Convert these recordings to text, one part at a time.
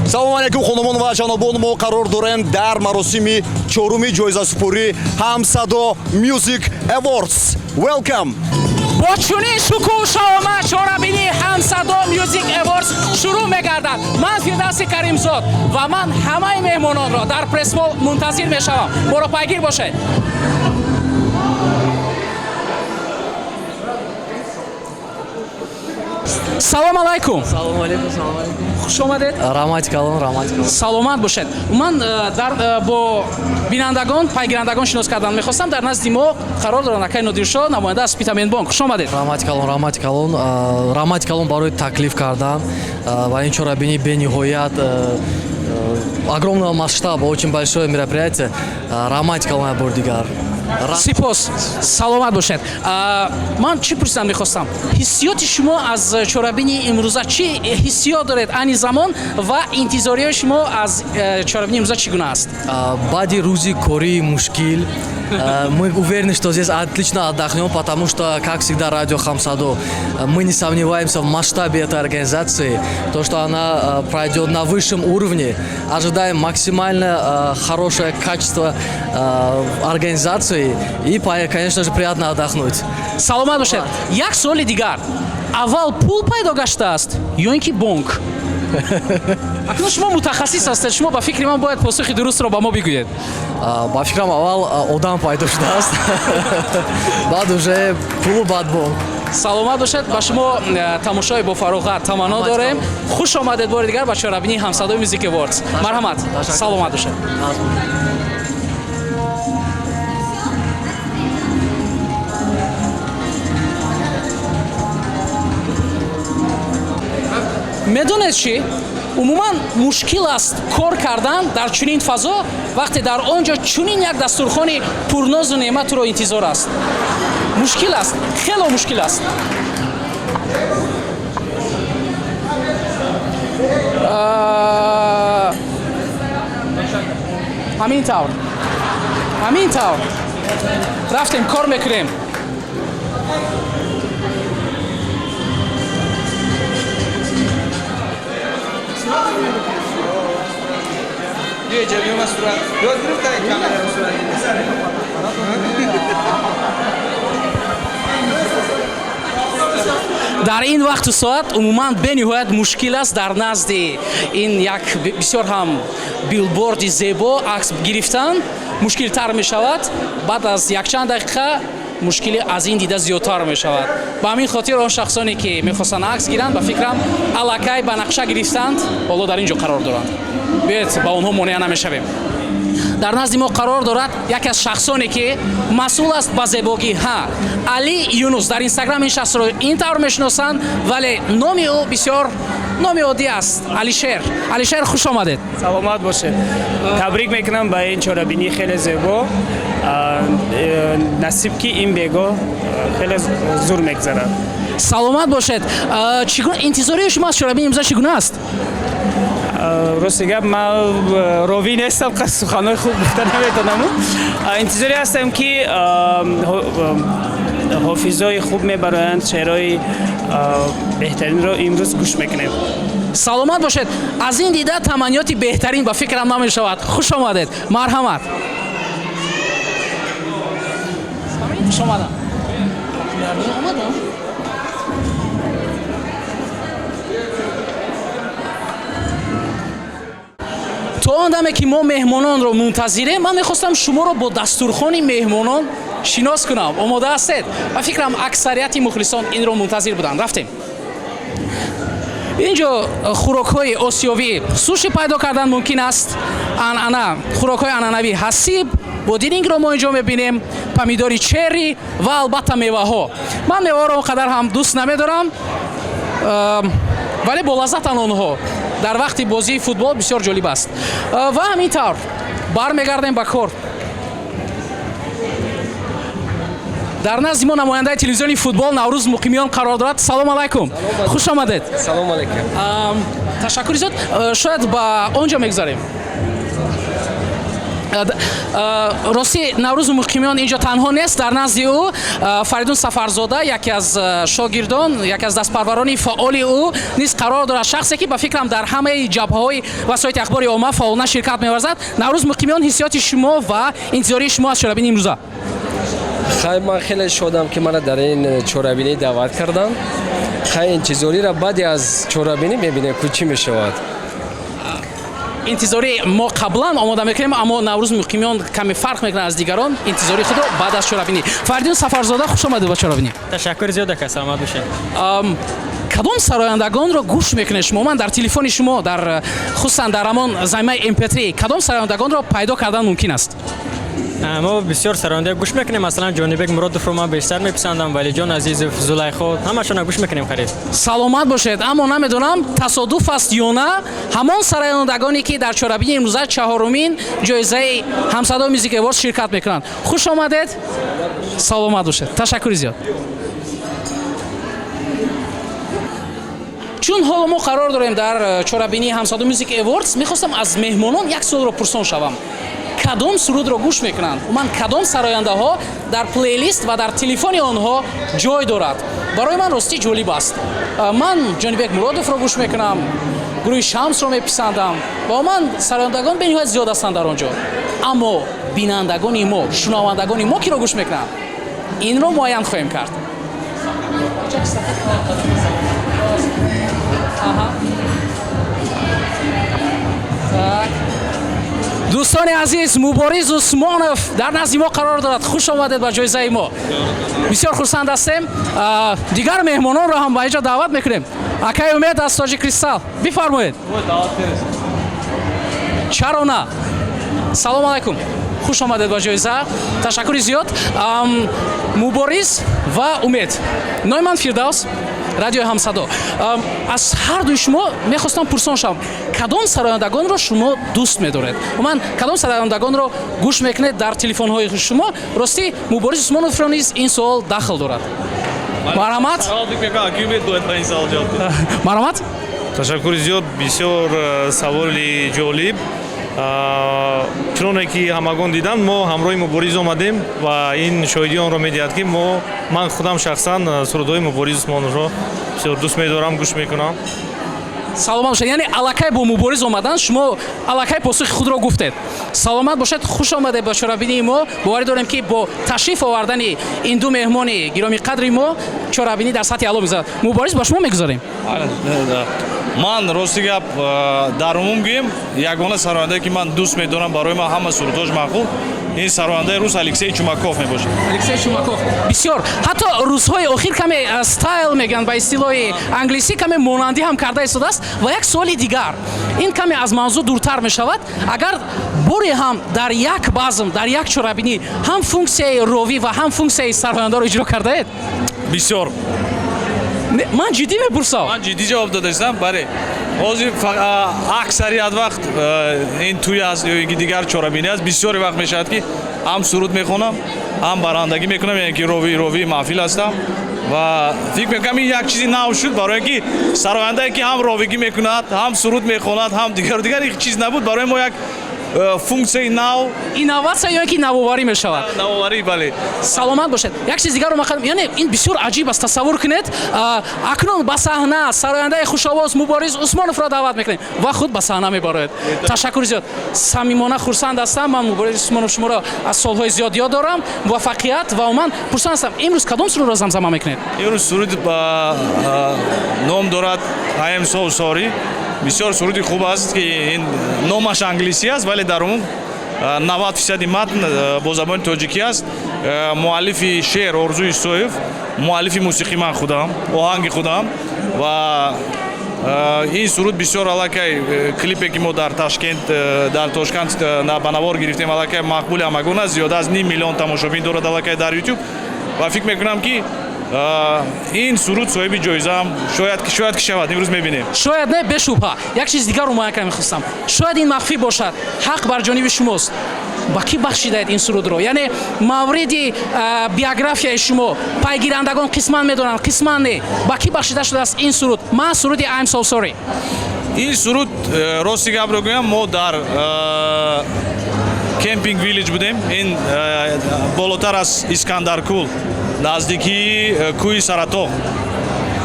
Салому алейкум, хонумон ва ҷанобон. Мо қарор дорем дар маросими чоруми ҷоизасупорӣ Ҳамсадо Music Awards. Welcome! Бо чунин шукӯҳу шаҳомат чорабинии Ҳамсадо Music Awards шурӯъ мегардад. Ман Фирдавси Каримзод ва ман ҳамаи меҳмононро дар пресс-ҳол мунтазир мешавам. Моро пайгир бошед. Салом алайкум. Салом алейкум, салом алейкум. Хуш омадед. Раҳмати калон, раҳмати калон. Саломат бошед. Ман дар бо бинандагон, пайгирандагон шинос кардан мехостам. Дар назди мо қарор доранд акай Нодиршо, намоянда аз Спитамен Бонк. Хуш омадед. Раҳмати калон, раҳмати калон. Раҳмати калон барои таклиф кардан ва ин чорабинии бениҳоят огромного масштаба, очень большое мероприятие. Раҳмати калон як бор дигар. Сипос, саломат бошед. Ман чӣ пурсидан мехостам: ҳиссиёти шумо аз чорабини имрӯза, чӣ ҳиссиёт доред айни замон ва интизориҳои шумо аз чорабини имрӯза чӣ гуна аст? Баъди рӯзи кории мушкил мы уверены, что здесь отлично отдохнем, потому что, как всегда, радио Хамсадо, мы не сомневаемся в масштабе этой организации, то, что она пройдет на высшем уровне. Ожидаем максимально хорошее качество организации и, конечно же, приятно отдохнуть. Саломат бошед. Як суоли дигар: аввал пул пайдо гаштааст ё ин ки бонк? Акнун шумо мутахассис ҳастед, шумо, ба фикри ман, бояд посухи дурустро ба мо бигӯед. Ба фикрам, аввал одам пайдо шудааст, баъд уже пулу, баъд бонк. Саломат бошед. Ба шумо тамошои бофароғат таманно дорем. Хуш омадед бори дигар ба чорабинии Ҳамсадои Music Awards. Марҳамат, саломат бошед. Медонед чӣ? Умуман мушкил аст кор кардан дар чунин фазо, вақте дар он ҷо чунин як дастурхони пурнозу неъмат туро интизор аст. Мушкил аст, хело мушкил аст. Ҳамин тавр, ҳамин тавр рафтем, кор мекунем. Биё иҷа, биё, ман сурат ёд гирифта, камера сурат. Дар ин вақту соат умуман бениҳоят мушкил аст дар назди ин як бисёр ҳам билборди зебо акс гирифтан мушкилтар мешавад. Баъд аз якчанд дақиқа мушкили аз ин дида зиёдтар мешавад. Ба ҳамин хотир он шахсоне, ки мехостанд акс гиранд, ба фикрам, аллакай ба нақша гирифтанд, ҳоло дар ин ҷо қарор доранд. Биёед, ба онҳо монеа намешавем. Дар назди мо қарор дорад яке аз шахсоне, ки масъул аст ба зебогӣ. Ҳа, Али Юнус. Дар Инстаграм ин шахсро ин тавр мешиносанд, вале номи ӯ бисёр номи оддӣ аст: Алишер. Алишер, хуш омадед. Саломат бошед. Табрик мекунам ба ин чорабинӣ хеле зебо. Насиб, ки ин бегоҳ хеле зур мегзарад. Саломат бошед. Чӣ гуна интизории шумо аз чорабини имрӯза чӣ гуна аст? Рости гап, ман ровӣ нестам, суханҳои хуб гуфта наметонаму. Интизорӣ ҳастам, ки ҳофизои хуб мебароянд, шеърҳои беҳтаринро имрӯз гӯш мекунем. Саломат бошед. Аз ин дида таманниёти беҳтарин, ба фикрам, намешавад. Хуш омадед, марҳамат. Хуш омадам. Омадам. То он даме, ки мо меҳмононро мунтазирем, ман мехостам шуморо бо дастурхони меҳмонон шинос кунам. Омода ҳастед? Ба фикрам, аксарияти мухлисон инро мунтазир буданд. Рафтем. Ин ҷо хӯрокҳои осиёвӣ, суши пайдо кардан мумкин аст. Анъана, хӯрокҳои анъанавӣ, ҳасиб, бодирингро мо ин ҷо мебинем, помидори черри ва албатта меваҳо. Ман меваҳоро он қадар ҳам дӯст намедорам, вале болаззатанд онҳо. Дар вақти бозии футбол бисёр ҷолиб аст. Ва ҳамин тавр бармегардем ба кор. Дар назди мо намояндаи телевизиони футбол Наврӯз Муқимиён қарор дорад. Салом алайкум, хуш омадед. Салом алейкум. Ташаккури зиёд. Шояд ба он ҷо мегузарем. Ростӣ, Наврӯзу Муқимиён инҷо танҳо нест. Дар назди ӯ Фаридун Сафарзода, яке аз шогирдон, яке аз дастпарварони фаъоли ӯ низ қарор дорад, шахсе ки, ба фикрам, дар ҳамаи ҷабҳаҳои васоити ахбори омма фаъолона ширкат меварзад. Наврӯз Муқимиён, ҳиссиёти шумо ва интизории шумо аз чорабинии имрӯза? Хай, ман хеле шодам, ки мана дар ин чорабинӣ даъват карданд. Хай, интизориро баъде аз чорабинӣ мебинем, ку чӣ мешавад. Интизорӣ мо қаблан омода мекунем, аммо Наврӯз Муқимиён каме фарқ мекунад аз дигарон, интизории худро баъд аз чорабинӣ. Фаридун Сафарзода, хуш омадед ба чорабинӣ. Ташаккури зиёд, ака, саломат бошед. Кадом сарояндагонро гӯш мекунед шумо? Ман дар телефони шумо, дар хусусан дар ҳамон замимаи MP3, кадом сарояндагонро пайдо кардан мумкин аст? Мо бисёр сароянда гӯш мекунем. Масалан, Ҷонибек Муродовро ман бештар меписандам, Валиҷон Азизов, Зулайхо, ҳамашонро гӯш мекунем қариб. Саломат бошед. Аммо намедонам, тасодуф аст ё на, ҳамон сарояндагоне ки дар чорабинии имрӯза, чаҳорумин ҷоизаи Ҳамсадо Music Awards, ширкат мекунанд. Хуш омадед, саломат бошед, ташаккури зиёд. Чун ҳоло мо қарор дорем дар чорабинии Ҳамсадо Music Awards, мехостам аз меҳмонон як суолро пурсон шавам: кадом сурудро гӯш мекунанд, умуман кадом сарояндаҳо дар плейлист ва дар телефони онҳо ҷой дорад? Барои ман ростӣ ҷолиб аст. Ман Ҷонибек Муродовро гӯш мекунам, гурӯҳи Шамсро меписандам ва умуман сарояндагон бениҳоят зиёд ҳастанд дар он ҷо. Аммо бинандагони мо, шунавандагони мо киро гӯш мекунанд, инро муайян хоҳем кард. Так. Дӯстони азиз, Мубориз Усмонов дар назди мо қарор дорад. Хуш омадед ба ҷоизаи мо, бисёр хурсанд ҳастем. Дигар меҳмононро ҳам ба инҷо даъват мекунем. Акаи Умед аз Тоҷи Кристал, бифармоед. Чаро на? Салом алайкум, хуш омадед ба ҷоиза, ташаккури зиёд. Мубориз ва Умед, номи ман Фирдавс, радиои Ҳамсадо. Аз ҳар дуи шумо мехостам пурсон шавам, кадом сарояндагонро шумо дӯст медоред, умуман кадом сарояндагонро гӯш мекунед дар телефонҳои шумо? Ростӣ, Мубориз Усмоновро низ ин суол дахл дорад. Марҳамат, марҳамат. Ташаккури зиёд, бисёр саволи ҷолиб. Чуноне ки ҳамагон диданд, мо ҳамроҳи Мубориз омадем ва ин шоҳидии онро медиҳад, ки мо, ман худам шахсан сурудҳои Мубориз Усмоновро бисёр дӯст медорам, гӯш мекунам. Саломат бошед. Яъне аллакай бо Мубориз омадан шумо аллакай посухи худро гуфтед. Саломат бошед, хуш омадед ба чорабинии мо. Боварӣ дорем, ки бо ташриф овардани ин ду меҳмони гиромиқадри мо чорабинӣ дар сатҳи аъло мегузарад. Мубориз, ба шумо мегузарем. Ман, рости гап, дар умум гӯем, ягона сарояндае, ки ман дӯст медорам, барои ман ҳама сурудҳош маъқул, ин сарояндаи рус Алексей Чумаков мебошад. Алексей Чумаков. Бисёр, ҳатто рӯзҳои охир каме стайл мегӯянд ба истилоҳи англисӣ, каме монандӣ ҳам карда истодааст. Ва як суоли дигар, ин каме аз мавзӯъ дуртар мешавад: агар боре ҳам дар як базм, дар як чорабинӣ ҳам функсияи ровӣ ва ҳам функсияи сарояндаро иҷро кардаед? Бисёр. Ман ҷиддӣ мепурсам. Ман ҷиддӣ ҷавоб додаистам. Бале, ҳозир аксарият вақт ин тӯй аст ё ин ки дигар чорабинӣ аст, бисёре вақт мешавад, ки ҳам суруд мехонам, ҳам барандагӣ мекунам, яъне ки ровии маҳфил ҳастам. Ва фикр мекунам, ин як чизи нав шуд, барои ки сарояндае, ки ҳам ровигӣ мекунад, ҳам суруд мехонад, ҳам дигару дигар, ин чиз набуд барои мо, як функсияи нав. Инноватсия ё ки навоварӣ мешавад. Навоварӣ, бале. Саломат бошед. Як чиз дигарро мақадам, яъне ин бисёр аҷиб аст. Тасаввур кунед, акнун ба саҳна сарояндаи хушовоз Мубориз Усмоновро даъват мекунем ва худ ба саҳна мебарояд. Ташаккури зиёд, самимона хурсанд ҳастам. Ман, Мубориз Усмонов, шуморо аз солҳои зиёд ёд дорам. Муваффақият. Ва умуман пурсанд ҳастам, имрӯз кадом сурудро замзама мекунед? Имрӯз суруд ном дорад I am so sorry. Бисёр суруди хуб аст, ки ин номаш англисӣ аст, вале дар умум 90 фисади матн бо забони тоҷикӣ аст. Муаллифи шеър Орзу Исоев, муаллифи мусиқӣ ман худам, оҳанги худам. Ва ин суруд бисёр аллакай клипе, ки мо дар Ташкент, дар Тошканд ба навор гирифтем, аллакай мақбули ҳамагон аст, зиёда аз ним миллион тамошобин дорад аллакай дар Ютуб. Ва фикр мекунам, ки ин суруд соҳиби ҷоизаам шояд ки шавад, имрӯз мебинем. Шояд не, бешубҳа. Як чиз дигарро муайян карда мехостам. Шояд ин махфӣ бошад, ҳақ бар ҷониби шумост. Ба кӣ бахшидаед ин сурудро? Яъне мавриди биографияи шумо пайгирандагон қисман медонанд, қисман не. Ба кӣ бахшида шудааст ин суруд, ман суруди I'm so sorry? Ин суруд, рости гапро гӯям, мо дар Camping Village будем. Ин болотар аз Искандаркул, наздикии кӯҳи Саратоғ.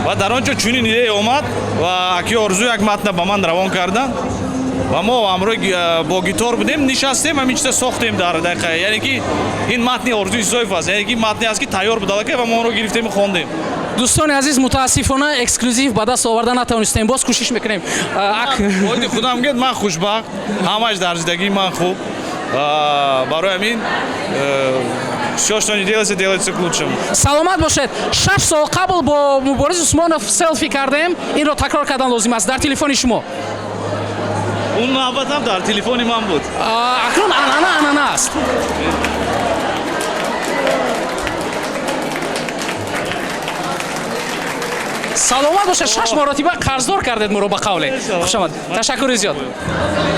Ва дар он ҷо чунин идея омад ва аки Орзу як матна ба ман равон карданд ва мо ҳамроҳ бо гитор будем, нишастем, ҳамин чиза сохтем дар дақиқа. Яъне ки ин матни Орзу Исоев аст, яъне ки матне аст, ки тайёр буд аллакай ва мо онро гирифтему хондем. Дӯстони азиз, мутаассифона, эксклюзив ба даст оварда натавонистем. Боз кӯшиш мекунем. Оиди худам гӯяд, ман хушбахт, ҳамаш дар зиндагии ман хуб. Барои ҳамин всё, что не делается, делается к лучшему. Саломат бошед. 6 сол қабл бо Мубориз Усмонов селфи кардем. Инро такрор кардан лозим аст. Дар телефони шумо. Он навбатам дар телефони ман буд. Акнун анъана анъана аст. Саломат бошед. Шаш маротиба қарздор кардед моро, ба қавле. Хушомад, ташаккури зиёд.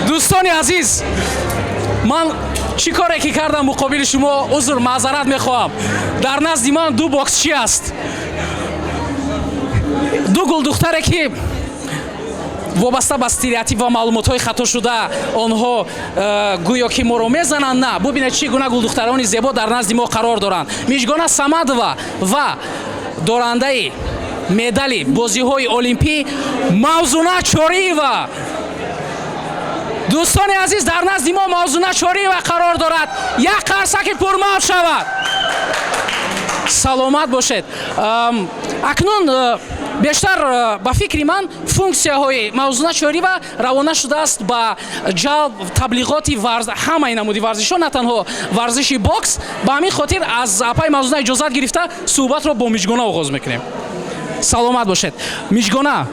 Дӯстони азиз, ман чӣ коре ки кардам, муқобили шумо узр, маъзарат мехоҳам. Дар назди ман ду боксчӣ аст, ду гулдухтаре, ки вобаста ба стереотип ва маълумотҳои хатошуда онҳо гӯё ки моро мезананд. На, бубинед, чӣ гуна гулдухтарони зебо дар назди мо қарор доранд: Мижгона Самадова ва дорандаи медали бозиҳои олимпӣ Мавзуна Чориева. Дӯстони азиз, дар назди мо Мавзуна Чориева қарор дорад. Як қарсаки пурмавҷ шавад. Саломат бошед. Акнун бештар ба фикри ман, функсияҳои Мавзуна Чориева равона шудааст ба ҷалб, таблиғоти ҳамаи намуди варзишҳо, на танҳо варзиши бокс. Ба ҳамин хотир аз апаи Мавзуна иҷозат гирифта, суҳбатро бо Мижгона оғоз мекунем. Саломат бошед, Мижгона,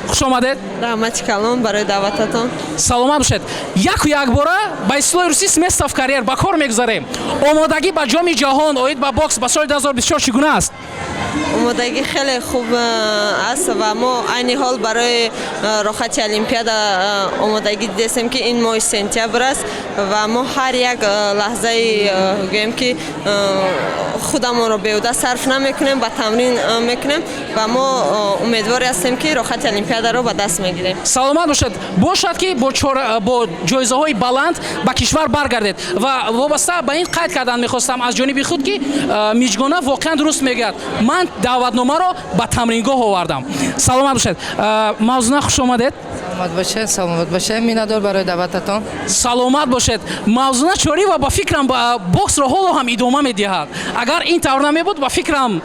хуш омадед. Раҳмати калон барои даъвататон. Саломат бошед. Яку якбора, ба истилоҳи русӣ, с места в карьер ба кор мегузарем. Омодагӣ ба Ҷоми ҷаҳон оид ба бокс ба соли 2024 чӣ гуна аст? Омодагӣ хеле хуб аст ва мо айни ҳол барои роҳати олимпиада омодагӣ дидестем, ки ин моҳи сентябр аст ва мо ҳар як лаҳзаи, гӯем ки, худамонро беҳуда сарф намекунем, ба тамрин мекунем ва мо умедворе ҳастем, ки роҳати олимпиадаро ба даст мегирем. Саломат бошед. Бошад, ки бо ҷоизаҳои баланд ба кишвар баргардед. Ва вобаста ба ин қайд кардан мехостам аз ҷониби худ, ки Миҷгона воқеан дуруст мегӯяд. Ман даъватномаро ба тамрингоҳ овардам. Саломат бошед. Мавзуна, хуш омадед. Саломат бошед, саломат бошед. Миннатдор барои даъвататон. Саломат бошед. Мавзуна Чориева, ба фикрам, боксро ҳоло ҳам идома медиҳад. Агар ин тавр намебуд, ба фикрам,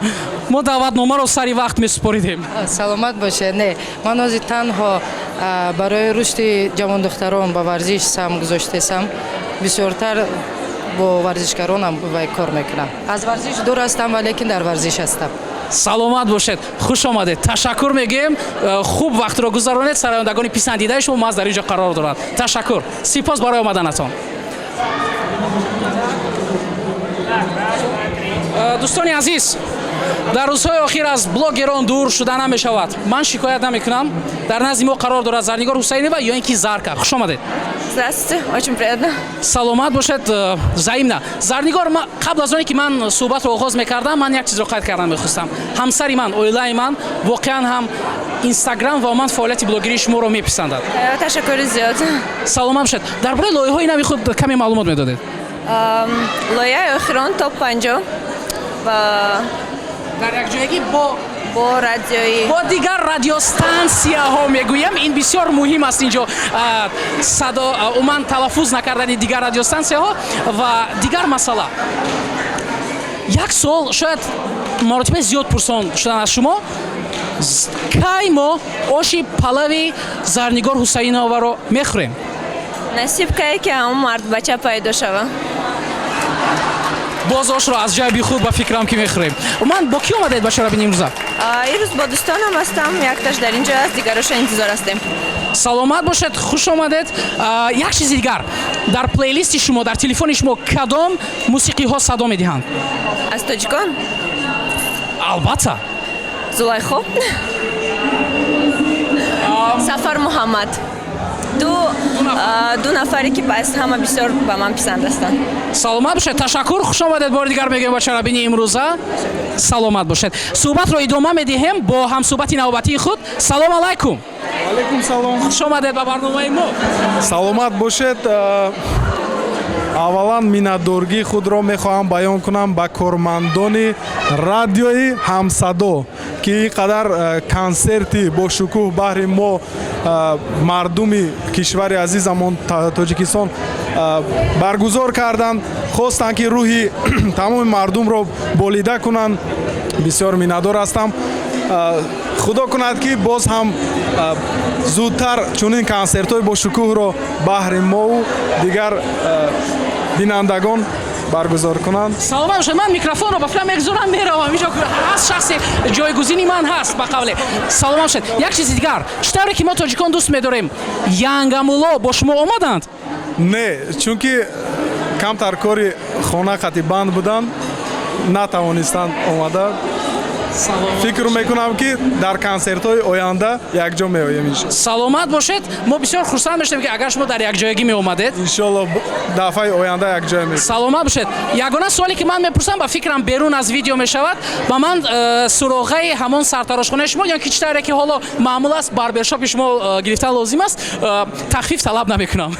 мо даъватномаро сари вақт месупоридем. Саломат бошед. Не, ман ҳозир танҳо барои рушди ҷавондухтарон ба варзиш саҳм гузоштесам. Бисёртар бо варзишгаронам кор мекунам. Аз варзиш дур ҳастам, валекин дар варзиш ҳастам. Саломат бошед, хуш омадед, ташаккур мегӯем. Хуб вақтро гузаронед. Сарояндагони писандидаи шумо маҳз дар ин ҷо қарор доранд. Ташаккур, сипос барои омаданатон. Дӯстони азиз, дар рӯзҳои охир аз блогерон дур шуда намешавад. Ман шикоят намекунам. Дар назди мо қарор дорад Зарнигор Ҳусайнова ё ин ки Зарка. Хуш омадед. Здравствуйте, очень приятно. Саломат бошед, взаимно. Зарнигор, қабл аз оне ки ман суҳбатро оғоз мекардам, ман як чизро қайд кардан мехостам. Ҳамсари ман, оилаи ман воқеан ҳам Инстаграм ва ман фаъолияти блогерии шуморо меписандад. Ташаккури зиёд. Саломат бошед. Дар бораи лоиҳаҳои нави худ каме маълумот медодед. Лоиҳаи охирон топ 50 ва дар якҷоягӣ бо бо радиои бо дигар радиостансияҳо мегӯям. Ин бисёр муҳим аст. Инҷо садо, умуман талаффуз накардани дигар радиостансияҳо. Ва дигар масъала, як суол, шояд маротибаи зиёд пурсон шудан аз шумо: кай мо оши палави Зарнигор Ҳусайноваро мехӯрем? Насиб кае ки ҳамон мардбача пайдо шава. Боз ошро аз ҷайби худ, ба фикрам, ки мехӯрем. Ман бо кӣ омадед ба чорабини имрӯза? Ирӯз бо дӯстонам ҳастам. Якташ дар ин ҷо аст, дигароша интизор ҳастем. Саломат бошед, хуш омадед. Як чизи дигар: дар плейлисти шумо, дар телефони шумо кадом мусиқиҳо садо медиҳанд? Аз тоҷикон? Албатта. Зулайхо, Сафар Муҳаммад, ду нафаре ки аз ҳама бисёр ба ман писанд ҳастанд. Саломат бошед, ташаккур, хуш омадед бори дигар мегӯем ба чорабини имрӯза. Саломат бошед. Суҳбатро идома медиҳем бо ҳамсуҳбати навбатии худ. Салом алайкум. Алайкум салом. Хуш омадед ба барномаи мо. Саломат бошед. Аввалан миннатдоргии худро мехоҳам баён кунам ба кормандони радиои Ҳамсадо, ки ин қадар консерти бошукӯҳ баҳри мо, мардуми кишвари азизамон Тоҷикистон, баргузор карданд. Хостанд, ки рӯҳи тамоми мардумро болида кунанд. Бисёр миннатдор ҳастам. Худо кунад, ки боз ҳам зудтар чунин консертҳои бошукӯҳро баҳри мову дигар бинандагон баргузор кунанд. Саломат бошед. Ман микрофонро ба фикрам мегузорам, меравам. Инҷо ҳаст шахсе, ҷойгузини ман ҳаст, ба қавле. Саломат бошед. Як чизи дигар, чӣ тавре ки мо тоҷикон дӯст медорем, янгамулло бо шумо омаданд? Не, чунки камтар кори хона қати банд буданд, натавонистанд омада. Фикр мекунам, ки дар консертҳои оянда якҷо меоем, иншо. Саломат бошед. Мо бисёр хурсанд мешавем, ки агар шумо дар якҷоягӣ меомадед. Иншолло, дафъаи оянда якҷоя мешавем. Саломат бошед. Ягона суоле, ки ман мепурсам, ба фикрам, берун аз видео мешавад. Ба ман суроғаи ҳамон сартарошхонаи шумо ё ки чӣ тавре ки ҳоло маъмул аст, барбершопи шумо гирифтан лозим аст. Тахфиф талаб намекунам.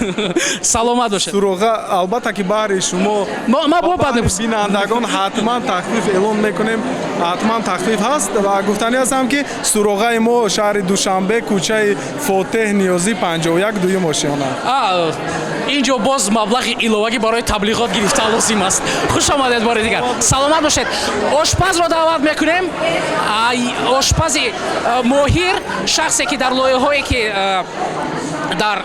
Саломат бошед. Суроға албатта, ки баҳри шумо ма бо баъд баҳри бинандагон ҳатман тахфиф эълон мекунем, ҳатман тахфиф ҳаст. Ва гуфтанӣ ҳастам, ки суроғаи мо шаҳри Душанбе, кӯчаи Фотеҳ Ниёзӣ, 51, дуюм ошёна. Инҷо боз маблағи иловагӣ барои таблиғот гирифтан лозим аст. Хуш омадед бори дигар, саломат бошед. Ошпазро даъват мекунем, ошпази моҳир, шахсе, ки дар лоиҳаҳое, ки дар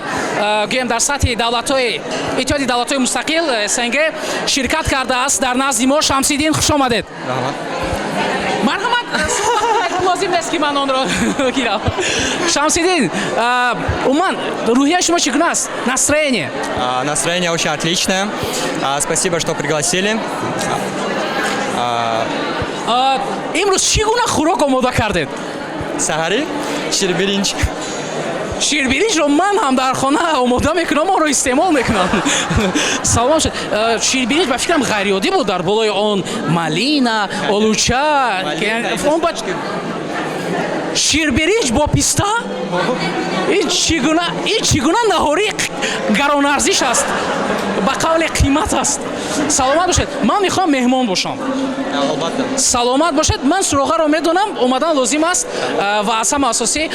гӯем, дар сатҳи давлатҳои Иттиҳоди давлатҳои мустақил, СНГ, ширкат кардааст, дар назди мо. Шамсиддин, хуш омадед, марҳамат. Лозим нест, ки ман онро гирам. Шамсиддин, умуман рӯҳияи шумо чӣ гуна аст, настроение? Настроение очень отличное. Спасибо, что пригласили. Имрӯз чӣ гуна хӯрок омода кардед? Саҳарӣ ширбиринҷ. Ширбиринҷро ман ҳам дар хона омода мекунам, онро истеъмол мекунам. Салом шуд. Ширбиринҷ, ба фикрам, ғайриоддӣ буд, дар болои он малина, олуча. Он ба ширбиринҷ бо писта, ин чӣ гуна наҳории гаронарзиш аст, ба қавле қимат аст. Саломат бошед. Ман мехоҳам меҳмон бошам. Албатта. Саломат бошед. Ман суроғаро медонам, омадан лозим аст. Ва аз ҳама асосӣ,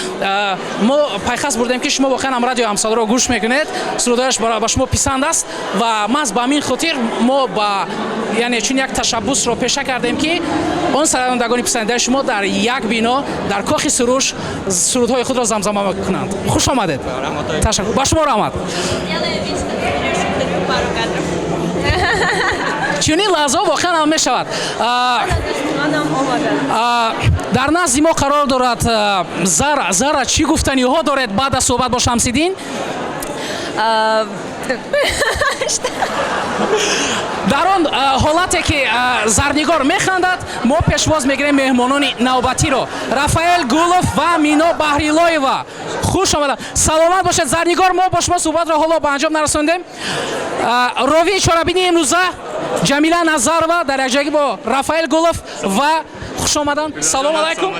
мо пайхас бурдем, ки шумо воқеан ҳам радио Ҳамсадоро гӯш мекунед, сурудҳояш ба шумо писанд аст. Ва маҳз ба ҳамин хотир мо ба яъне чун як ташаббусро пеша кардем, ки он сарояндагони писандидаи шумо дар як бино, дар Кохи Суруш, сурудҳои худро замзама кунанд. Хуш омадед, ташаккур. Ба шумо раҳмат. Пару кадров. Чунин лаҳзаҳо воқеан ҳам мешавад. Манам омадам. Дар назди мо қарор дорад Зара. Зара, чӣ гуфтаниҳо доред баъд аз суҳбат бо Шамсиддин? Что? Дар он ҳолате ки Зарнигор механдад, мо пешвоз мегирем меҳмонони навбатиро: Рафаэл Гулов ва Мино Баҳрилоева. Хуш омада, саломат бошед. Зарнигор, мо бо шумо суҳбатро ҳоло ба анҷом нарасондем. Ровии чорабинии имрӯза Ҷамила Назарова дар якҷоягӣ бо Рафаэл Гулов ва хуш омадан. Салом алайкум,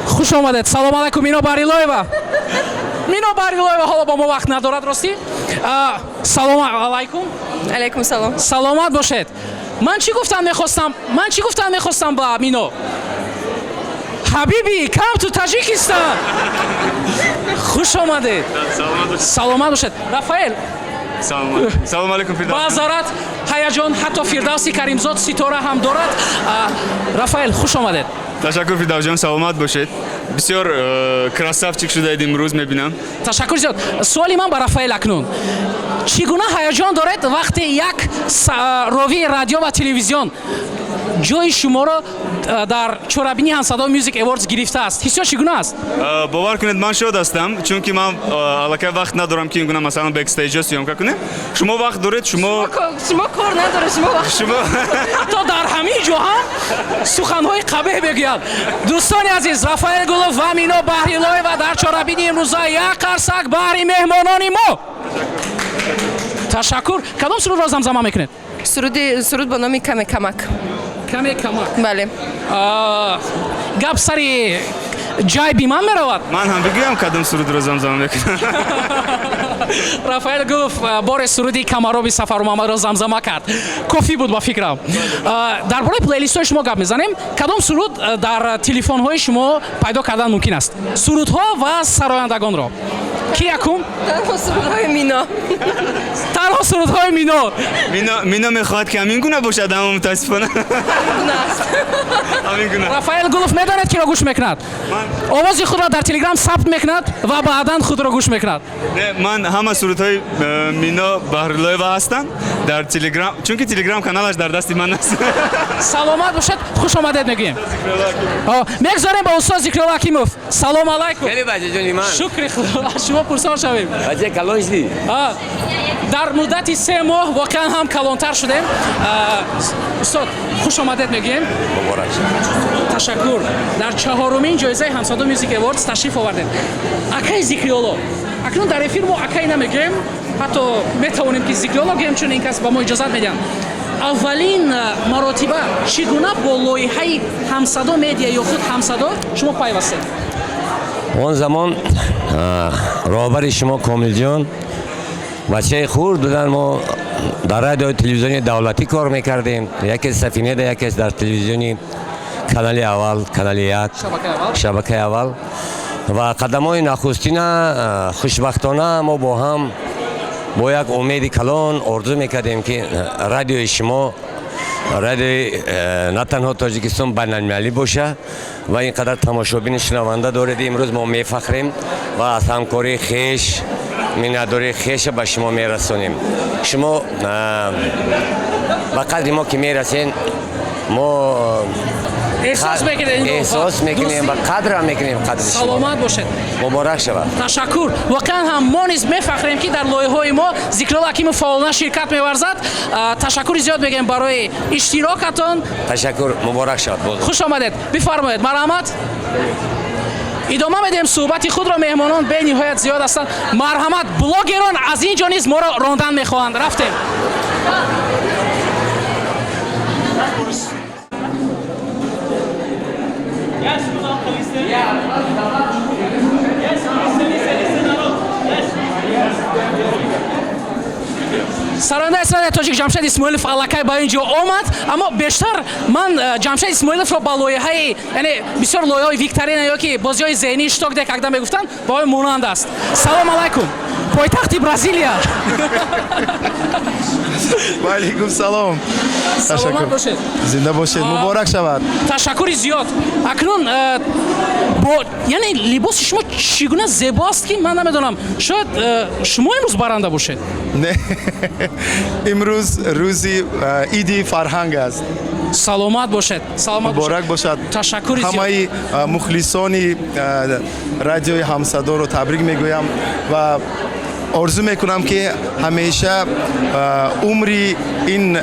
хуш омадед. Салом алайкум, Мино Баҳрилоева. Мино Баҳрилоева ҳоло бо мо вақт надорад, ростӣ. Салом алайкум. Алейкум салом. Саломат бошед. Ман чӣ гуфтан мехостам? Ман чӣ гуфтан мехостам ба Мино? Ҳабиби, come to Таҷикистон. Хуш омадед, саломат бошед. Рафаэл. Салом алейкум, Фирдавс. Маъзарат, ҳаяҷон. Ҳатто Фирдавси Каримзод ситора ҳам дорад. Рафаэл, хуш омадед. Ташаккур, Фирдавсҷон, саломат бошед. Бисёр красавчик шудаед имрӯз, мебинам. Ташаккур зиёд. Суоли ман ба Рафаэл акнун: чӣ гуна ҳаяҷон доред, вақте як ровии радио ва телевизион ҷои шуморо дар чорабинии Ҳамсадо Music Awards гирифтааст? Ҳиссиёт чӣ гуна аст? Бовар кунед, ман шод ҳастам, чунки ман аллакай вақт надорам, ки ин гуна, масалан, бэкстейҷо съёмка кунем. Шумо вақт доред, шумо Шумо кор надоред, шумо вақт. Шумо Ҳатто дар ҳамин ҷо ҳам суханҳои қабеҳ мегӯяд. Дӯстони азиз, Рафаэл Гулов ва Мино Баҳрилоева дар чорабини имрӯза. Як қарсак баҳри меҳмонони мо. Ташаккур. Кадом сурудро замзама мекунед? Суруд бо номи «Каме камак». «Каме камак». Бале. Гап сари ҷайби ман меравад. Ман ҳам бигӯям, кадом сурудро замзама мекунам? Рафаэл Гулов боре суруди Камароби Сафармуҳаммадро замзама кард, кофӣ буд ба фикрам. Дар бораи плейлистҳои шумо гап мезанем. Кадом суруд дар телефонҳои шумо пайдо кардан мумкин аст? Сурудҳо ва сарояндагонро ки якум? Танҳо сурудҳои Мино. Танҳо сурудҳои Мино. Мино мехоҳад, ки ҳамин гуна бошад, аммо мутаассифона ҳамин гуна. Рафаэл Гулов медонед, киро гӯш мекунад? Овози худро дар Телеграм сабт мекунад ва баъдан худро гӯш мекунад. Не, ман ҳама сурудҳои Мино Баҳруллоева ҳастанд дар Телеграм, чунки Телеграм каналаш дар дасти ман аст. Саломат бошед, хуш омадед мегӯем. Мегзорем ба устод Зикрулло Ҳакимов. Салом алайкум. Хеле бачаҷони ман. Шукри Худо, аз шумо пурсон шавем. Бача, калон шудӣ. Дар муддати 3 моҳ воқеан ҳам калонтар шудем. Устод, хуш омадед мегӯем. Муборак шуд. Ташаккур. Дар чаҳорумин ҷоизаи Ҳамсадо Music Awards ташриф овардед. Акаи Зикриолло, акнун дар эфир мо акай намегӯем, ҳатто метавонем, ки Зикриолло гӯем, чун ин кас ба мо иҷозат медиҳанд. Аввалин маротиба чӣ гуна бо лоиҳаи Ҳамсадо Медиа ё худ Ҳамсадо шумо пайвастед? Он замон роҳбари шумо Комилҷон бачаи хурд будан. Мо дар радиои телевизиони давлатӣ кор мекардем, яке Сафинеда, яке дар телевизиони канали аввал, канали як, шабакаи аввал. Ва қадамҳои нахустина, хушбахтона, мо бо ҳам бо як умеди калон орзу мекардем, ки радиои шумо радиои на танҳо Тоҷикистон, байналмилалӣ боша. Ва ин қадар тамошобини шунаванда доред. Имрӯз мо мефахрем ва аз ҳамкории хеш миннатдории хеша ба шумо мерасонем. Шумо ба қадри мо ки мерасен, мо эҳсос мекунем. Эҳсос мекунем ва қадрам мекунем қадри шумо. Саломат бошед. Муборак шавад. Ташаккур. Воқеан ҳам мо низ мефахрем, ки дар лоиҳаҳои мо Зикрулло Ҳакимов фаъолона ширкат меварзад. Ташаккури зиёд мегӯем барои иштирокатон. Ташаккур, муборак шавад боз. Хуш омадед, бифармоед, марҳамат. Идома медиҳем суҳбати худро. Меҳмонон бениҳоят зиёд ҳастанд. Марҳамат, блогерон аз ин ҷо низ моро рондан мехоҳанд. Рафтем. Сарояндаи эстрадаи тоҷик Ҷамшед Исмоилов аллакай ба ин ҷо омад, аммо бештар ман Ҷамшед Исмоиловро ба лоиҳаи, яъне бисёр лоиҳаҳои викторина ё ки бозиҳои зеҳнии «Что? Где? Когда» мегуфтанд, ба ӯ монанд аст. Салом алайкум, пойтахти Бразилия. Ва алейкум салом. Саломат бошед. Зинда бошед, муборак шавад. Ташаккури зиёд. Акнун бо, яъне, либоси шумо чӣ гуна зебо аст, ки ман намедонам, шояд шумо имрӯз баранда бошед. Не, имрӯз рӯзи иди фарҳанг аст. Саломат бошед, саломат. Муборак бошад. Ташаккури зиёд. Ҳамаи мухлисони радиои Ҳамсадоро табрик мегӯям ва орзу мекунам, ки ҳамеша умри ин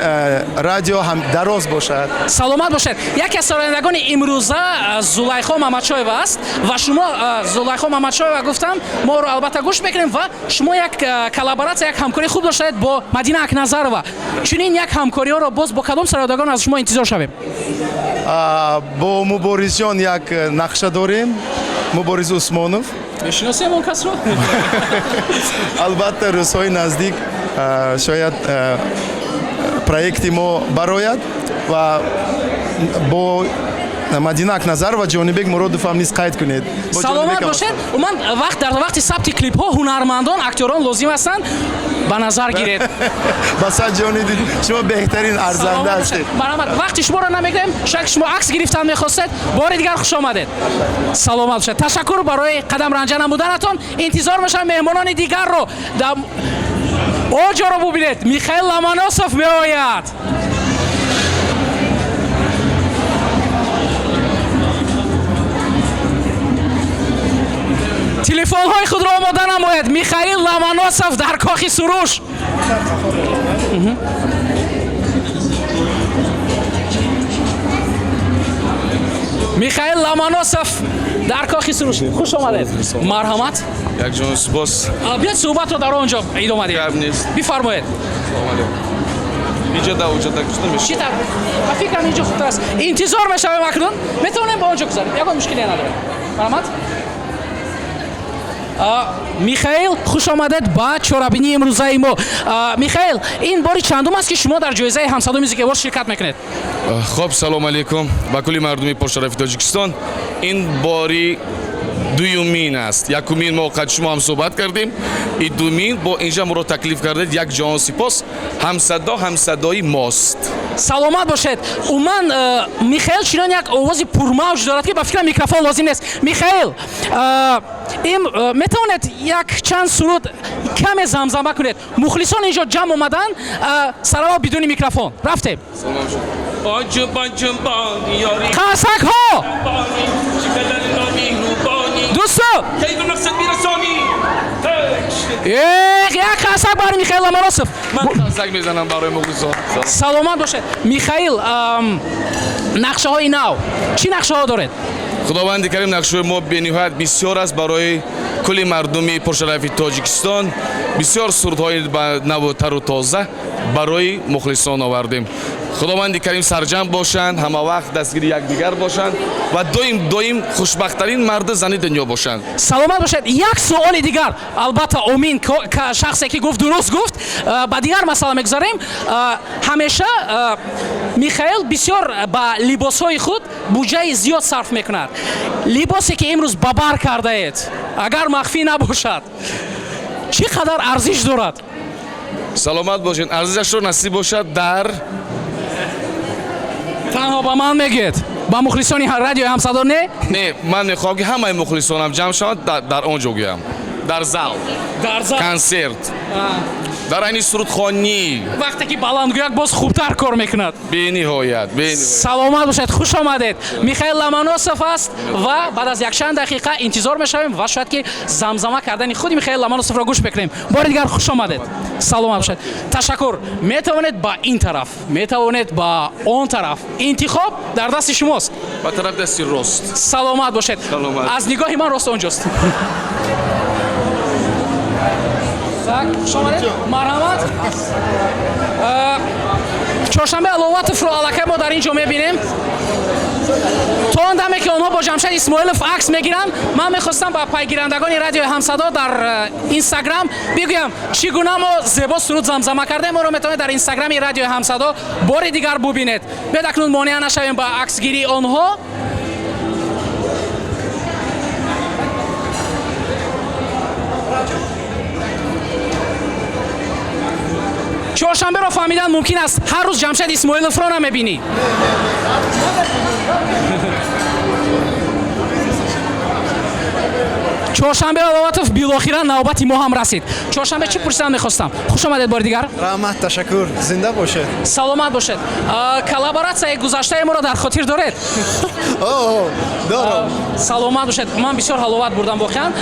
радио ҳам дароз бошад. Саломат бошед. Яке аз сарояндагони имрӯза Зулайхо Мамадшоева аст. Ва шумо, Зулайхо Мамадшоева гуфтам, мо ӯро албатта гӯш мекунем. Ва шумо як коллаборатсия, як ҳамкории хуб доштаед бо Мадина Акназарова. Чунин як ҳамкориҳоро боз бо кадом сарояндагон аз шумо интизор шавем? Бо Муборизҷон як нақша дорем, Мубориз Усмонов. Мешиносем он касро? Албатта, рӯзҳои наздик шояд проекти мо барояд. Ва бо Мадина Акназарова, Ҷонибек Муродов ҳам низ қайд кунед. Бо Саломат Ҷонибек ҳам. бошед. Умуман, вақт дар вақти сабти клипҳо ҳунармандон, актёрон лозим ҳастанд, ба назар гиред. Басад ҷони, шумо беҳтарин, арзанда ҳастед. Марҳамат, вақти шуморо намегирем, шояд ки шумо акс гирифтан мехостед. Бори дигар хуш омадед, саломат бошед. Ташаккур барои қадам ранҷа намуданатон. Интизор мешавам меҳмонони дигарро. Оҷоро бубинед, Михаил Ломоносов меояд. Телефонҳои худро омода намояд, Михаил Ломоносов дар Кохи Суруш. Михаил Ломоносов дар Кохи Суруш, хуш омадед, марҳамат. Якҷон, сипос. Биёед, суҳбатро дар он ҷо идома диҳем, бифармоед. Иҷо да уҷо да гуфта Чӣ тавр? Ба фикрам, инҷо хубтар аст. Интизор мешавем. Акнун метавонем ба он ҷо гузарем, ягон мушкиле надорем. Марҳамат. Михаил, хуш омадед ба чорабинии имрӯзаи мо. Михаил, ин бори чандум аст, ки шумо дар ҷоизаи Ҳамсадо Music Awards ширкат мекунед? Хоб, салом алейкум ба кулли мардуми пуршарафи Тоҷикистон. Ин бори дуюмин аст. Якумин мо қад шумо ҳам суҳбат кардем, и дуюмин бо инҷа моро таклиф кардед. Як ҷаҳон сипос. Ҳамсадо ҳамсадои мост. Саломат бошед. Умуман, Михаил чунон як овози пурмавҷ дорад, ки ба фикрам микрофон лозим нест. Михаил, им метавонед як чанд суруд каме замзама кунед? Мухлисон инҷо ҷамъ омаданд, сараввал бидуни микрофон. Рафтем. Қарсакҳо, дӯстон! Як қарсак барои Михаил Ломоносов. Ман қарсак мезанам барои мухлисон. Саломат бошед. Михаил, нақшаҳои нав, чӣ нақшаҳо доред? Худованди карим, нақшаҳои мо бениҳоят бисёр аст. Барои кулли мардуми пуршарафи Тоҷикистон бисёр сурудҳои наву тару тоза барои мухлисон овардем. Худованди карим, сарҷамъ бошанд, ҳама вақт дастгири якдигар бошанд ва доим доим хушбахттарин марду зани дунё бошанд. Саломат бошед. Як суоли дигар. Албатта, омин, шахсе ки гуфт, дуруст гуфт. Ба дигар масъала мегузарем. Ҳамеша Михаил бисёр ба либосҳои худ буҷаи зиёд сарф мекунад. Либосе ки имрӯз ба бар кардаед, агар махфӣ набошад, чӣ қадар арзиш дорад? Саломат бошед. Арзишашро насиб бошад дар Танҳо ба ман мегӯед, ба мухлисони радиои Ҳамсадо не? Не, ман мехоҳам, ки ҳамаи мухлисонам ҷамъ шаванд, дар он ҷо гӯям, дар зал. Дар зал. Консерт, дар айни сурудхонӣ. Вақте ки баландгӯяк боз хубтар кор мекунад. Бениҳоят, бениҳоят. Саломат бошед, хуш омадед. Михаил Ломоносов аст ва баъд аз якчанд дақиқа интизор мешавем ва шояд ки замзама кардани худи Михаил Ломоносовро гӯш мекунем. Бори дигар хуш омадед, саломат бошед, ташаккур. Метавонед ба ин тараф, метавонед ба он тараф, интихоб дар дасти шумост. Ба тарафи дасти рост. Саломат бошед. Аз нигоҳи ман рост онҷост. Так, хуш омадед, марҳамат. Чоршанбе Аловатовро аллакай мо дар ин ҷо мебинем. То он даме ки онҳо бо Ҷамшед Исмоилов акс мегиранд, ман мехостам ба пайгирандагони радиои Ҳамсадо дар Инстаграм бигӯям, чӣ гуна мо зебо суруд замзама кардем. Моро метавонед дар Инстаграми радиои Ҳамсадо бори дигар бубинед. Биёед, акнун монеа нашавем ба аксгирии онҳо. Чоршанберо фаҳмидан мумкин аст, ҳар рӯз Ҷамшед Исмоиловро намебинӣ. Чоршанбе Аловатов, билохира навбати мо ҳам расид. Чоршанбе, чӣ пурсидан мехостам? Хуш омадед бори дигар. Раҳмат, ташаккур, зинда бошед. Саломат бошед. Коллаборатсияи гузаштаи моро дар хотир доред? Дорам. Саломат бошед. Ман бисёр ҳаловат бурдам воқеан.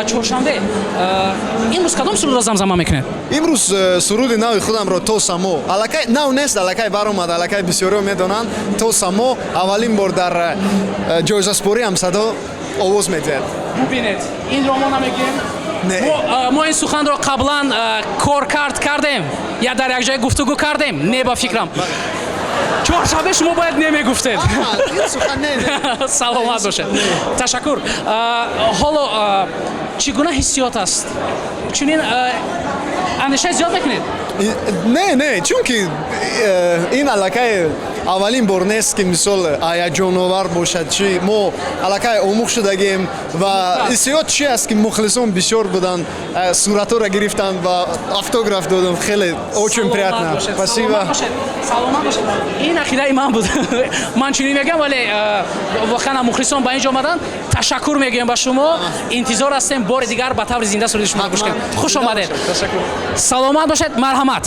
Чоршанбе, имрӯз кадом сурудро замзама мекунед? Имрӯз суруди нави худамро, То само. Аллакай нав нест, аллакай баромад, аллакай бисёриҳо медонанд. То само аввалин бор дар ҷоизаспорӣ Ҳамсадо овоз медиҳад. Бубинед, инро мо намегӯем. Мо ин суханро қаблан коркард кардем я дар як ҷое гуфтугӯ кардем? Не, ба фикрам, чоршанбе, шумо бояд немегуфтед. Саломат бошед, ташаккур. Ҳоло чӣ гуна ҳиссиёт аст? Чунин андешаи зиёд мекунед? Не, не, чунки ин аллакай аввалин бор нест, ки мисол ҳаяҷоновар бошад. Чи мо аллакай омӯхт шудагем ва ҳиссиёт чи аст, ки мухлисон бисёр буданд, суратҳоро гирифтанд ва автограф додам. Хеле очень приятно, спасибо. Саломат бошед. Ин ақидаи ман буд, ман чунин мегӯям, вале воқеан мухлисон ба ин ҷо омаданд. Ташаккур мегӯем ба шумо. Интизор ҳастем бори дигар ба таври зинда суруди шумо гӯш кунем. Хуш омадед, саломат бошед, марҳамат.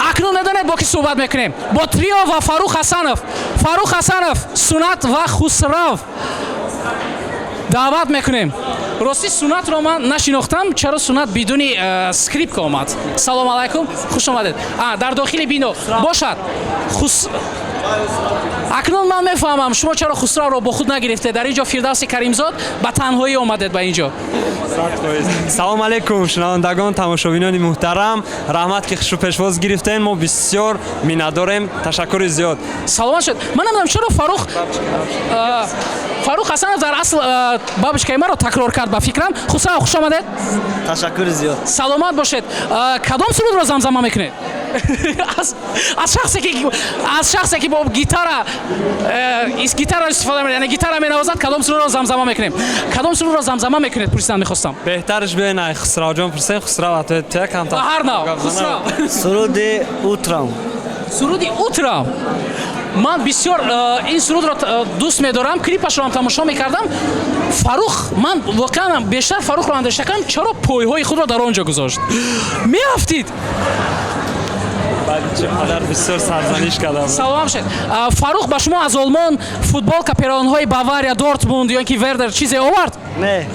Акнун медонед, бо ки суҳбат мекунем? Бо трио ва Фаррух Ҳасанов. Фаррух Ҳасанов, Сунат ва Хусрав даъват мекунем. Ростӣ, Сунатро ман нашинохтам. Чаро Сунат бидуни скрипка омад? Салом алайкум, хуш омадед. Дар дохили бино бошад. Акнун ман мефаҳмам, шумо чаро Хусравро бо худ нагирифтед. Дар ин ҷо Фирдавси Каримзод ба танҳоӣ омадед ба ин ҷо. Салом алейкум, шунавандагон, тамошобинони муҳтарам. Раҳмат, ки хушу пешвоз гирифтем. Мо бисёр миннатдорем, ташаккури зиёд. Саломат шуд. Ман намедонам, чаро Фаррух Ҳасанов дар асл «Бабушка»и маро такрор кард, ба фикрам. Хусрав, хуш омадед. Ташаккури зиёд. Саломат бошед. Кадом сурудро замзама мекунед? Аз шахсе ки бо гитара гитара истифода мекунад, яъне гитара менавозад, кадом сурудро замзама мекунем, кадом сурудро замзама мекунед, пурсидан мехостам. Беҳтараш биёен, ай Хусравҷон пурсем. Хусрав, атоя камтар. Ба ҳар нав, Хусрав. Суруди «Утром». Суруди «Утром». Ман бисёр ин сурудро дӯст медорам, клипашро ҳам тамошо мекардам. Фарух, ман воқеан бештар Фарухро андеша кардам, чаро пойҳои худро дар он ҷо гузошт, меафтид. Баъд чӣ қадар бисёр сарзаниш кардам. Саломат бошед. Фарух ба шумо аз Олмон футболка, пероҳанҳои Бавария, Дортмунд ё ки Вердер чизе овард? Не.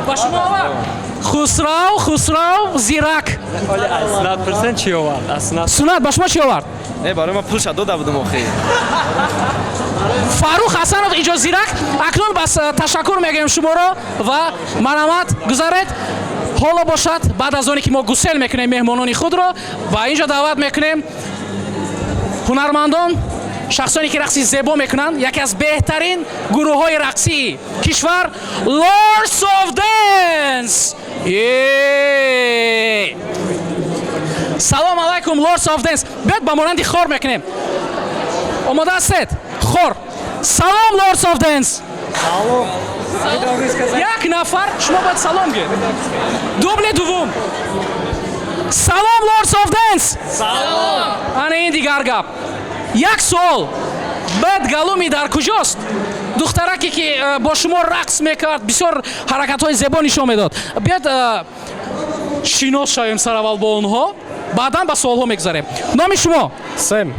Ба шумо овард. Хусрав, Хусрав зирак. Оли аз Сунат пурсен, чӣ овард, аз Сунат. Сунат, ба шумо чӣ овард? Не, барои ман пулша дода будум охи. Фаррух Ҳасанов инҷо зирак. Акнун бас, ташаккур мегӯем шуморо ва марҳамат, гузаред. Ҳоло бошад, баъд аз оне ки мо гусел мекунем меҳмонони худро, ба инҷо даъват мекунем ҳунармандон, шахсоне ки рақси зебо мекунанд, яке аз беҳтарин гурӯҳҳои рақсии кишвар, Lords of Dance. Е! Салом алайкум, Lords of Dance. Биёд, ба монанди хор мекунем. Омода ҳастед? Хор. Салом, Lords of Dance. Як нафар шумо бояд салом гӯед. Дубли дуввум. Салом, Lords of Dance. Ана ин дигар гап. Як суол: баъд галуми дар куҷост? Духтараке ки бо шумо рақс мекард, бисёр ҳаракатҳои зебо нишон медод. Биёд, шинос шавем сараввал бо онҳо, баъдан ба суолҳо мегузарем. Номи шумо? Сэм.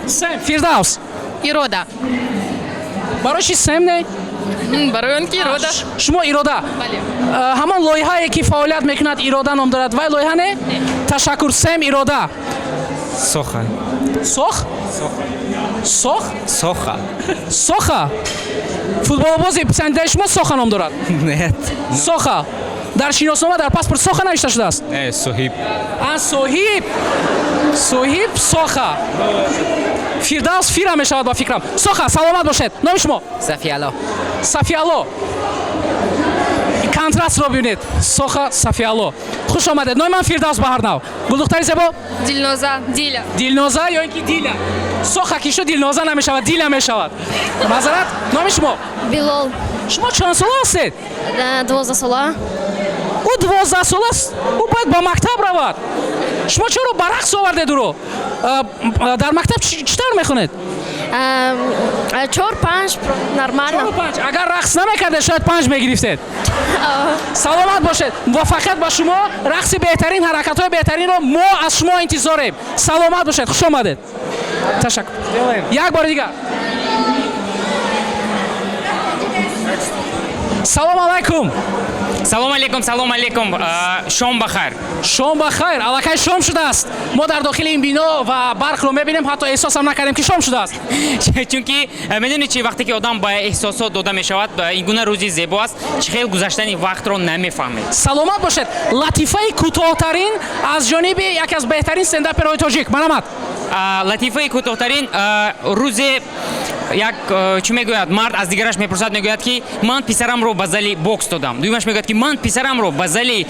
Сэм. Фирдавс. Ирода. Барои чи Сэм не? Барои он ки Ирода. Шумо Ирода? Бале. Ҳамон лоиҳае ки фаъолият мекунад, Ирода ном дорад, вай лоиҳа не? Ташаккур. Сэм, Ирода. Соха. Сох, сох. Соха. Соха. Футболбози писандидаи шумо Соха ном дорад? Нет. Соха. Дар шиноснома, дар паспорт Соха навишта шудааст? Не, Соҳиб. А, Соҳиб. Соҳиб Соха. Фирдавс фира мешавад, ба фикрам. Соха. Саломат бошед. Номи шумо? Сафиало. Сафиало. Контрастро бибинед: Соха, Сафиало. Хуш омадед. Номи ман Фирдавс Баҳарнав. Гулдухтари зебо? Дилноза, Диля. Дилноза ё ин ки Диля? Соха ки шуд, Дилноза намешавад, Диля мешавад. Маъзарат, номи шумо? Билол. Шумо чанд сола ҳастед? 12 сола. Ӯ 12 сола аст, ӯ бояд ба мактаб равад. Шумо чаро ба рақс овардед ӯро? Дар мактаб чӣ тавр мехонед? Чор, панҷ, нормально. Чору панҷ. Агар рақс намекардед, шояд панҷ мегирифтед. Саломат бошед, муваффақият ба шумо. Рақси беҳтарин, ҳаракатҳои беҳтаринро мо аз шумо интизорем. Саломат бошед, хуш омадед, ташаккур як бори дигар. Салом алайкум. Салом алейкум, салом алейкум. Шом бахайр. Шом ба хайр. Аллакай шом шудааст. Мо дар дохили ин бино ва барқро мебинем, ҳатто эҳсосам накардем, ки шом шудааст. Чунки медонед чи, вақте ки одам ба эҳсосот дода мешавад, ин гуна рӯзи зебо аст, чӣ хел гузаштани вақтро намефаҳмед. Саломат бошед. Латифаи кӯтоҳтарин аз ҷониби яке аз беҳтарин стендаперҳои тоҷик, марҳамат. Латифаи кӯтоҳтарин. Рӯзе як чӣ мегӯяд, мард аз дигараш мепурсад, мегӯяд, ки ман писарамро ба зали бокс додам. Дуюмаш мегӯяд, ки ман писарамро ба зали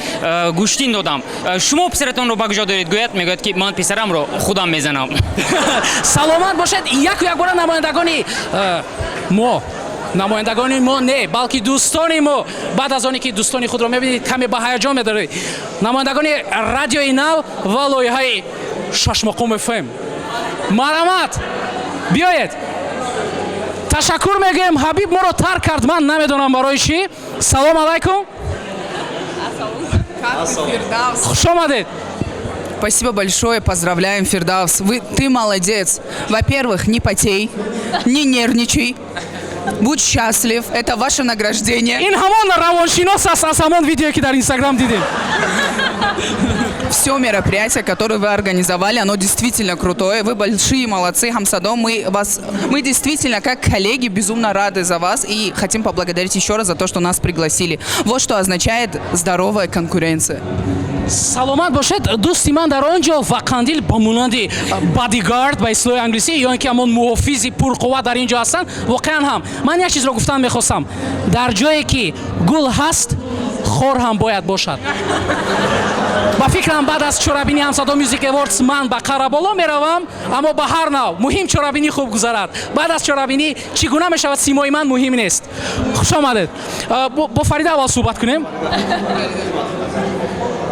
гӯштин додам. Шумо писаратонро ба куҷо доред, гӯяд? Мегӯяд, ки ман писарамро худам мезанам. Саломат бошед. Яку якбора намояндагони мо, намояндагони мо не, балки дӯстони мо. Баъд аз оне ки дӯстони худро мебинед, каме ба ҳаяҷон медоред. Намояндагони Радиои Нав ва лоиҳаи Шашмақом ФМ, марҳамат, биёед. Ташаккур мегӯем. Ҳабиб моро тарк кард, ман намедонам барои чӣ. Салом алайкум. Хуш омадед. Спасибо большое, поздравляем, Фирдавс. Ты молодец. Во-первых, не потей, не нервничай. Будь счастлив, это ваше награждение. Ин ҳамон равоншинос аст аз ҳамон видеое, ки дар Инстаграм дидем. все мероприятие, которое вы организовали. Оно действительно крутое. Вы большие молодцы, Хамсадо. Мы действительно, как коллеги, безумно рады за вас и хотим поблагодарить еще раз за то, что нас пригласили. Вот что означает здоровая конкуренция. Саломат бошед, дӯсти ман дар он ҷо ва Қандил ба монанди бодигард, ба истилоҳи англисӣ, ё ин ки ҳамон муҳофизи пурқувват дар ин ҷо ҳастанд. Воқеан ҳам ман як чизро гуфтан мехостам: дар ҷое ки гул ҳаст, хор ҳам бояд бошад. Ба фикрам, баъд аз чорабини Ҳамсадо Music Awards ман ба Қараболо меравам, аммо ба ҳар нав муҳим чорабинӣ хуб гузарад. Баъд аз чорабинӣ чӣ гуна мешавад симои ман, муҳим нест. Хуш омадед. Бо Фарида аввал суҳбат кунем.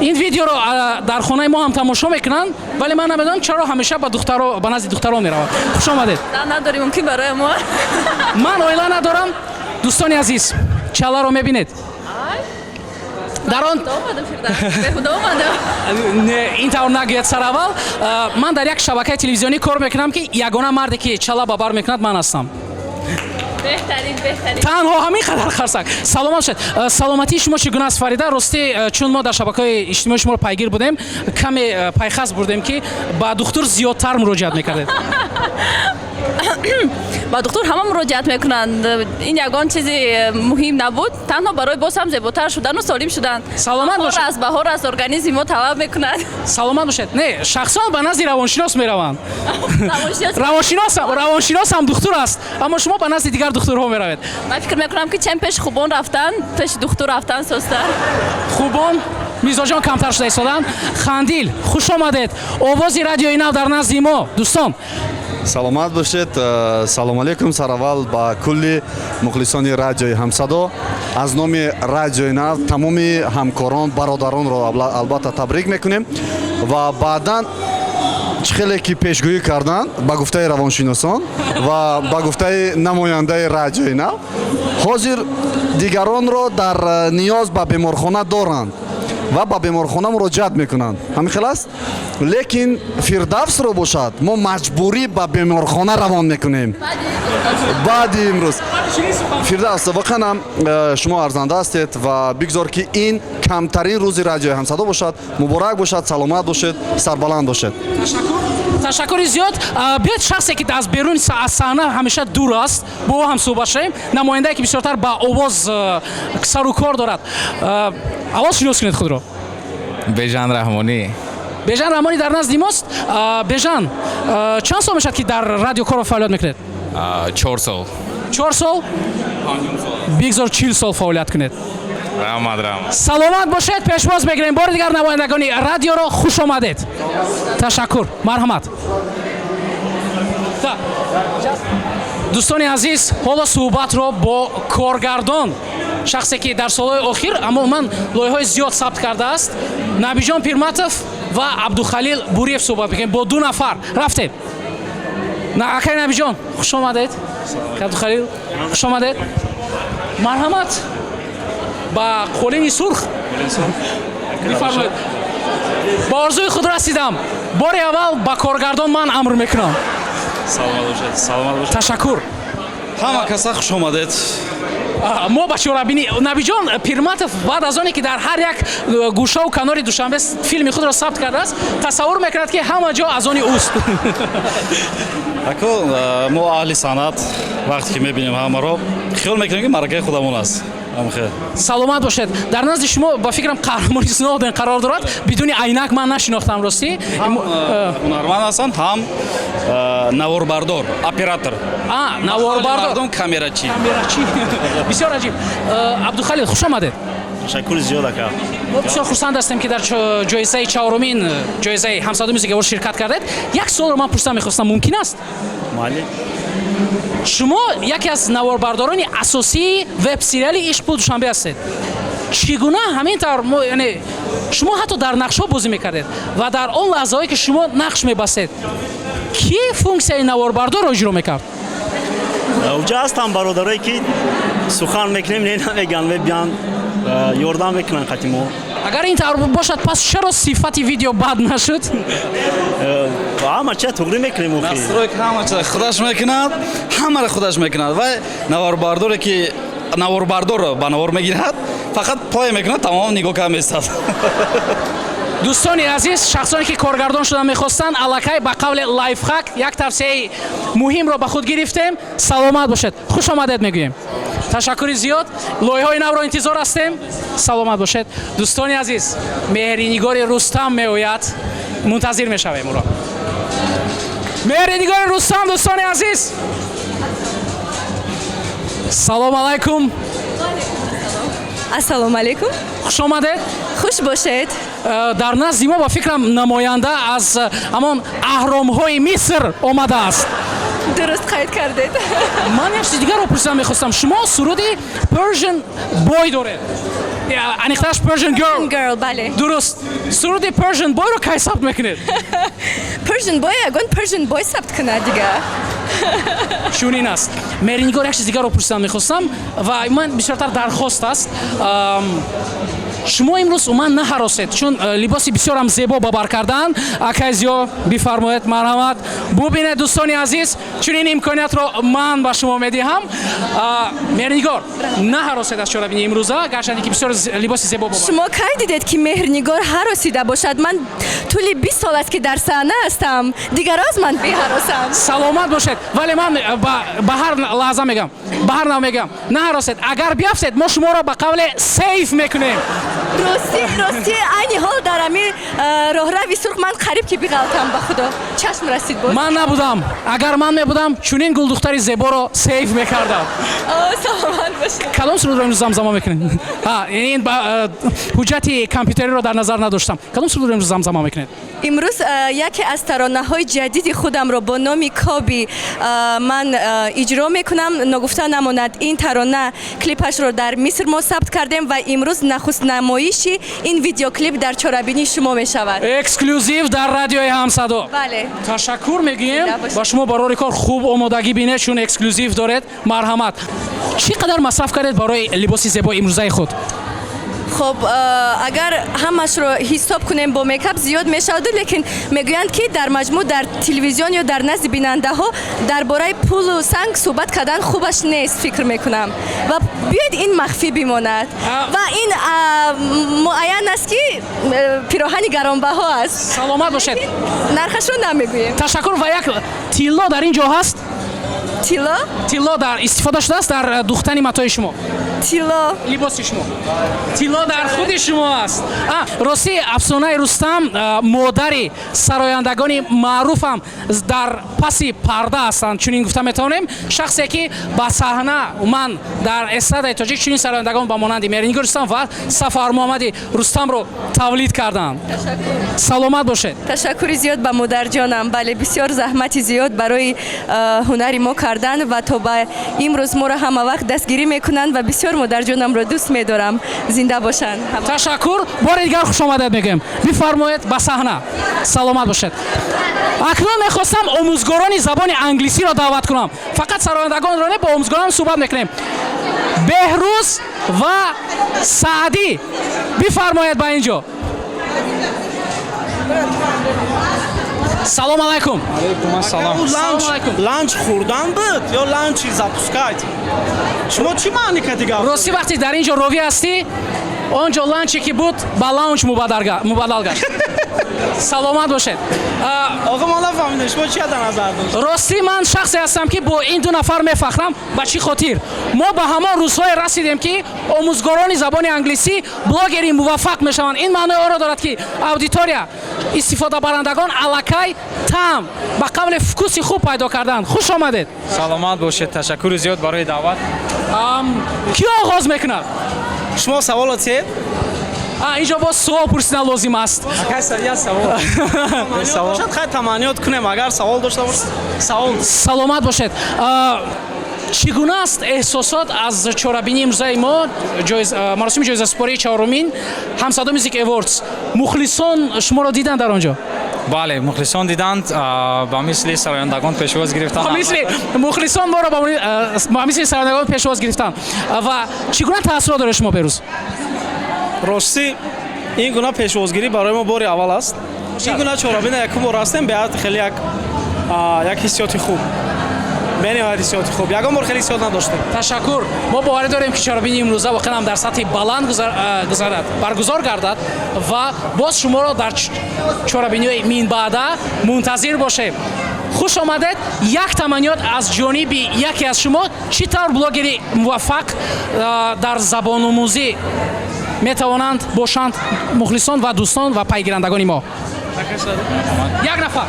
Ин видеоро дар хонаи мо ҳам тамошо мекунанд, вале ман намедонам, чаро ҳамеша ба духтаро, ба назди духтарон меравад. Хуш омадед. Надорем, мумкин барои мо. Ман оила надорам. Дӯстони азиз, чаларо мебинед дар он Беҳуда омадам. Не, ин тавр нагӯяд. Сараввал, ман дар як шабакаи телевизионӣ кор мекунам, ки ягона марде ки чала ба бар мекунад, ман ҳастам. Беҳтарин, беҳтарин. Танҳо ҳамин қадар қарсак. Саломат бошед. Саломатии шумо чӣ гуна аст, Фарида? Ростӣ, чун мо дар шабакаҳои иҷтимоии шуморо пайгир будем, каме пайхас бурдем, ки ба духтур зиёдтар муроҷиат мекардед. Ба духтур ҳама муроҷиат мекунанд. Ин ягон чизи муҳим набуд, танҳо барои боз ҳам зеботар шудану солим шудан. Саломат бошед. Аст, баҳор аст, организми мо талаб мекунад. Саломат бошед. Не, шахсон ба назди равоншинос мераванд. Равоншинос ҳам духтур аст, аммо шумо ба назди дигар духтурҳо меравед. Ман фикр мекунам, ки чем пеши хубон рафтан, пеши духтур рафтан состар. Хубон мизоҷон камтар шуда истоданд. Хандил, хуш омадед. Овози Радиои Нав дар назди мо, дӯстон. Саломат бошед. Салом алейкум сараввал ба кулли мухлисони Радиои Ҳамсадо. Аз номи Радиои Нав тамоми ҳамкорон, бародаронро албатта табрик мекунем. Ва баъдан, чӣ хеле ки пешгӯӣ карданд, ба гуфтаи равоншиносон ва ба гуфтаи намояндаи Радиои Нав, ҳозир дигаронро дар ниёз ба беморхона доранд ва ба беморхона муроҷиат мекунанд, ҳамин хел аст. Лекин Фирдавсро бошад, мо маҷбурӣ ба беморхона равон мекунем баъди имрӯз. Фирдавс, воқеан ҳам шумо арзанда ҳастед ва бигзор, ки ин камтарин рӯзи Радиои Ҳамсадо бошад. Муборак бошад, саломат бошед, сарбаланд бошед. Ташаккури зиёд. Биёед, шахсе ки аз берун аз саҳна ҳамеша дур аст, бо ӯ ҳам суҳбат шавем, намояндае ки бисёртар ба овоз сару кор дорад. Аввал шинос кунед худро. Бежан Раҳмонӣ. Бежан Раҳмонӣ дар назди мост. Бежан, чанд сол мешавад, ки дар радио корро фаъолият мекунед? 4 сол. 4 сол. Бигзор 40 сол фаъолият кунед. Раҳмат, раҳмат. Саломат бошед. Пешвоз мегирем бори дигар намояндагони радиоро. Хуш омадед, ташаккур, марҳамат. Дӯстони азиз, ҳоло суҳбатро бо коргардон, шахсе ки дар солҳои охир умуман лоиҳаҳои зиёд сабт кардааст, Набиҷон Пирматов ва Абдухалил Буриев суҳбат мекунем. Бо ду нафар рафтем. Акай Набиҷон, хуш омадед. Абдухалил, хуш омадед, марҳамат, ба қолини сурх бифармоед. Ба орзуи худ расидам. Бори аввал ба коргардон ман амр мекунам. Саломат бошед, саломат бошед. Ташаккур. Ҳама каса хуш омадед. Мо ба чорабинӣ Набиҷон Пирматов, баъд аз оне ки дар ҳар як гӯшаву канори Душанбе филми худро сабт кардааст, тасаввур мекунад, ки ҳама ҷо аз они ӯст. Ако мо аҳли санъат вақте ки мебинем ҳамаро, хиёл мекунем, ки маъракаи худамон аст. Саломат бошед. Дар назди шумо, ба фикрам, қаҳрамони Сноуден қарор дорад. Бидуни айнак ман нашинохтам, ростӣ. Ҳунарманд ҳастанд, ҳам наворбардор, оператор. Наворбардор. Мардум, камерачи. Камерачи, бисёр аҷиб. Абдухалил, хуш омадед. Ташаккури зиёд, ака. Мо бисёр хурсанд ҳастем, ки дар ҷоизаи чаҳорумин ҷоизаи Ҳамсадо Music Award ширкат кардед. Як суолро ман пурсам мехостам, мумкин аст? Майли. Шумо яке аз наворбардорони асосии веб-сериали «Ишқ, пул, Душанбе» ҳастед. Чӣ гуна ҳамин тавр, яъне шумо ҳатто дар нақшҳо бозӣ мекардед ва дар он лаҳзаҳое, ки шумо нақш мебастед, кӣ функсияи наворбардорро иҷро мекард? Уҷа ҳастам бародарое, ки сухан мекунем, не намеган, мебиён, ёрдам мекунанд қати мо. Агар ин тавр бошад, пас чаро сифати видео бад нашуд? Ҳама чиз туғрӣ мекунем охи. Настройка, ҳама чиз худаш мекунад, ҳамаро худаш мекунад. Ва наворбардоре, ки наворбардорро ба навор мегирад, фақат пой мекунад, тамом, нигоҳ карда местад. Дӯстони азиз, шахсоне ки коргардон шуда мехостанд, аллакай ба қавли лайфхак як тавсияи муҳимро ба худ гирифтем. Саломат бошед, хуш омадед мегӯем. Ташаккури зиёд, лоиҳаҳои навро интизор ҳастем. Саломат бошед. Дӯстони азиз, Меҳринигори Рустам меояд, мунтазир мешавем ӯро. Меҳринигори Рустам, дӯстони азиз, салом алайкум. Ассалому алайкум. Хуш омадед. Хуш бошед. Дар назди мо, ба фикрам, намоянда аз ҳамон аҳромҳои Миср омадааст. Дуруст қайд кардед. Ман як чизи дигарро пурсидан мехостам. Шумо суруди Persian Boy доред, аниқтараш Persian Girl. Girl, бале. Дуруст. Суруди Persian Boy-ро кай сабт мекунед? Persian Boy ягон Persian Boy сабт кунад дига. Чунин аст. Меҳринигор, як чизи дигарро пурсидан мехостам ва ман бисёртар дархост аст. Шумо имрӯз умуман наҳаросед, чун либоси бисёрам зебо ба бар кардаанд. Акай Зиё, бифармоед, марҳамат. Бубинед, дӯстони азиз, чунин имкониятро ман ба шумо медиҳам. Меҳринигор, наҳаросед аз чорабинии имрӯза, гарчанде ки бисёр либоси зебо ба бар. Шумо кай дидед, ки Меҳрнигор ҳаросида бошад? Ман тӯли 20 сол аст, ки дар саҳна ҳастам, дигар аз ман беҳаросам. Саломат бошед, вале ман ба ҳар лаҳза мегам, ба ҳар нав мегам, наҳаросед. Агар биафтед, мо шуморо ба қавле save мекунем. Рости, рости, айни ҳол дар ами роҳрави сурх ман қариб ки биғалтам, ба худо, чашм расид боз. Ман набудам. Агар ман мебудам, чунин гулдухтари зеборо save мекардам. Саломат бошед. Кадом сурудро имрӯз замзама мекунед? Ин ҳуҷҷати компютериро дар назар надоштам. Кадом сурудро имрӯз замзама мекунед? Имрӯз яке аз таронаҳои ҷадиди худамро бо номи Коби ман иҷро мекунам. Ногуфта намонад, ин тарона клипашро дар Миср мо сабт кардем ва имрӯз нахуст намоиши ин видеоклип дар чорабинии шумо мешавад. Эксклюзив дар радиои Ҳамсадо. Бале. Ташаккур мегӯем ба шумо, барори кор, хуб омодагӣ бинед, чун эксклюзив доред. Марҳамат. Чӣ қадар масраф кардед барои либоси зебои имрӯзаи худ? Хоб, агар ҳамашро ҳисоб кунем бо мейкап, зиёд мешаваду, лекин мегӯянд, ки дар маҷмӯъ дар телевизион ё дар назди бинандаҳо дар бораи пулу санг суҳбат кардан хубаш нест, фикр мекунам, ва биёед ин махфӣ бимонад. Ва ин муайян аст, ки пироҳани гаронбаҳо аст. Саломат бошед. Нархашро намегӯем. Ташаккур. Ва як тилло дар ин ҷо ҳаст? Тилло? Тилло дар истифода шудааст дар духтани матои шумо. Тилло? Либоси шумо. Тилло дар худи шумо аст. Ростӣ, афсонаи Рустам, модари сарояндагони маъруфам дар паси парда ҳастанд, чунин гуфта метавонем. Шахсе ки ба саҳна, умуман дар эстрадаи тоҷик чунин сарояндагон ба монанди Меҳринигор Рустам ва Сафармуҳаммади Рустамро тавлид карданд. Саломат бошед. Ташаккури зиёд ба модарҷонам. Бале, бисёр заҳмати зиёд барои ҳунари мо кардан ва то ба имрӯз моро ҳама вақт дастгирӣ мекунанд ва бисёр модарҷонамро дӯст медорам. Зинда бошанд. Ташаккур, бори дигар хушомадед мегӯем. Бифармоед ба саҳна. Саломат бошед. Акнун мехостам омӯзгорони забони англисиро даъват кунам. Фақат сарояндагонро не, бо омӯзгорон суҳбат мекунем. Беҳрӯз ва Саъдӣ, бифармоед ба ин ҷо. Салом алайкум. Алайкум ассалом. Ланч хӯрдан буд ё ланчи запускать? Шумо чӣ маъни кардӣ гап? Ростӣ, вақте дар ин ҷо ровӣ ҳастӣ, он ҷо ланче ки буд, ба лаунҷ мубаддал гашт. Саломат бошед. Оға, мо нафаҳмидем, шумо чия дар назар дошт? Ростӣ, ман шахсе ҳастам, ки бо ин ду нафар мефахрам. Ба чӣ хотир? Мо ба ҳамон рӯзҳое расидем, ки омӯзгорони забони англисӣ блогери муваффақ мешаванд. Ин маънои онро дорад, ки аудитория, истифодабарандагон аллакай таъм, ба қавле вкуси хуб пайдо карданд. Хуш омадед. Саломат бошед, ташаккури зиёд барои даъват. Кӣ оғоз мекунад? Шумо саволо тиед? Инҷо боз суол пурсидан лозим аст. Я савол. Бошад, хай таманниёт кунем, агар савол дошта бошед, савол. Саломат бошед. Чӣ гуна аст эҳсосот аз чорабинии имрӯзаи мо, маросими ҷоизасупории чорумин Ҳамсадо Music Awards? Мухлисон шуморо диданд дар он ҷо? Бале, мухлисон диданд, ба мисли сарояндагон пешвоз гирифтанд. Мисли мухлисон моро ба мисли сарояндагон пешвоз гирифтанд. Ва чӣ гуна таассурот доред шумо, Берӯз? Ростӣ, ин гуна пешвозгирӣ барои мо бори аввал аст. Ин гуна чорабина якум бор ҳастем, беҳад хеле як ҳиссиёти хуб. Бениҳоят ҳиссиёти хуб, ягон бор хеле ҳиссиёт надоштем. Ташаккур. Мо боварӣ дорем, ки чорабинии имрӯза воқеан ҳам дар сатҳи баланд гузарад, баргузор гардад ва боз шуморо дар чорабиниҳои минбаъда мунтазир бошем. Хуш омадед. Як таманниёт аз ҷониби яке аз шумо: чӣ тавр блогери муваффақ дар забономӯзӣ метавонанд бошанд мухлисон ва дӯстон ва пайгирандагони мо? Як нафар.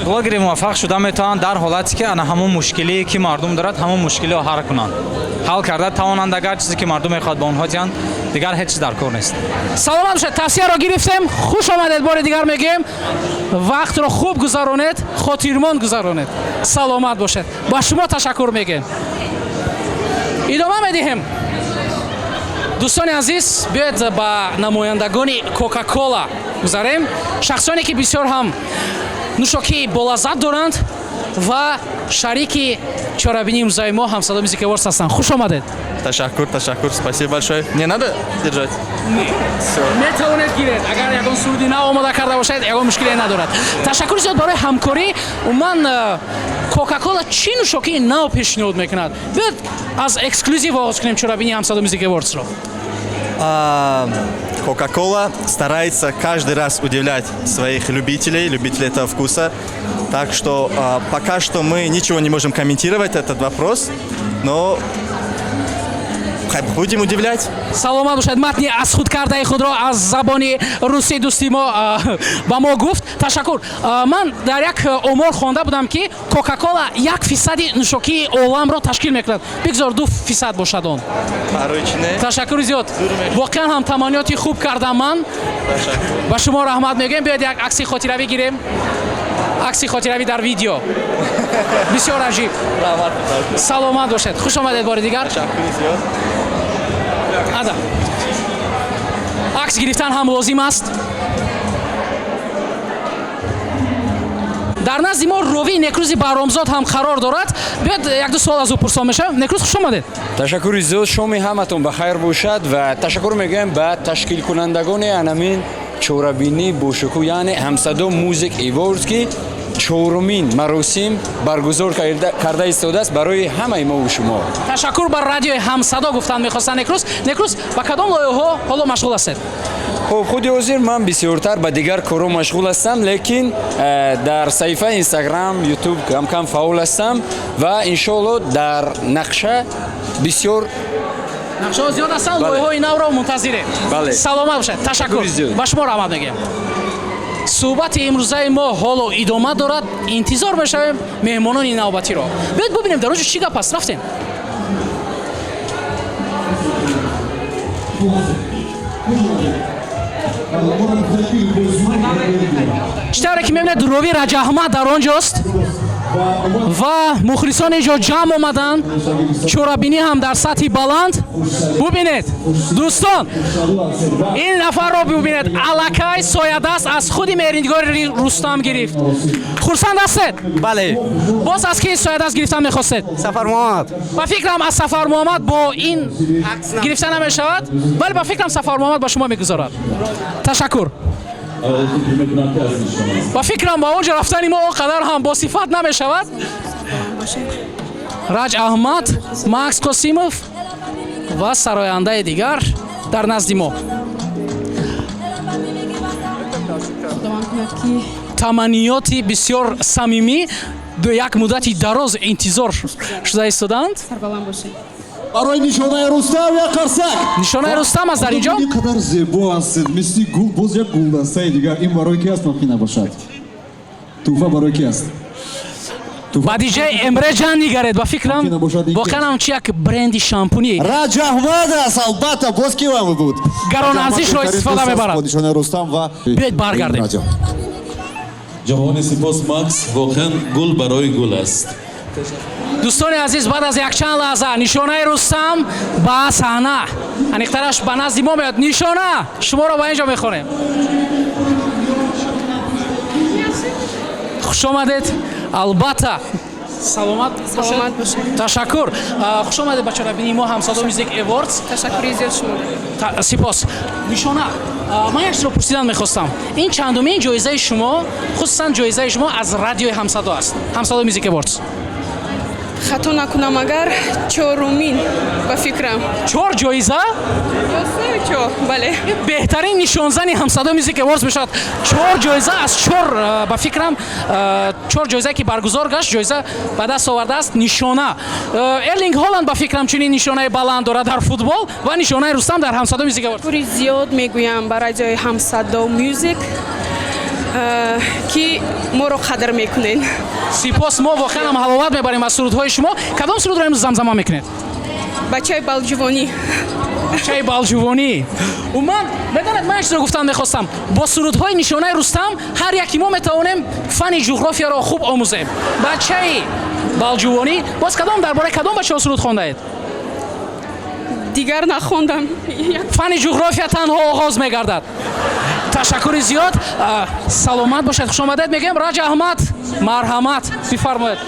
Блогери муваффақ шуда метавонанд дар ҳолате, ки ана ҳамон мушкилие, ки мардум дорад, ҳамон мушкилиро ҳал кунанд, ҳал карда тавонанд. Агар чизе, ки мардум мехоҳад, ба онҳо диҳанд, дигар ҳеҷ чиз дар кор нест. Саломат бошед, тавсияро гирифтем. Хуш омадед, бори дигар мегӯем. Вақтро хуб гузаронед, хотирмон гузаронед. Саломат бошед. Ба шумо ташаккур мегӯем. Идома медиҳем. Дӯстони азиз, биёед ба намояндагони Кока-Кола гузарем, шахсоне, ки бисёр ҳам нӯшокии болаззат доранд ва шарики чорабинии имрӯзаи мо, Ҳамсадо Music Awards, ҳастанд. Хуш омадед. Ташаккур, ташаккур, спасибо большое. Не надо держать? Метавонед гиред, агар ягон суруди нав омода карда бошед, ягон мушкиле надорад. Ташаккури зиёд барои ҳамкорӣ. Умуман, Кока-Кола чӣ нӯшокии нав пешниҳод мекунад? Биёед, аз эксклюзив оғоз кунем чорабинии Ҳамсадо Music Awards-ро. Кока-кола старается каждый раз удивлять своих любителей, любителей этого вкуса. Так что пока что мы ничего не можем комментировать этот вопрос, но будем удивлять. Саломат бошад. Матни аз худ кардаи худро аз забони русӣ дӯсти мо ба мо гуфт. Ташаккур. Ман дар як омор хонда будам, ки Кока-Кола 1 фисади нӯшокии оламро ташкил мекунад. Бигзор 2 фисад бошад он. Барои чӣ не? Ташаккури зиёд. Воқеан ҳам таманниёти хуб кардам ман. Ба шумо раҳмат мегӯем. Биёед, як акси хотиравӣ гирем, акси хотиравӣ дар видео, бисёр аҷиб. Саломат бошед, хуш омадед бори дигар. Ада, акс гирифтан ҳам лозим аст. Дар назди мо ровии Некрӯзи Баҳромзод ҳам қарор дорад. Биёед, як-ду суол аз ӯ пурсон мешавем. Некрӯз, хуш омадед. Ташаккури зиёд. Шоми ҳаматон ба хайр бошад ва ташаккур мегӯям ба ташкилкунандагони анамин чорабинӣ бошукӯҳ, яъне Ҳамсадо Music Awards, ки чорумин маросим баргузор карда истодааст барои ҳамаи мову шумо. Ташаккур ба радиои Ҳамсадо гуфтан мехостанд Некрӯз. Некрӯз, ба кадом лоиҳаҳо ҳоло машғул ҳастед? Хуб, худи ҳозир ман бисёртар ба дигар корҳо машғул ҳастам, лекин дар саҳифаи Инстаграм, Ютуб камкам фаъол ҳастам ва иншоалло дар нақша бисёр. Нақшаҳо зиёд ҳастанд. Бале. Лоиҳаҳои навро мунтазирем. Бале. Саломат бошад, ташаккур. Ташаккури зиёд. Ба шумо раҳмат мегӯям. Суҳбати имрӯзаи мо ҳоло идома дорад. Интизор мешавем меҳмонони навбатиро. Биёед, бубинем, дар он ҷо чӣ гап аст. Рафтем. Чӣ тавре ки мебинед, ровӣ Раҷаҳмад дар он ҷост ва мухлисон инҷо ҷамъ омаданд. Чорабинӣ ҳам дар сатҳи баланд. Бубинед, дӯстон, ин нафарро бубинед, аллакай соядаст аз худи меҳринигори Рустам гирифт. Хурсанд ҳастед? Бале. Боз аз ки соядаст гирифтан мехостед? Сафармуҳаммад. Ба фикрам, аз Сафармуҳаммад бо ин гирифта намешавад, вале ба фикрам, Сафармуҳаммад ба шумо мегузорад. Ташаккур. Ба фикрам, ба он ҷо рафтани мо он қадар ҳам босифат намешавад. Раҷ Аҳмад, Макс Қосимов ва сарояндаи дигар дар назди мо. Таманниёти бисёр самимӣ. Як муддати дароз интизор шуда истодаанд. Сарбаланд бошед. Барои Нишонаи Рустам як қарсак. Нишонаи Рустам аст дар инҷо. Ин қадар зебо ҳастед, мисли гул. Боз як гулдастаи дигар, ин барои ки аст? Мумкин набошад, тӯҳфа барои ки аст? Ба диҷей Эмреҷан нигаред. Ба фикрам, воқеан ҳам чи як бренди шампунӣ. Раҷ Аҳмад аст, албатта, боз ки вам буд? Гаронарзишро истифода мебарад. Бо Нишонаи Рустам ва Биёед, баргардем. радио. Ҷаҳони сипос, Макс, воқеан гул барои гул аст. Дӯстони азиз, баъд аз якчанд лаҳза Нишонаи Рустам ба саҳна, аниқтараш ба назди мо меояд. Нишона, шуморо ба ин ҷо мехонем. Хуш омадед, албатта. Саломат. Саломат бошед. Ташаккур. Хуш омадед ба чорабинии мо, Ҳамсадо Music Awards. Ташаккури зиёд шумо. Сипос. Нишона, ман як чизро пурсидан мехостам. Ин чандумин ҷоизаи шумо, хусусан ҷоизаи шумо аз радиои Ҳамсадо аст, Ҳамсадо Music Awards? Хато накунам агар, чорумин ба фикрам. Чор ҷоиза? Ё се ё чор, бале. Беҳтарин нишонзани Ҳамсадо Music Awards мешавад. Чор ҷоиза аз чор, ба фикрам, чор ҷоизае ки баргузор гашт, ҷоиза ба даст овардааст. Нишона, Эрлинг Холанд, ба фикрам, чунин нишонаи баланд дорад дар футбол ва нишонаи Рустам дар Ҳамсадо Music Awards. Ташаккури зиёд мегӯям ба радиои Ҳамсадо Music, ки моро қадр мекунед. Сипос. Мо воқеан ҳам ҳаловат мебарем аз сурудҳои шумо. Кадом сурудро имрӯз замзама мекунед? Бачаи балҷувонӣ. Бачаи балҷувонӣ. Умуман, медонед, ман як чизро гуфтан мехостам: бо сурудҳои нишонаи Рустам ҳар яки мо метавонем фанни ҷуғрофияро хуб омӯзем. Бачаи балҷувонӣ. Боз кадом, дар бораи кадом бачаҳо суруд хондаед? Дигар нахондам. Фанни ҷуғрофия танҳо оғоз мегардад. Ташаккури зиёд, саломат бошед. Хуш омадед мегӯем. Раҷа Аҳмад, марҳамат, бифармоед.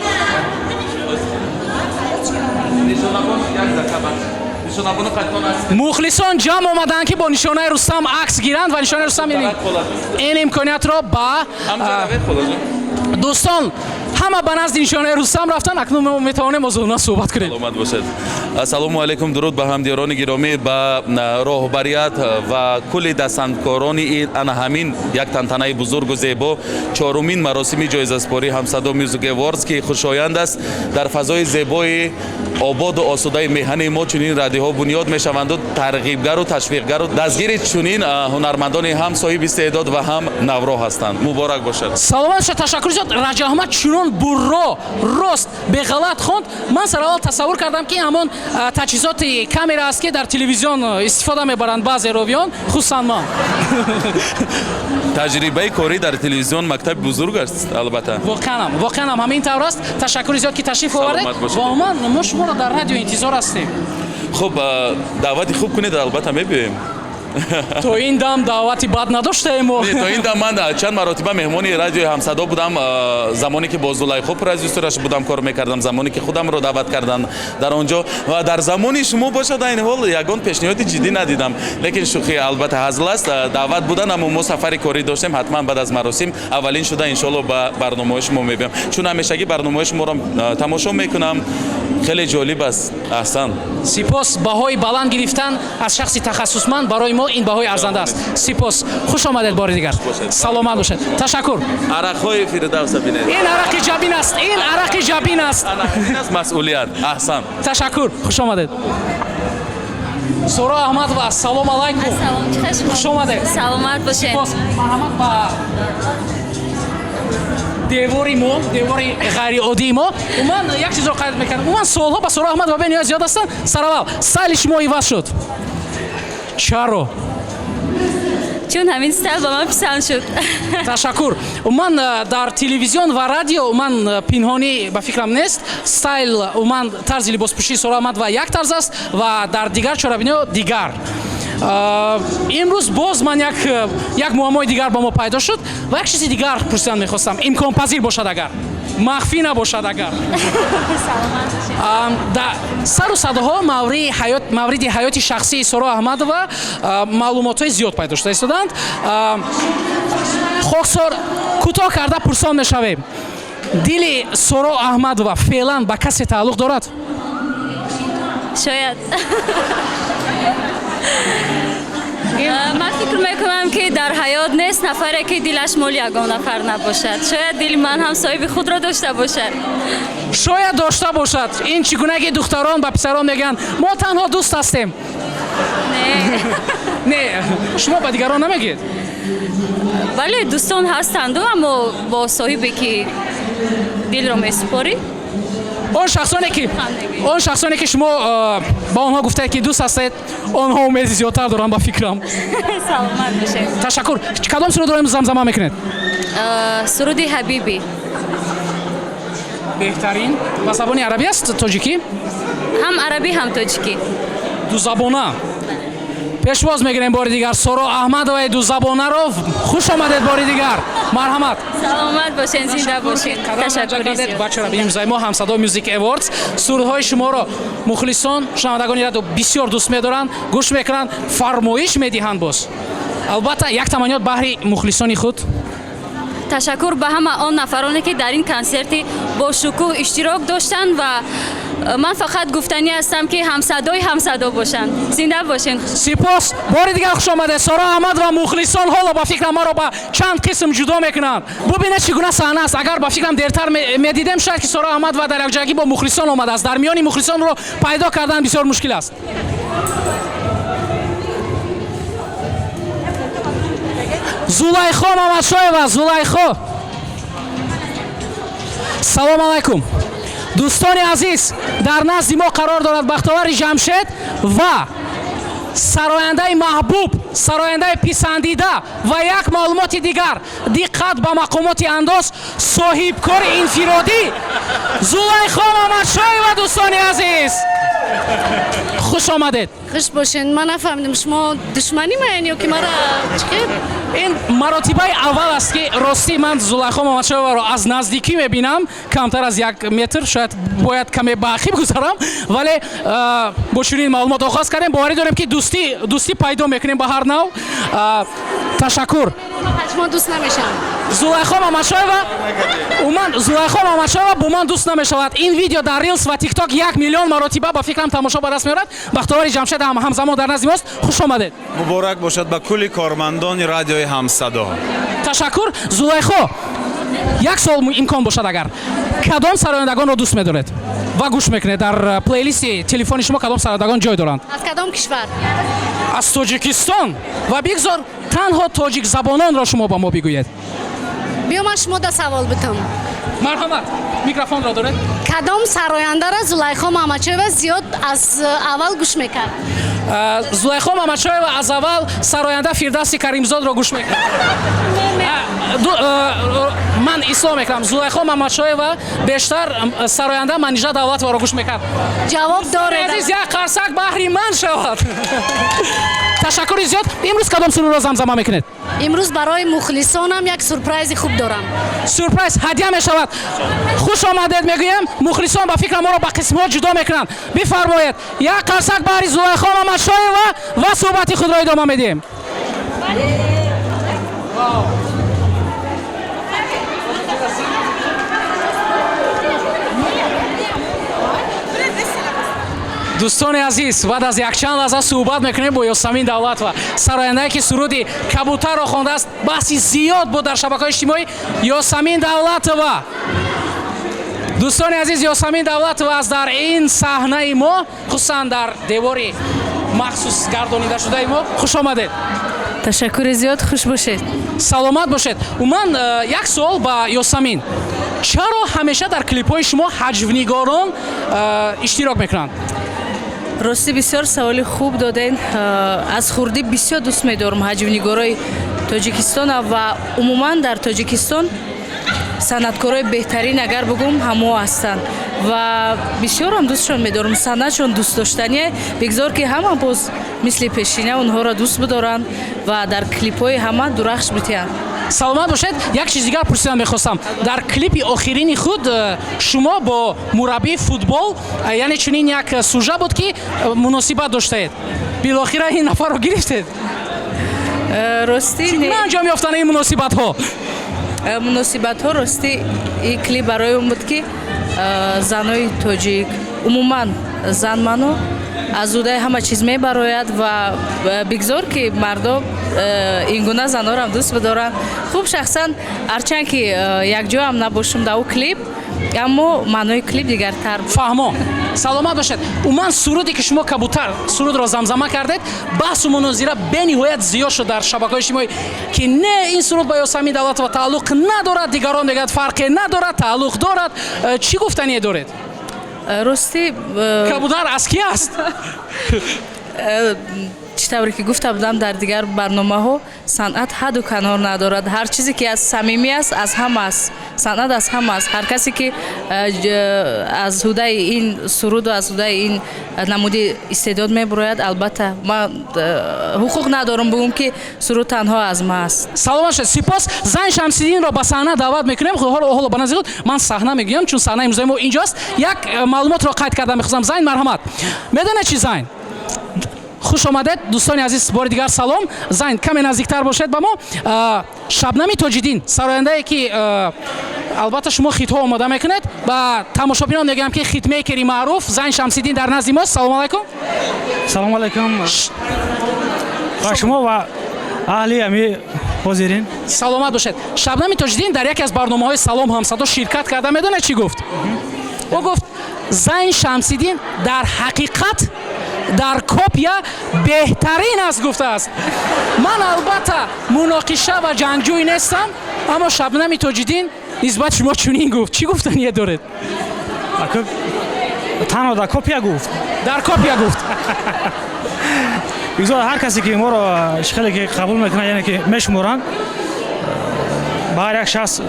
Мухлисон ҷамъ омаданд, ки бо нишонаи Рустам акс гиранд ва нишонаи Рустам ин имкониятро ба дӯстон. Ҳама ба назди нишонаи Рустам рафтан. Акнун мо метавонем озодона суҳбат кунем. Саломат бошед. Ассалому алайкум, дуруд ба ҳамдиёрони гиромӣ, ба роҳбарият ва кулли дастандкорони ин ана ҳамин як тантанаи бузургу зебо, чорумин маросими ҷоизаспории Ҳамсадо Music Awards, ки хушоянд аст, дар фазои зебои ободу осудаи меҳани мо чунин радиоҳо бунёд мешаванду тарғибгару ташвиқгару дастгири чунин ҳунармандони ҳам соҳиби истеъдод ва ҳам навроҳ ҳастанд. Муборак бошад. Саломат бошед, ташаккури зиёд. Раҷа Аҳмад чунон бурро, рост, беғалат хонд, ман сараввал тасаввур кардам, ки ҳамон таҷҳизоти камера аст, ки дар телевизион истифода мебаранд баъзе ровиён, хусусан ман. Таҷрибаи корӣ дар телевизион мактаби бузург аст, албатта. Воқеанам, воқеанам ҳамин тавр аст. Ташаккури зиёд, ки ташриф овардед. Саломат бошед. Ва умуман мо шуморо дар радио интизор ҳастем. Хуб, даъвати хуб кунед, албатта мебиёем. То ин дам даъвати бад надоштаем мо. Не, то ин дам ман чанд маротиба меҳмони радиои Ҳамсадо будам, замоне ки бо Зулайхо продюсераш будам, кор мекардам, замоне ки худамро даъват карданд дар он ҷо ва дар замони шумо бошад, айни ҳол ягон пешниҳоди ҷиддӣ надидам. Лекин шӯхӣ, албатта, ҳазл аст. Даъват будан, аммо мо сафари корӣ доштем. Ҳатман баъд аз маросим аввалин шуда, иншоалло, ба барномаҳои шумо мебиям, чун ҳамешагӣ барномаҳои шуморо тамошо мекунам. Хеле ҷолиб аст. Аҳсан. Сипос. Баҳои баланд гирифтан аз шахси тахассусманд барои мо ин баҳои арзанда аст. Сипос, хуш омадед бори дигар, саломат бошед, ташаккур. Арақҳои Фирдавса бинед. Ин арақи ҷабин аст, ин арақи ҷабин аст. Ин аст масъулият. Аҳсан. Ташаккур, хуш омадед. Соро Аҳмадова, ассалому алайкум. Хуш омадед. Саломат бошед. Сипос. Марҳамат ба девори мо, девори ғайриоддии мо. Умуман як чизро қайд мекардам: умуман суолҳо ба Соро Аҳмадова бениҳоят зиёд ҳастанд. Сараввал, стайли шумо иваз шуд, чаро? Чун ҳамин стайл ба ман писанд шуд. Ташаккур. Умуман дар телевизион ва радио, умуман, пинҳонӣ ба фикрам нест, стайл, умуман тарзи либоспӯшии Соро Аҳмадова як тарз аст ва дар дигар чорабиниҳо дигар. Имрӯз боз ман як муаммои дигар ба мо пайдо шуд ва як чизи дигар пурсидан мехостам, имконпазир бошад агар, махфӣ набошад агар. Сару садоҳо мавриди ҳаёти шахсии Соро Аҳмадова маълумотҳои зиёд пайдо шуда истоданд. Хоксор, кӯтоҳ карда пурсон мешавем: дили Соро Аҳмадова феълан ба касе тааллуқ дорад? Шояд. Ман фикр мекунам, ки дар ҳаёт нест нафаре, ки дилаш моли ягон нафар набошад. Шояд дили ман ҳам соҳиби худро дошта бошад. Шояд дошта бошад. Ин чӣ гуна ки духтарон ба писарон мегӯянд: мо танҳо дӯст ҳастем. Не, шумо ба дигарон намегӯед? Бале, дӯстон ҳастанду, аммо бо соҳибе ки дилро месупорӣ. Он шахсоне ки шумо ба онҳо гуфтаед, ки дӯст ҳастед, онҳо умеди зиёдтар доранд, ба фикрам. Саломат бошед. Ташаккур. Кадом сурудро имрӯз замзама мекунед? Суруди Ҳабибӣ. Беҳтарин. Ба забони арабӣ аст, тоҷикӣ? Ҳам арабӣ, ҳам тоҷикӣ. Дузабона. Пешвоз мегирем бори дигар Соро Аҳмадоваи дузабонаро. Хуш омадед бори дигар, марҳамат. Саломат бошед, зинда бошед, ташаккури зиёд. Бачаро бинем. Мо Ҳамсадо Music Awards, сурудҳои шуморо мухлисон, шунавандагони радио бисёр дӯст медоранд, гӯш мекунанд, фармоиш медиҳанд. Боз, албатта, як таманниёт баҳри мухлисони худ. Ташаккур ба ҳама он нафароне, ки дар ин консерти бошукӯҳ иштирок доштанд, ва ман фақат гуфтанӣ ҳастам, ки ҳамсадои ҳамсадо бошанд. Зинда бошен. Сипос, бори дигар хуш омадед, Соро Аҳмад. Ва мухлисон ҳоло ба фикрам маро ба чанд қисм ҷудо мекунанд. Бубинед, чӣ гуна саҳна аст. Агар ба фикрам дертар медидем, шояд ки Соро Аҳмад ва дар якҷоягӣ бо мухлисон омадааст. Дар миёни мухлисонро пайдо кардан бисёр мушкил аст. Зулайхо Мамадшоева. Зулайхо, салом алайкум. Дӯстони азиз, дар назди мо қарор дорад Бахтовари Ҷамшед ва сарояндаи маҳбуб, сарояндаи писандида. Ва як маълумоти дигар: диққат ба мақомоти андоз, соҳибкори инфиродӣ Зулайхо Мамадшоева. Дӯстони азиз, хуш омадед. Хуш бошед. Ман нафаҳмидам, шумо душмани маен ё ки мара чӣ? Ин маротибаи аввал аст, ки ростӣ ман Зулайхо Мамадшоеваро аз наздикӣ мебинам. Камтар аз 1 метр, шояд бояд каме ба ақиб гузарам, вале бо чунин маълумот оғоз кардем. Боварӣ дорем, ки дӯстӣ пайдо мекунем ба ҳар нав. Ташаккур. Шумо дӯст намешавам. Зулайхо Мамадшоева, умуман Зулайхо Мамадшоева бо ман дӯст намешавад. Ин видео дар Рилс ва Тикток 1 миллион маротиба ба фикрам тамошо ба даст меорад. Бахтовари Ҷамшед ҳам ҳамзамон дар назди мост. Хуш омадед. Муборак бошад ба кулли кормандони радиои Ҳамсадо. Ташаккур. Зулайхо, як суол имкон бошад агар: кадом сарояндагонро дӯст медоред ва гӯш мекунед? Дар плейлисти телефони шумо кадом сарояндагон ҷой доранд? Аз кадом кишвар? Аз Тоҷикистон, ва бигзор танҳо тоҷикзабононро шумо ба мо бигӯед. Биё, ман шумо да савол битам. Марҳамат, микрофонро доред. Кадом сарояндаро Зулайхо Мамадшоева зиёд аз аввал гӯш мекард? Зулайхо Мамадшоева аз аввал сароянда Фирдавси Каримзодро гӯш мекард. Ман ислоҳ мекунам: Зулайхо Мамадшоева бештар сароянда Манижа Давлатоваро гӯш мекард. Ҷавоб доред. Азиз, як қарсак баҳри ман шавад. Ташаккури зиёд. Имрӯз кадом сурудро замзама мекунед? Имрӯз барои мухлисонам як сюрпризи хуб дорам. Сюрприз ҳадя мешавад. Хуш омадед мегӯям. Мухлисон ба фикрам моро ба қисмҳо ҷудо мекунанд. Бифармоед, як қарсак баҳри Зулайхо Мамадшоева, ва суҳбати худро идома медиҳем. Дӯстони азиз, баъд аз якчанд лаҳза суҳбат мекунем бо Ёсамин Давлатова, сарояндае ки суруди Кабутарро хондааст. Баҳси зиёд буд дар шабакаҳои иҷтимоӣ. Ёсамин Давлатова, дӯстони азиз, Ёсамин Давлатова аст дар ин саҳнаи мо, хусусан дар девори махсус гардонидашудаи мо. Хуш омадед. Ташаккури зиёд, хуш бошед. Саломат бошед. Умуман, як суол ба Ёсамин: чаро ҳамеша дар клипҳои шумо ҳаҷвнигорон иштирок мекунанд? Ростӣ, бисёр саволи хуб доден. Аз хурдӣ бисёр дӯст медорам ҳаҷвнигорои Тоҷикистона ва умуман дар Тоҷикистон санъаткорои беҳтарин, агар бигӯм, ҳамо ҳастанд ва бисёрам дӯстшон медорам. Санъатшон дӯстдоштание. Бигзор, ки ҳама боз мисли пешина онҳоро дӯст бидоранд ва дар клипҳои ҳама дурахш битиҳанд. Саломат бошед. Як чиз дигар пурсидан мехостам: дар клипи охирини худ шумо бо мураббии футбол, яъне чунин як сужа буд, ки муносибат доштаед. Билохира ин нафарро гирифтед? Ростӣ, чӣ гуна анҷом ёфтанд ин муносибатҳо? Муносибатҳо, ростӣ, ин клип барои он буд, ки занои тоҷик, умуман зан ману аз уҳдаи ҳама чиз мебарояд ва бигзор, ки мардо ин гуна занорам дӯст бидоранд. Хуб, шахсан, ҳарчанд ки якҷоам набошам дар ӯ клип, аммо маънои клип дигартар. Фаҳмо, саломат бошед. Умуман, суруде ки шумо, Кабутар, сурудро замзама кардед, баҳсу мунозира бениҳоят зиёд шуд дар шабакаҳои иҷтимоӣ, ки не, ин суруд ба Ёсамин Давлатова тааллуқ надорад. Дигарон мегӯяд, фарқе надорад, тааллуқ дорад. Чӣ гуфтание доред? Ростӣ, Кабутар аз ки аст? Чӣ тавре ки гуфта будам дар дигар барномаҳо, санъат ҳадду канор надорад. Ҳар чизе ки аз самимӣ аст, аз ҳама аст. Санъат аз ҳама аст. Ҳар касе ки аз ҳудаи ин суруду аз ҳудаи ин намуди истеъдод мебурояд, албатта, ман ҳуқуқ надорам бигӯм, ки суруд танҳо аз ман аст. Саломат бошед, сипос. Зайн Шамсиддинро ба саҳна даъват мекунем. Ҳоло ба назди худ, ман саҳна мегӯям, чун саҳнаи имрӯзаи мо инҷост. Як маълумотро қайд карда мехостам. Зайн, марҳамат. Медонед чи, Зайн? Хуш омадед, дӯстони азиз, бори дигар салом. Зайн, каме наздиктар бошед ба мо. Шабнами Тоҷиддин, сарояндае ки албатта шумо хитҳо омода мекунед, ба тамошобинон мегӯям, ки хитмейкери маъруф Зайн Шамсиддин дар назди мост. Салому алайкум. Салому алайкум ба шумо ва аҳли ҳами ҳозирин. Саломат бошед. Шабнами Тоҷиддин дар яке аз барномаҳои «Салом Ҳамсадо» ширкат карда, медонед, чӣ гуфт? Ӯ гуфт, Зайн Шамсиддин дар ҳақиқат дар копия беҳтарин аст, гуфтааст. Ман албатта муноқиша ва ҷангҷӯй нестам, аммо Шабнами Тоҷиддин нисбат шумо чунин гуфт. Чӣ гуфтание доред? Танҳо дар копия гуфт? Дар копия гуфт. Бигзор ҳар касе ки моро хеле ки қабул мекунад, яъне ки мешуморанд, ба ҳар як шахс,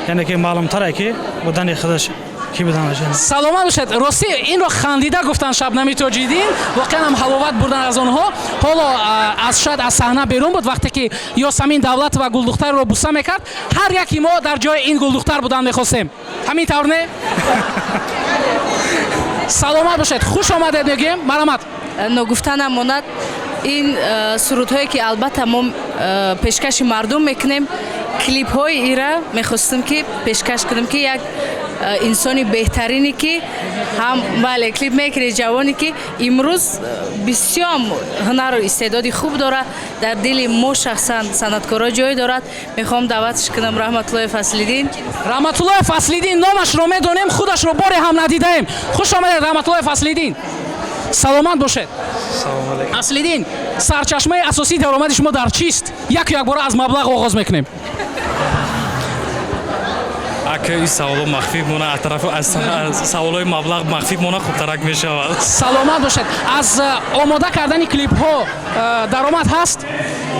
яъне ки маълумтаре, ки будани худаш ки буданаш. Саломат бошед. Ростӣ, инро хандида гуфтанд Шабнами Тоҷиддин, воқеан ҳам ҳаловат бурдан аз онҳо. Ҳоло аз шояд аз саҳна берун буд, вақте ки Ёсамин Давлат ва гулдухтарро буса мекард. Ҳар яки мо дар ҷои ин гулдухтар будан мехостем, ҳамин тавр не? Саломат бошед, хуш омадед мегӯем, марҳамат. Ногуфта намонад, ин сурудҳое ки албатта мо пешкаши мардум мекунем, клипҳои ира мехостем ки пешкаш кунем, ки як инсони беҳтарине ки ҳам, бале, клипмейкери ҷавоне ки имрӯз бисёр ҳунару истеъдоди хуб дорад, дар дили мо шахсан санъаткоро ҷой дорад. Мехоҳам даъватш кунам, Раҳматуллоев Аслиддин. Раҳматуллоев Аслиддин, номашро медонем, худашро боре ҳам надидаем. Хуш омадед, Раҳматуллоев Аслиддин, саломат бошед. Аслиддин, сарчашмаи асосии даромади шумо дар чист? Яку якбора аз маблағ оғоз мекунем. Ака, ин саволо махфӣ мона, аз тарафи аз саволҳои маблағ махфӣ мона, хубтарак мешавад. Саломат бошед. Аз омода кардани клипҳо даромад ҳаст?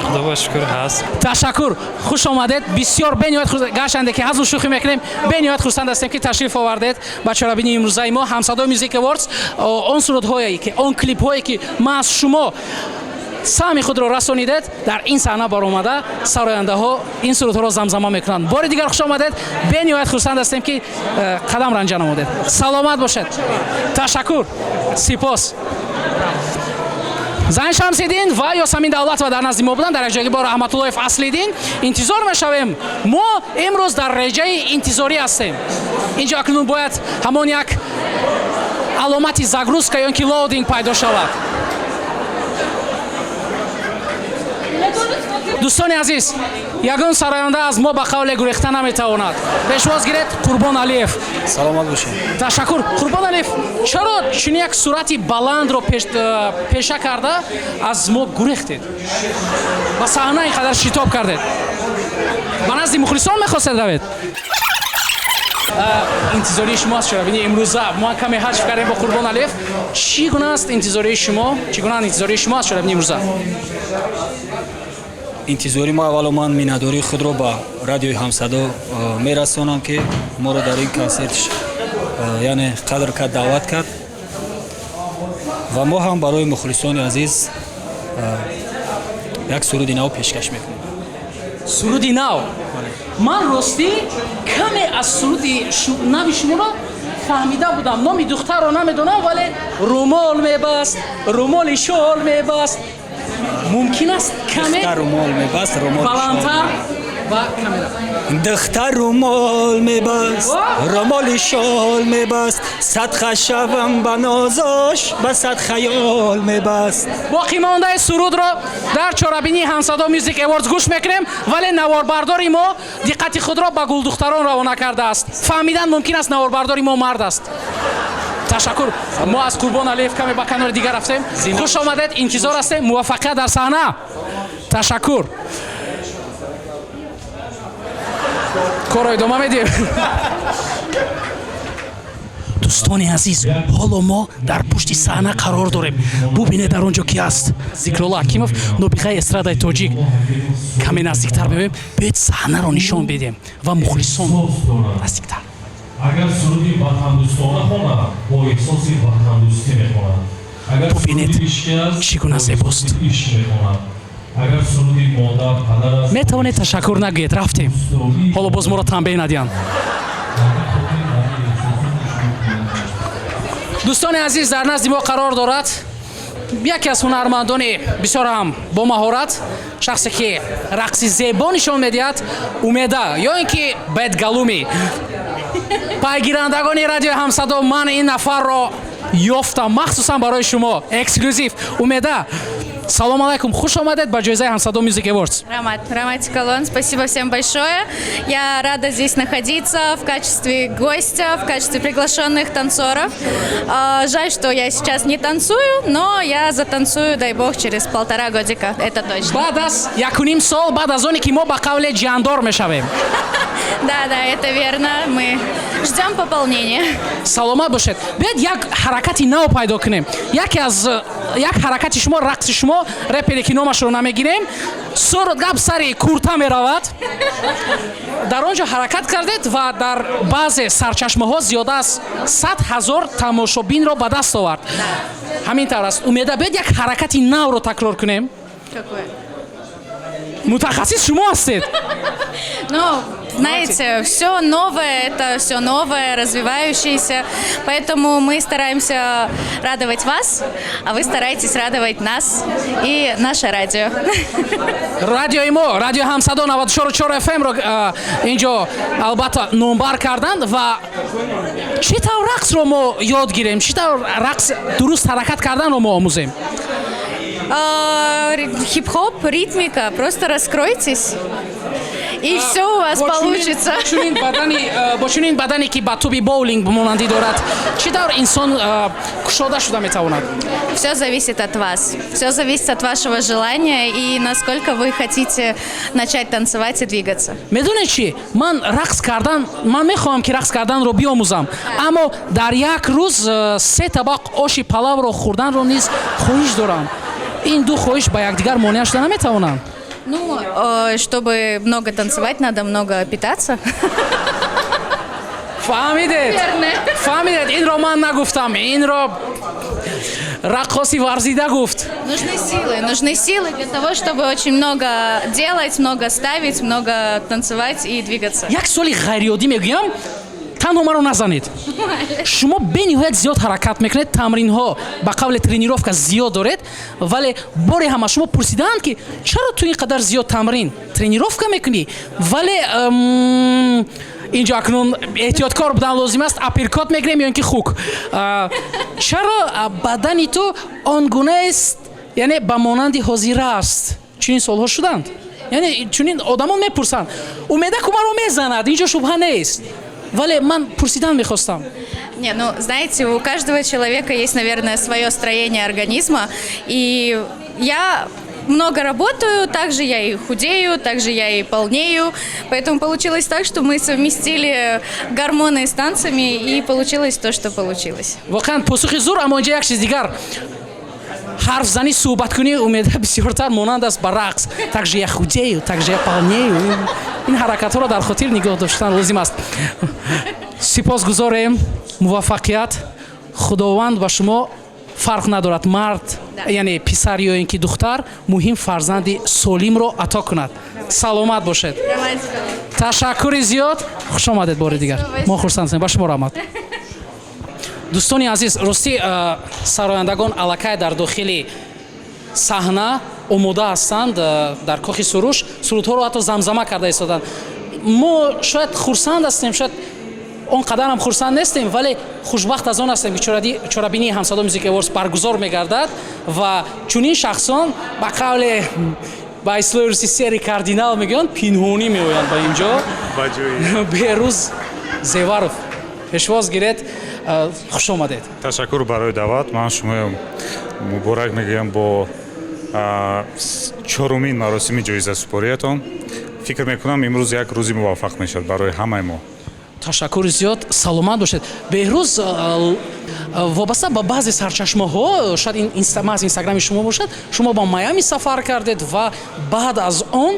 Худо ба шукр, ҳаст. Ташаккур, хуш омадед. Бисёр бениҳоят, гарчанде ки ҳазлу шӯхӣ мекунем, бениҳоят хурсанд ҳастем, ки ташриф овардед ба чорабинии имрӯзаи мо, Ҳамсадо Music Awards. Он сурудҳое ки, он клипҳое ки маҳз шумо саҳми худро расонидед, дар ин саҳна баромада сарояндаҳо ин сурудҳоро замзама мекунанд. Бори дигар хуш омадед, бениҳоят хурсанд ҳастем, ки қадам ранҷа намудед. Саломат бошед, ташаккур, сипос. Зайн Шамсиддин ва Ёсамин Давлатова дар назди мо буданд дар якҷоягӣ бо Раҳматуллоев Аслиддин. Интизор мешавем, мо имрӯз дар реҷаи интизорӣ ҳастем. Инҷо акнун бояд ҳамон як аломати загрузка ё ки loading пайдо шавад. Дӯстони азиз, ягон сароянда аз мо ба қавле гурехта наметавонад. Пешвоз гиред, Қурбон Алиев. Саломат бошед. Ташаккур. Қурбон Алиев, чаро чунин як сурати баландро пеша карда аз мо гурехтед, ба саҳна ин қадар шитоб кардед? Ба назди мухлисон мехостед равед? Интизории шумо аз чорабинии имрӯза? Мо каме ҳаҷв кардем бо Қурбон Алиев. Чӣ гуна аст интизории шумо, чӣ гуна интизории шумо аз чорабинии имрӯза? Интизори мо, аввало ман миннатдории худро ба радиои Ҳамсадо мерасонам, ки моро дар ин консерт, яъне қадр кард, даъват кард, ва мо ҳам барои мухлисони азиз як суруди нав пешкаш мекунем. Суруди нав. Ман ростӣ каме аз суруди нави шуморо фаҳмида будам, номи духтарро намедонам, вале румол мебаст, румоли шол мебаст. Мумкин аст каме румол мебаст, румоли баландтар ва камера? Духтар румол мебаст, румоли шол мебаст, садқа шавам ба нозош, ба сад хаёл мебаст. Боқимондаи сурудро дар чорабинии Ҳамсадо Music Awards гӯш мекунем, вале наворбардори мо диққати худро ба гулдухтарон равона кардааст. Фаҳмидан мумкин аст, наворбардори мо мард аст. Ташаккур. Мо аз Қурбон Алиев каме ба канори дигар рафтем. Хуш омадед, интизор ҳастем, муваффақият дар саҳна. Ташаккур. Корро идома медиҳем. Дӯстони азиз, ҳоло мо дар пушти саҳна қарор дорем. Бубинед, дар он ҷо ки аст? Зикрулло Ҳакимов, нобиғаи эстрадаи тоҷик. Каме наздиктар мебинем. Биёед, саҳнаро нишон бидем ва мухлисон наздиктар. Агар суруди ватандӯстона хонад, бо эҳсоси ватандӯстӣ мехонад. Агар бубинед, чӣ гуна зебост. Ишқ мехонад. Агар суруди модар, падар аст. Метавонед ташаккур нагӯед, рафтем. Ҳоло боз моро танбеҳ надиҳанд. Дӯстони азиз, дар назди мо қарор дорад Яке аз ҳунармандони бисёр ҳам бо маҳорат, шахсе ки рақси зебо нишон медиҳад, Умеда ё ин ки Бедгалуми. Пайгирандагони радиои Ҳамсадо, ман ин нафарро ёфтам махсусан барои шумо, эксклюзив. Умеда, салом алайкум, хуш омадед ба ҷоизаи Ҳамсадо Music Awards. Раҳмат, раҳмати калон, спасибо всем большое. Я рада здесь находиться в качестве гостя, в качестве приглашенных танцоров. Жаль, что я сейчас не танцую, но я затанцую, дай бог, через полтора годика, это точно. Баъд аз 1,5 сол, баъд аз оне ки мо ба қавле ҷиандор мешавем. Да, это верно. Мы ждем пополнения. Саломат бошед. Биёед, як ҳаракати нав пайдо кунем. Яке аз як ҳаракати шумо, рақси шумо, репере ки номашро намегирем, сур гап сари курта меравад, дар он ҷо ҳаракат кардед ва дар баъзе сарчашмаҳо зиёда аз 100 000 тамошобинро ба даст овард. Ҳамин тавр аст, Умеда? Биёед, як ҳаракати навро такрор кунем. Какое? Мутахассис шумо ҳастед. Ну, знаете, все новое – это все новое, развивающееся. Поэтому мы стараемся радовать вас, а вы стараетесь радовать нас и наше радио. Радиои мо, радио Ҳамсадо 94,4 ФМ ро инҷо албатта номбар карданд. Ва чӣ тавр рақсро мо ёд гирем, чӣ тавр рақс дуруст ҳаракат карданро мо омӯзем? Хип-хоп, ритмика, просто раскройтесь, и все у вас получится. Бо чунин бадане, ки ба туби боулинг монандӣ дорад, чӣ тавр инсон кушода шуда метавонад? Все зависит от вас. Все зависит от вашего желания и насколько вы хотите начать танцевать и двигаться. Медонед чӣ, ман рақс кардан, ман мехоҳам, ки рақс карданро биомӯзам, аммо дар як рӯз се табақ оши палавро хӯрданро низ хоҳиш дорам. Ин ду хоҳиш ба якдигар монеа шуда наметавонанд? Ну, чтобы много танцевать, надо много питаться. Фаҳмидед, фаҳмидед, инро ман нагуфтам, инро раққоси варзида гуфт. Нужны силы, нужны силы для того, чтобы очень много делать, много ставить, много танцевать и двигаться. Як суоли ғайриоддӣ мегӯям, танҳо маро назанед. Шумо бениҳоят зиёд ҳаракат мекунед, тамринҳо, ба қавле тренировка зиёд доред, вале боре ҳам аз шумо пурсидаанд, ки чаро ту ин қадар зиёд тамрин, тренировка мекунӣ, вале инҷо акнун эҳтиёткор будан лозим аст, апперкот мегирем ё ин ки хук, чаро бадани ту он гунаест, яъне ба монанди ҳозира аст? Чунин суолҳо шуданд, яъне чунин одамон мепурсанд. Умеда ку маро мезанад, инҷо шубҳа нест, вале ман пурсидан мехостам. Не, ну, знаете, у каждого человека есть, наверное, свое строение организма. И я много работаю, также я и худею, также я и полнею. Поэтому получилось так, что мы совместили гормоны с танцами, и получилось то, что получилось. Воқеан, посухи зур, аммо инҷа як чиз дигар: ҳарфзанӣ, суҳбаткунии Умеда бисёртар монанд аст ба рақс. Также я худею, также я полнею. Ин ҳаракатҳоро дар хотир нигоҳ доштан лозим аст. Сипосгузорем, муваффақият Худованд ба шумо. Фарқ надорад, мард, яъне писар ё ин ки духтар, муҳим фарзанди солимро ато кунад. Саломат бошед, ташаккури зиёд, хуш омадед бори дигар, мо хурсанд ҳастем. Ба шумо раҳмат. Дӯстони азиз, ростӣ, сарояндагон аллакай дар дохили саҳна омода ҳастанд, дар Кохи Суруш сурудҳоро ҳатто замзама карда истоданд. Мо шояд хурсанд ҳастем, шояд он қадарам хурсанд нестем, вале хушбахт аз он ҳастем, ки чорабинии Ҳамсадо Music Awards баргузор мегардад ва чунин шахсон, ба қавле, ба истилоҳи русӣ, серый кардинал мегӯянд, пинҳонӣ меоянд ба ин ҷо. Беҳрӯз Зеваров, пешвоз гиред, хуш омадед. Ташаккур барои даъват. Ман шуморо муборак мегӯям бо чорумин маросими ҷоизасупориятон. Фикр мекунам, имрӯз як рӯзи муваффақ мешавад барои ҳамаи мо. Ташаккури зиёд, саломат бошед, Беҳрӯз. Вобаста ба баъзе сарчашмаҳо, шояд маҳз Инстаграми шумо бошад, шумо ба Майами сафар кардед ва баъд аз он,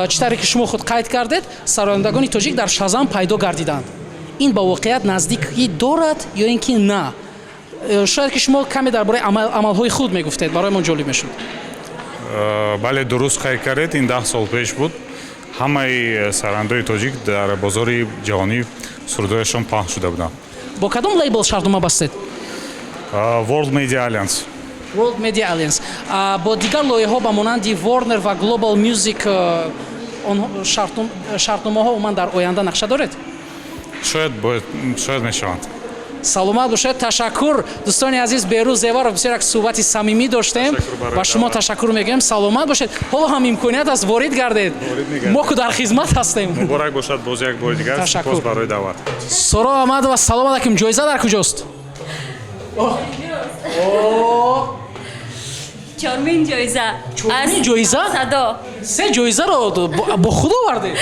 чӣ тавре ки шумо худ қайд кардед, сарояндагони тоҷик дар Шазам пайдо гардиданд. Ин ба воқеият наздикӣ дорад ё ин ки на? Шояд ки шумо каме дар бораи амалҳои худ мегуфтед, барои мо ҷолиб мешуд. Бале, дуруст қайд кардед, ин 10 сол пеш буд. Ҳамаи сарояндаҳои тоҷик дар бозори ҷаҳонӣ сурудҳояшон паҳн шуда буданд. Бо кадом лейбл шартнома бастед? World Media Alliance. World Media Alliance. Бо дигар лоиҳаҳо ба монанди Warner ва Global Music шартномаҳо умуман дар оянда нақша доред? Шояд бояд, шояд мешаванд. Саломат бошед, ташаккур. Дӯстони азиз, Беҳрӯз Зеваров, бисёр як суҳбати самимӣ доштем, ба шумо ташаккур мегӯем, саломат бошед. Ҳоло ҳам имконият аст, ворид гардед, мо ку дар хизмат ҳастем. Муборак бошад боз як бори дигар, сипос барои даъват. Соро Аҳмадова, салом алайкум. Ҷоиза дар куҷост? Чормин ҷоиза. Чормин ҷоиза? Садо. Се ҷоизаро бо худ овардед?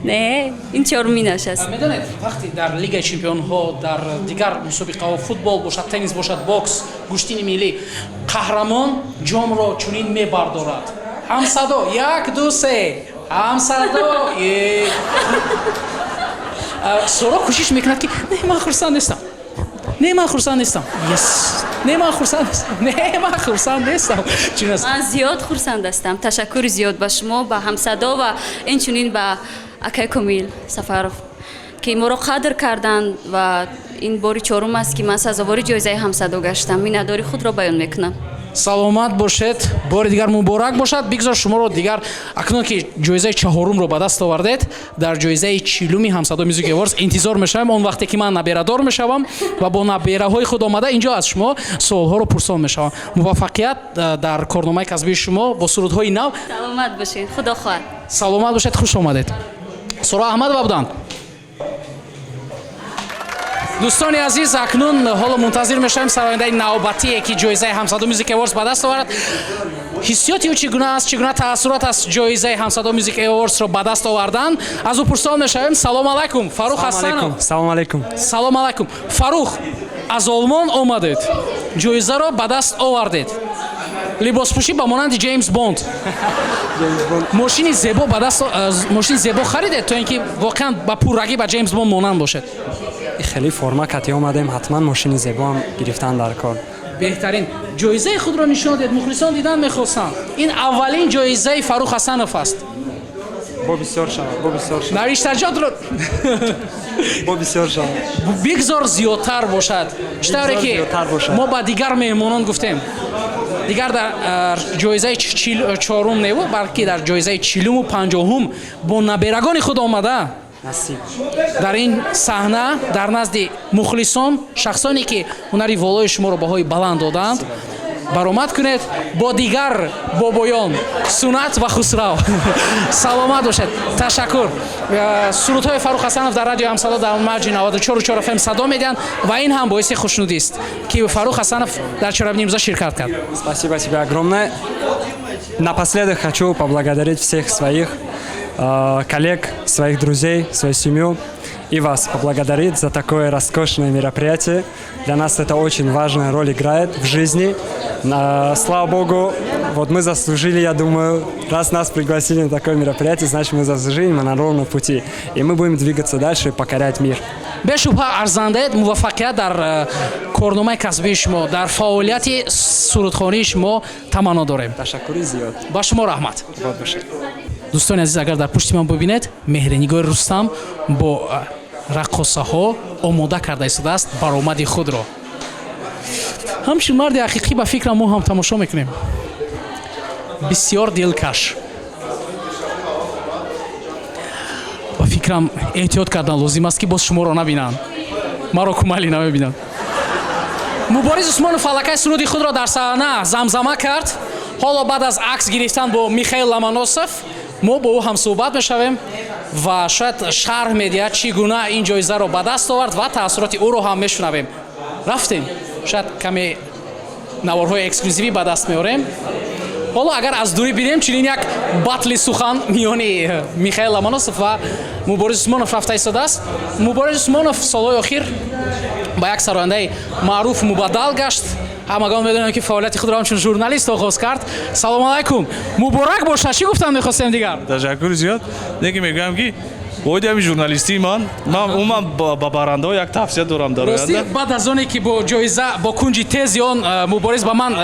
Не, ин чорминаш аст. Медонед, вақте дар Лигаи чемпионҳо, дар дигар мусобиқаҳо, футбол бошад, теннис бошад, бокс, гӯштини миллӣ, қаҳрамон ҷомро чунин мебардорад. Ҳамсадо, як, ду, се, ҳамсадо. Соро кӯшиш мекунад, ки не, ман хурсанд нестам, не, ман хурсанд нестам, yes, не, ман хурсанд нестам, не, ман хурсанд нестам. Чун аст? Ман зиёд хурсанд ҳастам. Ташаккури зиёд ба шумо, ба Ҳамсадо ва инчунин ба акай Комил Сафаров, ки моро қадр карданд, ва ин бори чорум аст, ки ман сазовори ҷоизаи Ҳамсадо гаштам. Миннатдори худро баён мекунам. Саломат бошед, бори дигар муборак бошад. Бигзор шуморо дигар, акнун ки ҷоизаи чаҳорумро ба даст овардед, дар ҷоизаи 40-уми Ҳамсадо Music Awards интизор мешавем, он вақте ки ман наберадор мешавам ва бо набераҳои худ омада инҷо аз шумо суолҳоро пурсон мешавам. Муваффақият дар корномаи касбии шумо бо сурудҳои нав. Саломат бошед, худо хоҳад. Саломат бошед, хуш омадед. Соро Аҳмадова буданд. Дӯстони азиз, акнун ҳоло мунтазир мешавем сарояндаи навбатие, ки ҷоизаи Ҳамсадо Music Awards ба даст овард. Ҳиссиёти ӯ чӣ гуна аст, чӣ гуна таассурот аст ҷоизаи Ҳамсадо Music Awards-ро ба даст овардан, аз ӯ пурсон мешавем. Салом алайкум, Фарух Ҳасанов. Салом алайкум. Салом алайкум, Фарух. Аз Олмон омадед, ҷоизаро ба даст овардед, либоспӯшӣ ба монанди Ҷеймс Бонд, мошини зебо ба даст, мошини зебо харидед, то ин ки воқеан ба пуррагӣ ба Ҷеймс Бонд монанд бошед? Хеле форма кати омадем, ҳатман мошини зебоам гирифтан дар кор. Беҳтарин. Ҷоизаи худро нишон дед, мухлисон дидан мехостанд. Ин аввалин ҷоизаи Фарух Ҳасанов аст. Бо бисёр шавад, бо бисёр шавад. Навиштаҷотро бо бисёр шавад. Бигзор зиёдтар бошад. Чӣ тавре ки мо ба дигар меҳмонон гуфтем, дигар дар ҷоизаи чорум неву, балки дар ҷоизаи 40-уму 50-ум бо наберагони худ омада дар ин саҳна, дар назди мухлисон, шахсоне ки ҳунари волои шуморо баҳои баланд доданд, баромад кунед бо дигар бобоён Сунат ва Хусрав. Саломат бошед, ташаккур. Сурудҳои Фарух Ҳасанов дар радиои Ҳамсадо дар мавҷи 94,4 FM садо медиҳанд ва ин ҳам боиси хушнудист, ки Фарух Ҳасанов дар чорабинии имрӯза ширкат кард. Спасибо тебе огромное. Напоследок хочу поблагодарить всех своих коллег, своих друзей, свою семью и вас поблагодарить за такое роскошное мероприятие. Для нас это очень важная роль играет в жизни. Слава Богу, вот мы заслужили, я думаю, раз нас пригласили на такое мероприятие, значит, мы заслужили, мы на ровном пути. И мы будем двигаться дальше и покорять мир. Бешубҳа арзандаед. Муваффақият дар корномаи касбии шумо, дар фаъолияти сурудхонии шумо таманно дорем. Ташаккури зиёд. Ба шумо раҳмат. Дӯстони азиз, агар дар пушти ман бибинед, Меҳринигори Рустам бо раққосаҳо омода карда истодааст баромади худро. Ҳамчун марди ҳақиқӣ, ба фикрам, мо ҳам тамошо мекунем. Бисёр дилкаш. Ба фикрам, эҳтиёт кардан лозим аст, ки боз шуморо набинанд, маро кумали намебинанд. Мубориз Усмонов аллакай суруди худро дар саҳна замзама кард. Ҳоло баъд аз акс гирифтан бо Михаил Ломоносов мо бо ӯ ҳамсӯҳбат мешавем ва шояд шарҳ медиҳад, чӣ гуна ин ҷоизаро ба даст овард, ва таассуроти ӯро ҳам мешунавем. Рафтем, шояд каме наворҳои эксклюзивӣ ба даст меорем. Ҳоло агар аз дурӣ бинем, чунин як батли сухан миёни Михаил Ломоносов ва Мубориз Усмонов рафта истодааст. Мубориз Усмонов солҳои охир ба як сарояндаи маъруф мубаддал гашт. Ҳамагон медонем, ки фаъолияти худро ҳамчун журналист оғоз кард. Салому алайкум, муборак бошад. Чӣ гуфтан мехостем дигар? Ташаккури зиёд. Лекин мегӯям, ки Оиди ҳамин журналистии ман умуман ба барандаҳо як тавсия дорам дар Ростӣ, оянда. Баъд аз оне ки бо ҷоиза, бо кунҷи тези он Мубориз ба ман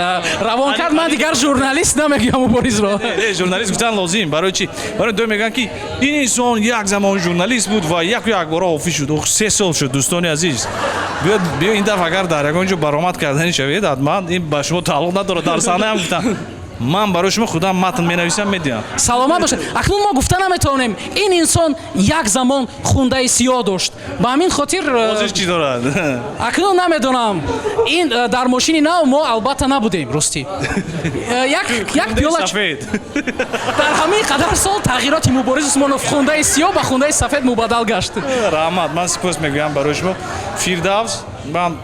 равон кард, ман дигар журналист намегӯям Муборизро. Не, журналист гуфтан лозим. Барои чӣ? Барои доим мегӯянд, ки ин инсон як замон журналист буд ва яку якбора ҳофиз шуд. Ох, 3 сол шуд. Дӯстони азиз, биё, биё, ин дафъа агар дар ягон ҷо баромад кардани шавед, ҳатман ин ба шумо тааллуқ надорад, дар саҳна ҳам гуфтан, ман барои шумо худам матн менависам, медиҳам. Саломат бошед. Акнун мо гуфта наметавонем, ин инсон як замон хундаи сиёҳ дошт, ба ҳамин хотир Ҳозир чӣ дорад? Акнун намедонам. Ин дар мошини нав мо албатта набудем, ростӣ. Як пиёла сафед. Дар ҳамин қадар сол тағйироти Мубориз Усмонов, хундаи сиёҳ ба хундаи сафед мубаддал гашт. Раҳмат, ман сипос мегӯям барои шумо. Фирдавс, ман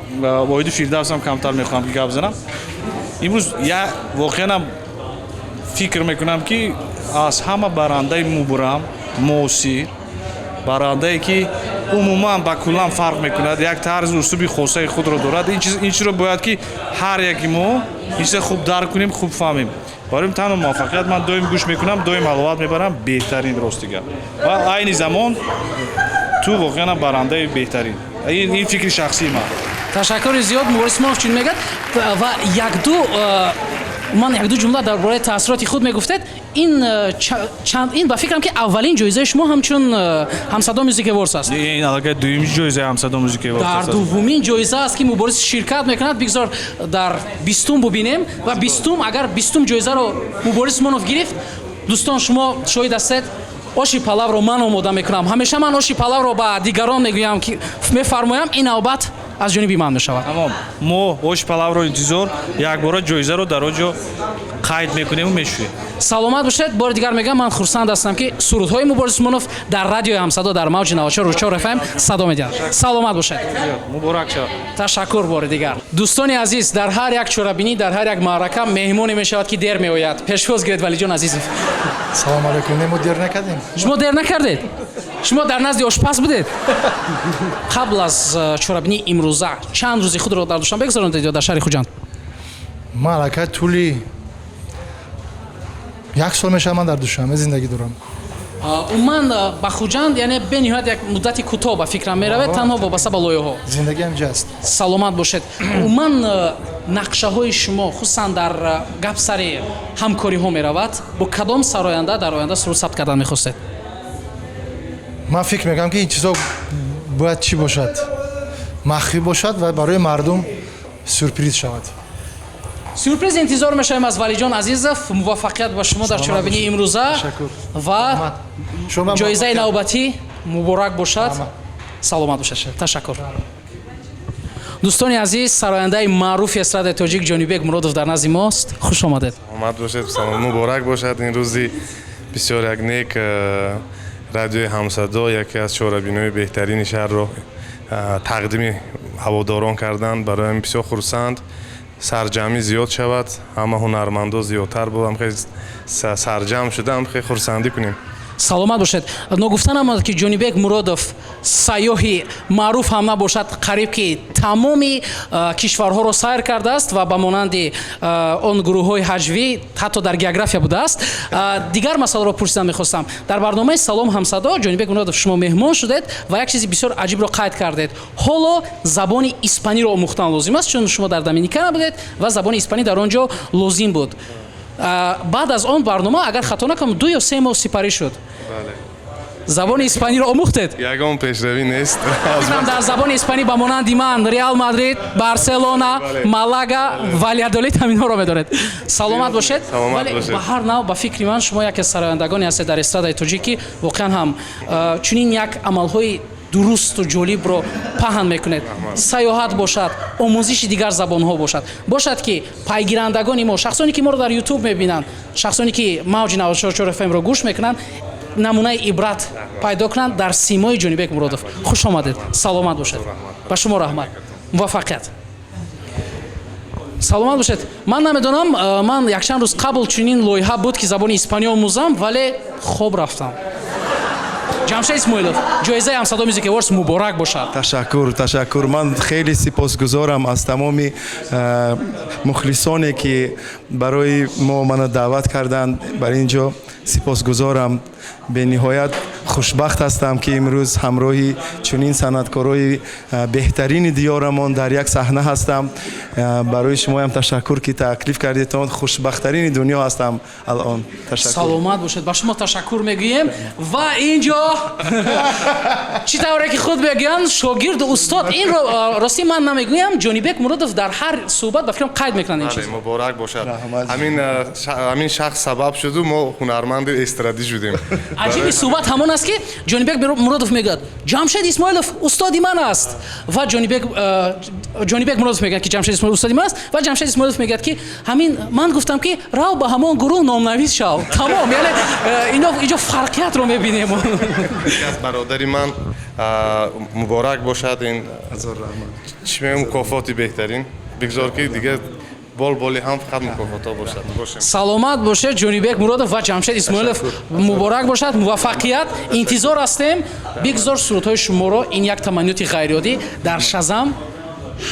оиди Фирдавсам камтар мехоҳам ки гап занам имрӯз. Я воқеанам фикр мекунам, ки аз ҳама барандаи мубрам, муосир, барандае ки умуман ба куллан фарқ мекунад, як тарзу услуби хосаи худро дорад. Ин чизро бояд ки ҳар яки мо ин чиза хуб дарк кунем, хуб фаҳмем. Барои танҳо муваффақият. Ман доим гӯш мекунам, доим ҳаловат мебарам. Беҳтарин, рости гап, ва айни замон ту воқеан барандаи беҳтарин. Ин фикри шахсии ман. Ташаккури зиёд. Мубориз Усмонов чун мегӯяд ва якду ман якду ҷумла дар бораи таассуроти худ мегуфтед. Ин чанд, ин ба фикрам, ки аввалин ҷоизаи шумо ҳамчун Ҳамсадо Music Awards аст. Ин аллакай дуюми ҷоизаи Ҳамсадо Music Awards Дар аст. Дуввумин ҷоиза аст, ки Мубориз ширкат мекунад. Бигзор дар 20-ум бубинем ва 20-ум, агар 20-ум ҷоизаро Мубориз Усмонов гирифт, дӯстон, шумо шоҳид ҳастед, оши палавро ман омода мекунам. Ҳамеша ман оши палавро ба дигарон мегӯям, ки мефармоям, ин навбат аз ҷониби ман мешавад. Тамом, мо ош палавро интизор, якбора ҷоизаро дар он ҷо қайд мекунему мешӯем. Саломат бошед. Бори дигар мегӯям, ман хурсанд ҳастам, ки сурудҳои Мубориз Усмонов дар радиои Ҳамсадо, дар мавҷи 94,4 ФМ садо медиҳанд. Саломат бошед. Муборак шавад. Ташаккур бори дигар. Дӯстони азиз, дар ҳар як чорабинӣ, дар ҳар як маърака меҳмоне мешавад, ки дер меояд. Пешвоз гиред, Валиҷон Азизов. Салом алейкум. Не, мо дер накардем. Шумо дер накардед? Шумо дар назди ошпаз будед. Қабл аз чорабинии имрӯза чанд рӯзи худро дар Душанбе гузаронидед ё дар шаҳри Хуҷанд? Ман аллакай тӯли як сол мешавад, ман дар Душанбе зиндагӣ дорам. Умуман ба Хуҷанд, яъне бениҳоят як муддати кӯтоҳ, ба фикрам, меравед, танҳо вобаста ба лоиҳаҳо. Зиндагӣ ҳамҷа аст. Саломат бошед. Умуман нақшаҳои шумо, хусусан дар гап сари ҳамкориҳо меравад, бо кадом сароянда дар оянда суруд сабт кардан мехостед? Ман фикр мекунам, ки ин чизо бояд чӣ бошад, махфӣ бошад ва барои мардум сюрприз шавад. Сюрприз интизор мешавем аз Валиҷон Азизов. Муваффақият ба шумо дар чорабинии имрӯза ва ҷоизаи навбатӣ муборак бошад. Саломат бошад, ташаккур. Дӯстони азиз, сарояндаи маъруфи эстрадаи тоҷик Ҷонибек Муродов дар назди мост. Хуш омадед. Омад бошед, салом, муборак бошад ин рӯзи бисёр як нек. Радиои Ҳамсадо яке аз чорабинои беҳтарини шаҳрро тақдими ҳаводорон карданд. Барои бисёр хурсанд. Сарҷамъӣ зиёд шавад, ҳама ҳунармандо зиёдтар будам, хеле сарҷамъ шудам, хеле хурсандӣ кунем. Саломат бошед. Ногуфта намонад, ки Ҷонибек Муродов сайёҳи маъруф ҳам набошад, қариб ки тамоми кишварҳоро сайр кардааст ва ба монанди он гурӯҳҳои ҳаҷвӣ ҳатто дар география будааст. Дигар масъаларо пурсидан мехостам. Дар барномаи Салом Ҳамсадо, Ҷонибек Муродов, шумо меҳмон шудед ва як чизи бисёр аҷибро қайд кардед: ҳоло забони испаниро омӯхтан лозим аст, чун шумо дар Доминикана будед ва забони испанӣ дар он ҷо лозим буд. Баъд аз он барнома, агар хато накунам, 2 ё 3 моҳ сипарӣ шуд. Забони испаниро омӯхтед? Ягон пешравӣ нест. Фикрам, дар забони испанӣ ба монанди ман Реал Мадрид, Барселона, Малага, Валядолид, ҳаминҳоро медонед. Саломат бошед. Вале ба ҳар нав, ба фикри ман, шумо яке аз сарояндагоне ҳастед дар эстрадаи тоҷик, ки воқеан ҳам чунин як амалҳои дурусту ҷолибро паҳн мекунед. Сайёҳат бошад, омӯзиши дигар забонҳо бошад, ки пайгирандагони мо, шахсоне ки моро дар Ютуб мебинанд, шахсоне ки мавҷи 94 ФМ-ро гӯш мекунанд, намунаи ибрат пайдо кунанд дар симои Ҷонибек Муродов. Хуш омадед, саломат бошед. Ба шумо раҳмат, муваффақият, саломат бошед. Ман намедонам, ман якчанд рӯз қабл чунин лоиҳа буд, ки забони испанӣ омӯзам, вале хоб рафтам. Ҷамшед Исмоилов, ҷоизаи Ҳамсадо Music Awards муборак бошад. Ташаккур, ташаккур. Ман хеле сипосгузорам аз тамоми мухлисоне, ки барои мо мана даъват карданд бар ин ҷо. Сипосгузорам, бениҳоят хурсанд. Хушбахт ҳастам, ки имрӯз ҳамроҳи чунин санъаткорои беҳтарини диёрамон дар як саҳна ҳастам. Барои шумоям ташаккур, ки таклиф кардетон. Хушбахттарини дунё ҳастам алон. Ташаккур. Саломат бошед, ба шумо ташаккур мегӯем. Ва ин ҷо чӣ тавре ки худ мегӯянд, шогирду устод, инро ростӣ ман намегӯям, Ҷонибек Муродов дар ҳар суҳбат, ба фикрам, қайд мекунанд ин чиз. Муборак бошад. Ҳамин шахс сабаб шуду мо ҳунарманди эстрадӣ шудем. Аҷиби суҳбат ҳамон аст, ки Ҷонибек Муродов мегӯяд, Ҷамшед Исмоилов устоди ман аст, ва Ҷонибек Муродов мегӯяд, ки Ҷамшед Исмоилов устоди ман аст, ва Ҷамшед Исмоилов мегӯяд, ки ҳамин ман гуфтам, ки рав ба ҳамон гурӯҳ номнавис шав, тамом. Яъне ино инҷо фарқиятро мебинем. Аз бародари ман муборак бошад ин, чӣ мегӯям, мукофоти беҳтарин. Бигзор, ки дигар бол боли ҳам фақат мукофотҳо бошад, бошем. Саломат бошед, Ҷонибек Муродов ва Ҷамшед Исмоилов, муборак бошад, муваффақият интизор ҳастем. Бигзор сурудҳои шуморо, ин як таманниёти ғайриоддӣ, дар Шазам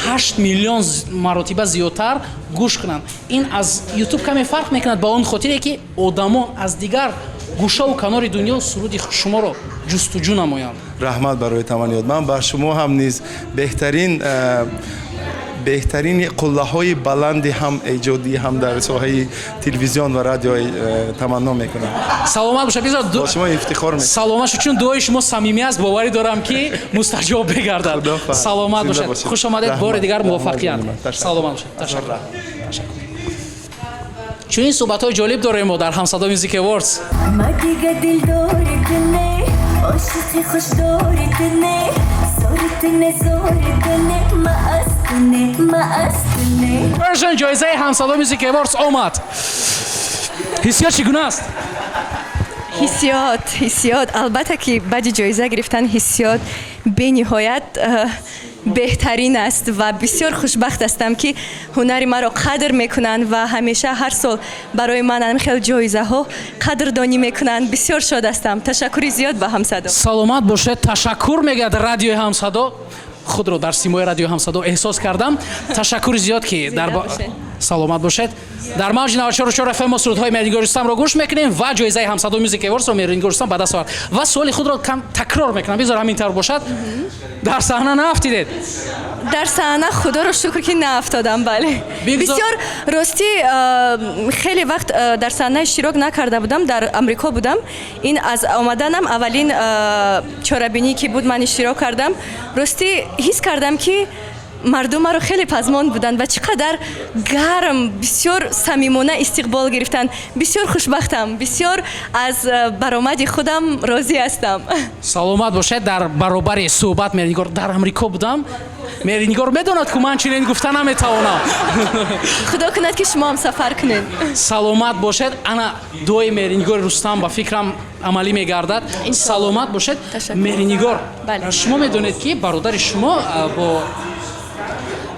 8 миллион маротиба зиёдтар гӯш кунанд. Ин аз Ютуб каме фарқ мекунад, ба он хотире ки одамон аз дигар гӯшаву канори дунё суруди шуморо ҷустуҷӯ намоянд. Раҳмат барои таманниёт. Ман ба шумо ҳам низ беҳтарини қуллаҳои баланди ҳам эҷодӣ, ҳам дар соҳаи телевизион ва радио таманно мекунам. Саломат бошад. Бизор Бо шумо ифтихор мекунам. Саломат шуд, чун дуои шумо самимӣ аст, боварӣ дорам, ки мустаҷоб мегардад. Саломат бошад, хуш омадед бори дигар, муваффақият. Саломат бошад, ташаккур. Чунин суҳбатҳои ҷолиб дорем мо дар Ҳамсадо Music Awards. Ма дига дилдори ту не, ошиқи хушдори ту не, зори ту не, зори ту не, ма аз ту не, ма аз ту не. Version ҷоизаи Ҳамсадо Music Awards омад. Ҳиссиёт чӣ гуна аст? Ҳиссиёт, албатта, ки баъди ҷоиза гирифтан ҳиссиёт бениҳоят беҳтарин аст ва бисёр хушбахт ҳастам, ки ҳунари маро қадр мекунанд ва ҳамеша ҳар сол барои ман ҳамин хел ҷоизаҳо қадрдонӣ мекунанд. Бисёр шод ҳастам. Ташаккури зиёд ба Ҳамсадо. Саломат бошед, ташаккур мегӯяд радиои Ҳамсадо. Худро дар симои радиои Ҳамсадо эҳсос кардам. Ташаккури зиёд, ки дар бошед. Саломат бошед. Дар мавҷи 94 FM мо сурудҳои Меҳрнигор Рустамро гӯш мекунем ва ҷоизаи Ҳамсадо Music Awards-ро Меҳрнигор Рустам ба даст овард. Ва суоли худро кам такрор мекунам, бизор ҳамин тавр бошад: дар саҳна наафтидед? Дар саҳна, худоро шукр, ки наафтодам, бале. Бисёр ростӣ, хеле вақт дар саҳна иштирок накарда будам, дар Амрико будам. Ин аз омаданам аввалин чорабинӣ ки буд, ман иштирок кардам. Ростӣ, ҳис кардам, ки мардум маро хеле пазмон буданд ва чӣ қадар гарм, бисёр самимона истиқбол гирифтанд. Бисёр хушбахтам, бисёр аз баромади худам розӣ ҳастам. Саломат бошед. Дар баробари суҳбат Меҳрнигор дар Амрико будам, Меҳрнигор медонад, ку ман чунин гуфта наметавонам. Худо кунад, ки шумо ҳам сафар кунед. Саломат бошед. Ана дуои Меҳрнигори Рустам, ба фикрам, амалӣ мегардад. Саломат бошед, Меҳрнигор. Шумо медонед, ки бародари шумо бо,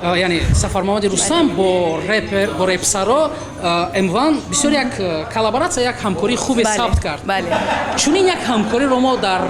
яъне Сафармуҳаммади Рустам, бо репер, бо репсаро М1 бисёр як коллаборатсия, як ҳамкории хубе сабт кард. Чунин як ҳамкориро мо дар,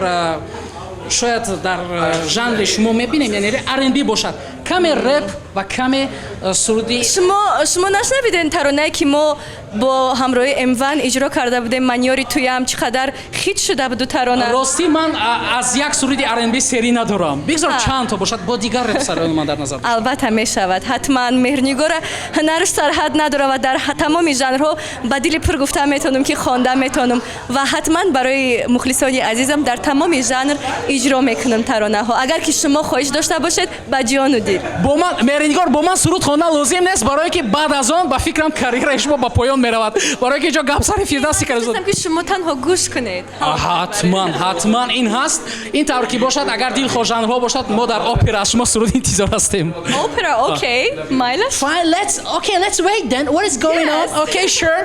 шояд, дар жанри шумо мебинем, яъне R&B бошад, каме реп ва каме суруди Шумо нашнавиден таронае, ки мо бо ҳамроҳи М1 иҷро карда будем, «Ман ёри туям»? Чӣ қадар хит шуда буду тарона. Ростӣ, ман аз як суруди R&B серӣ надорам. Бигзор чанд то бошад бо дигар репсарони ман дар назар. Албатта, мешавад, ҳатман. Меҳрнигора ҳунараш сарҳад надорад ва дар тамоми жанрҳо ба дили пур гуфта метавонам, ки хонда метавонам ва ҳатман барои мухлисони азизам дар тамоми жанр иҷро мекунам таронаҳо, агар ки шумо хоҳиш дошта бошед, ба ҷону дил. Бо ман, Меҳрнигор, бо ман суруд хондан лозим нест, барое ки баъд аз он, ба фикрам, карьераи шумо ба поён меравад, барое ки инҷо гап сари Фирдавси Каримзода. Ки шумо танҳо гӯш кунед. Ҳатман, ҳатман ин ҳаст. Ин тавр ки бошад, агар дилхоҳ жанрҳо бошад, мо дар опера аз шумо суруд интизор ҳастем. Опера, окей, майлаш. Fine, let's okay, let's wait then. What is going on? Okay, sure.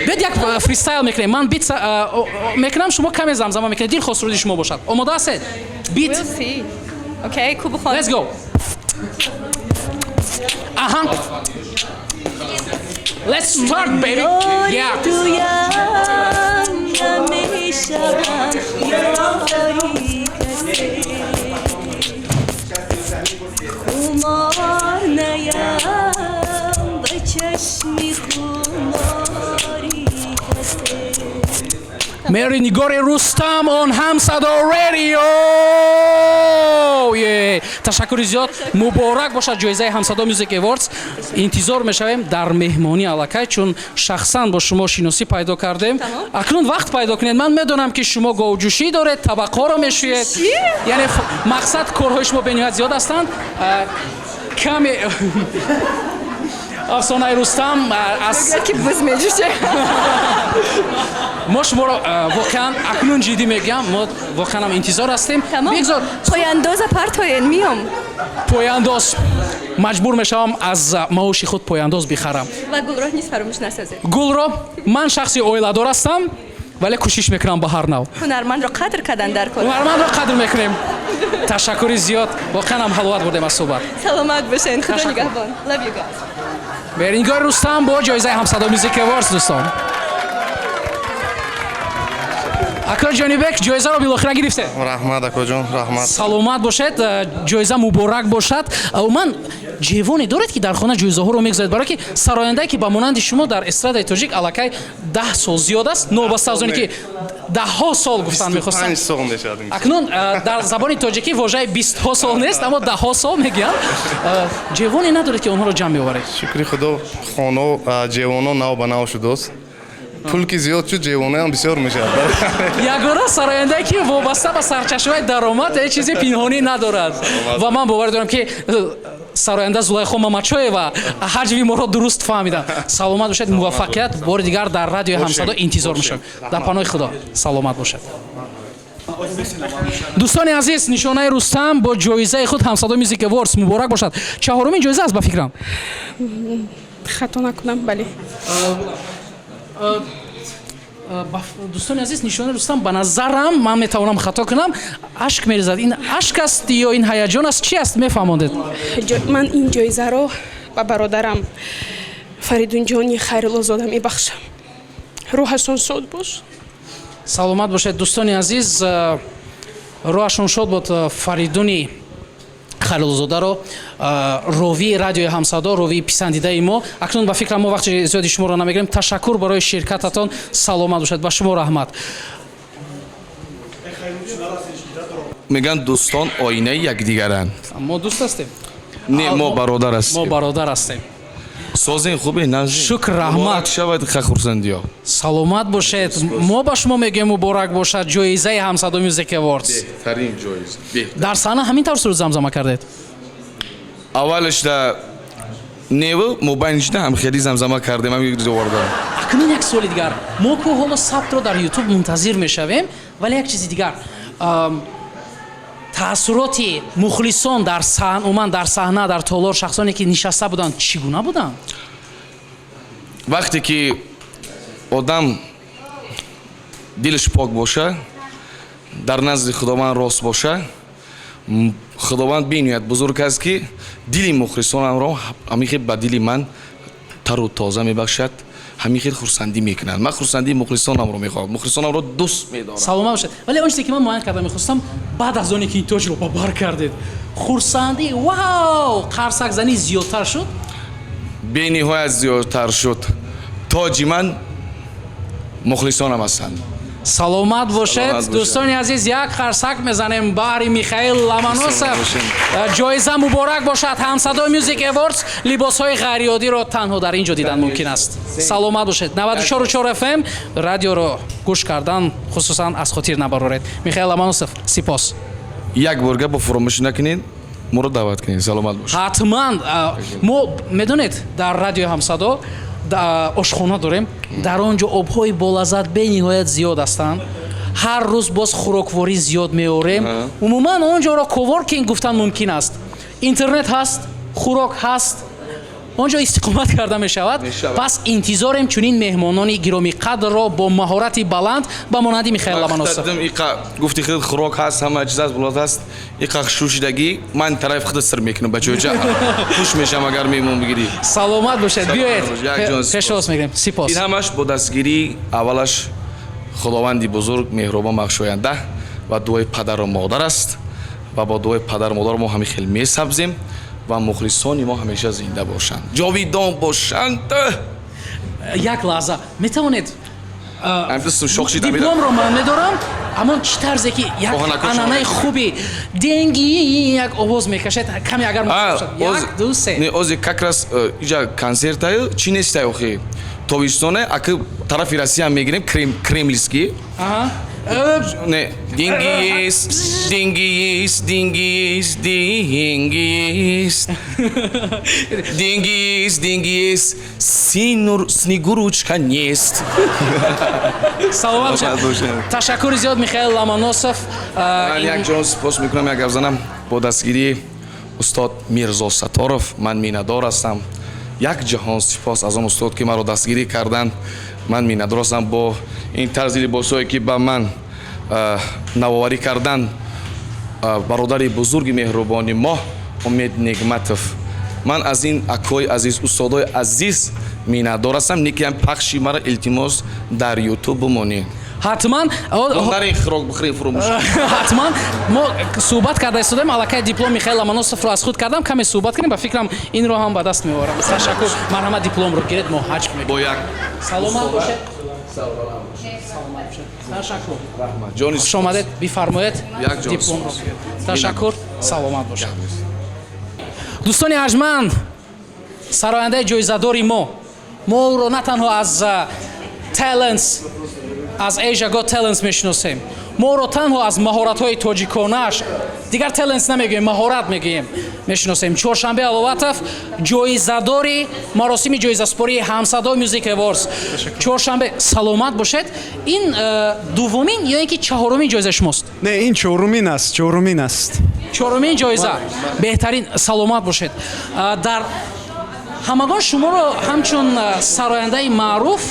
Биёед, як фристайл мекунем. Ман бит мекунам, шумо каме замзама мекунед. Дилхоҳ суруди шумо бошад. Омода ҳастед? Бит. We'll see. Okay, ку бихон. Let's go. Аҳа. Let's start, baby. Yeah. Туям намешавам ёри касе, хумор наям ба чашми хумори касе. Меҳринигори Рустам он Ҳамсадо Радио. Ташаккури зиёд, муборак бошад ҷоизаи Ҳамсадо Music Awards. Интизор мешавем дар меҳмонӣ аллакай, чун шахсан бо шумо шиносӣ пайдо кардем. Акнун вақт пайдо кунед. Ман медонам, ки шумо говҷӯшӣ доред, табақҳоро мешӯед, яъне мақсад корҳои шумо бениҳоят зиёд ҳастанд. Каме Афсонаи Рустам аз ки буз меҷӯше. Мо шуморо воқеан, акнун ҷиддӣ мегӯям, мо воқеан ҳам интизор ҳастем. Бигзор пояндоза партоен, миём. Пояндоз маҷбур мешавам аз маоши худ пояндоз бихарам. Ва гулро низ фаромӯш насозед. Гулро, ман шахси оиладор ҳастам, вале кӯшиш мекунам ба ҳар нав. Ҳунармандро қадр кардан дар кор. Ҳунармандро қадр мекунем. Ташаккури зиёд, воқеан ҳам ҳаловат бурдем аз суҳбат. Саломат бошед, Худо нигаҳбон. Love you guys. Меҳринигори Рустам бо ҷоизаи Ҳамсадо Music Awards. Дӯстон, акои Ҷонибек, ҷоизаро билохира гирифтед. Раҳмат, акоҷон, раҳмат. Саломат бошед, ҷоиза муборак бошад. Умуман, ҷевоне доред, ки дар хона ҷоизаҳоро мегузоред, барое ки сарояндае, ки ба монанди шумо дар эстрадаи тоҷик аллакай 10 сол зиёд аст, новобаста аз оне ки даҳҳо сол гуфтан мехостам. Сол мешавад. Акнун дар забони тоҷикӣ вожаи бистҳо сол нест, аммо даҳҳо сол мегӯянд. Ҷевоне надоред, ки онҳоро ҷамъ меоваред? Шукри Худо, хоно ҷевоно нав ба нав шудааст. Пул ки зиёд шуд, ҷевонаам бисёр мешавад. Ягона сарояндае, ки вобаста ба сарчашмаи даромад ҳеҷ чизи пинҳонӣ надорад. Ва ман бовар дорам, ки сароянда Зулайхо Мамачоева ҳаҷви моро дуруст фаҳмиданд. Саломат бошед, муваффақият. Бори дигар дар Радиои Ҳамсадо интизор мешавем. Дар паноҳи Худо, саломат бошед. Дӯстони азиз, Нишонаи Рустам бо ҷоизаи худ, Ҳамсадо Music Awards, муборак бошад. Чаҳорумин ҷоиза аст, ба фикрам. Хато накунам, бале. Дӯстони азиз, Нишонаи Рустам, ба назарам, ман метавонам хато кунам, ашк мерезад. Ин ашк аст ё ин ҳаяҷон аст, чи аст, мефаҳмондед? Ман ин ҷоизаро ба бародарам Фаридунҷони Хайруллозода мебахшам, рӯҳашон шод бош. Саломат бошед. Дӯстони азиз, рӯҳашон шод бод Фаридуни Хайруллозодаро, ровии Радиои Ҳамсадо, ровии писандидаи мо. Акнун, ба фикрам, мо вақти зиёди шуморо намегирем. Ташаккур барои ширкататон, саломат бошед, ба шумо раҳмат. Мегӯянд, дӯстон оинаи якдигаранд. Мо дӯст ҳастем. Не, мо бародар ҳастем. Мо бародар ҳастем. Созен, хубе? Шукр, раҳмат. Шавад хурсандиё. Саломат бошед. Мо ба шумо мегӯем, муборак бошад ҷоизаи Ҳамсадо Music Awards. Беҳтарин ҷоиза. Дар саҳна ҳамин тавр суруд замзама кардед? Аввалашда неву мобайнишда ҳам хеле замзама кардем, ҳам овардам. Акнун як суоли дигар. Мо ку ҳоло сабтро дар Ютуб мунтазир мешавем, вале як чизи дигар: таассуроти мухлисон дар умуман дар саҳна, дар толор, шахсоне ки нишаста буданд, чӣ гуна буданд? Вақте ки одам дилаш пок боша, дар назди Худованд рост боша, Худованд бениҳоят бузург аст, ки дили мухлисонамро ҳамин хел ба дили ман тару тоза мебахшад, ҳамин хел хурсандӣ мекунад. Ман хурсандии мухлисонамро мехоҳам, мухлисонамро дӯст медорам. Саломат бошед. Вале он чизе ки ман муайян карда мехостам, баъд аз оне ки ин тоҷро ба бар кардед, хурсандӣ, вау, қарсакзанӣ зиёдтар шуд? Бениҳоят зиёдтар шуд. Тоҷи ман мухлисонам ҳастанд. Саломат бошед. Дӯстони азиз, як қарсак мезанем баҳри Михаил Ломоносов. Ҷоиза муборак бошад. Ҳамсадо Music Awards, либосҳои ғайриоддиро танҳо дар ин ҷо дидан мумкин аст. Саломат бошед. 94,4 FM радиоро гӯш кардан хусусан аз хотир набароред. Михаил Ломоносов, сипос. Як борга бо фуромӯшӣ накунед, моро даъват кунед. Саломат бошед. Ҳатман. Мо, медонед, дар Радиои Ҳамсадо ошхона дорем, дар он ҷо обҳои болаззат бениҳоят зиёд ҳастанд. Ҳар рӯз боз хӯрокворӣ зиёд меорем. Умуман, он ҷоро коворкинг гуфтан мумкин аст. Интернет ҳаст, хӯрок ҳаст, он ҷо истиқомат карда мешавад. Пас интизорем чунин меҳмонони гиромиқадрро бо маҳорати баланд ба монанди Михаил Ломоносов. Гуфти худ, хӯрок ҳаст, ҳама чиз ҳаст, булот ҳаст, иқа шӯшидагӣ ман тарафи худат сир мекунам, бачаҷа, хуш мешавам, агар меҳмон бигирӣ. Саломат бошед, биёед, пешвоз мегирем. Сипос. Ин ҳамаш бо дастгирии аввалаш Худованди бузург, меҳрубон, бахшоянда ва дуои падару модар аст. Ва бо дуои падару модар мо ҳамин хел месабзем ва мухлисони мо ҳамеша зинда бошанд, ҷовидон бошанд. Як лаҳза, метавонед Дипломро ман медорам, аммо чӣ тарзе ки як анъанаи хуби деньги як овоз мекашед, каме агар як, ду, се. Не, ози как раз иҷа консертаю чӣ нестай, охи тобистоне, аки тарафи Россия мегирем, кремльский. Не, деньги есть, деньги есть, деньги есть, деньги есть. Деньги есть, деньги есть, синур, снегурочка нест. Саломат бошед. Ташаккури зиёд, Михаил Ломоносов. Ман як ҷон сипос мекунам, як гап занам. Бо дастгирии устод Мирзо Сатторов ман миннатдор ҳастам. Як ҷаҳон сипос аз он устод, ки маро дастгирӣ карданд. Ман миннатдор ҳастам бо ин тарзи либосҳое, ки ба ман навоварӣ карданд, бародари бузурги меҳрубони мо Умед Негматов. Ман аз ин акои азиз, устодои азиз миннатдор ҳастам. Никиам пахши мара, илтимос, дар Ютуб бимонед. Ҳатман. Нари хӯрок бихӯри, фуромӯш. Ҳатман. Мо суҳбат карда истодаем, аллакай диплом Михаил Ломоносовро аз худ кардам. Каме суҳбат кунем, ба фикрам, инро ҳам ба даст меорам. Ташаккур. Марҳамат, дипломро гиред, мо ҳаҷм мекунем. Бо як Саломат бошед, ташаккур, хуш омадед. Бифармоед, дипломро. Ташаккур, саломат бошед. Дӯстони арҷманд, сарояндаи ҷоизадори мо, мо ӯро на танҳо аз Talents, аз Asia Got Talents мешиносем, мо ӯро танҳо аз маҳоратҳои тоҷиконааш, дигар Talents намегӯем, маҳорат мегӯем, мешиносем. Чоршанбе Аловатов, ҷоизадори маросими ҷоизаспории Ҳамсадо Music Awards. Чоршанбе, саломат бошед. Ин дуввумин ё ин ки чаҳорумин ҷоизаи шумост? Не, ин чорумин аст, чорумин аст. Чорумин ҷоиза, беҳтарин, саломат бошед. Дар ҳамагон шуморо ҳамчун сарояндаи маъруф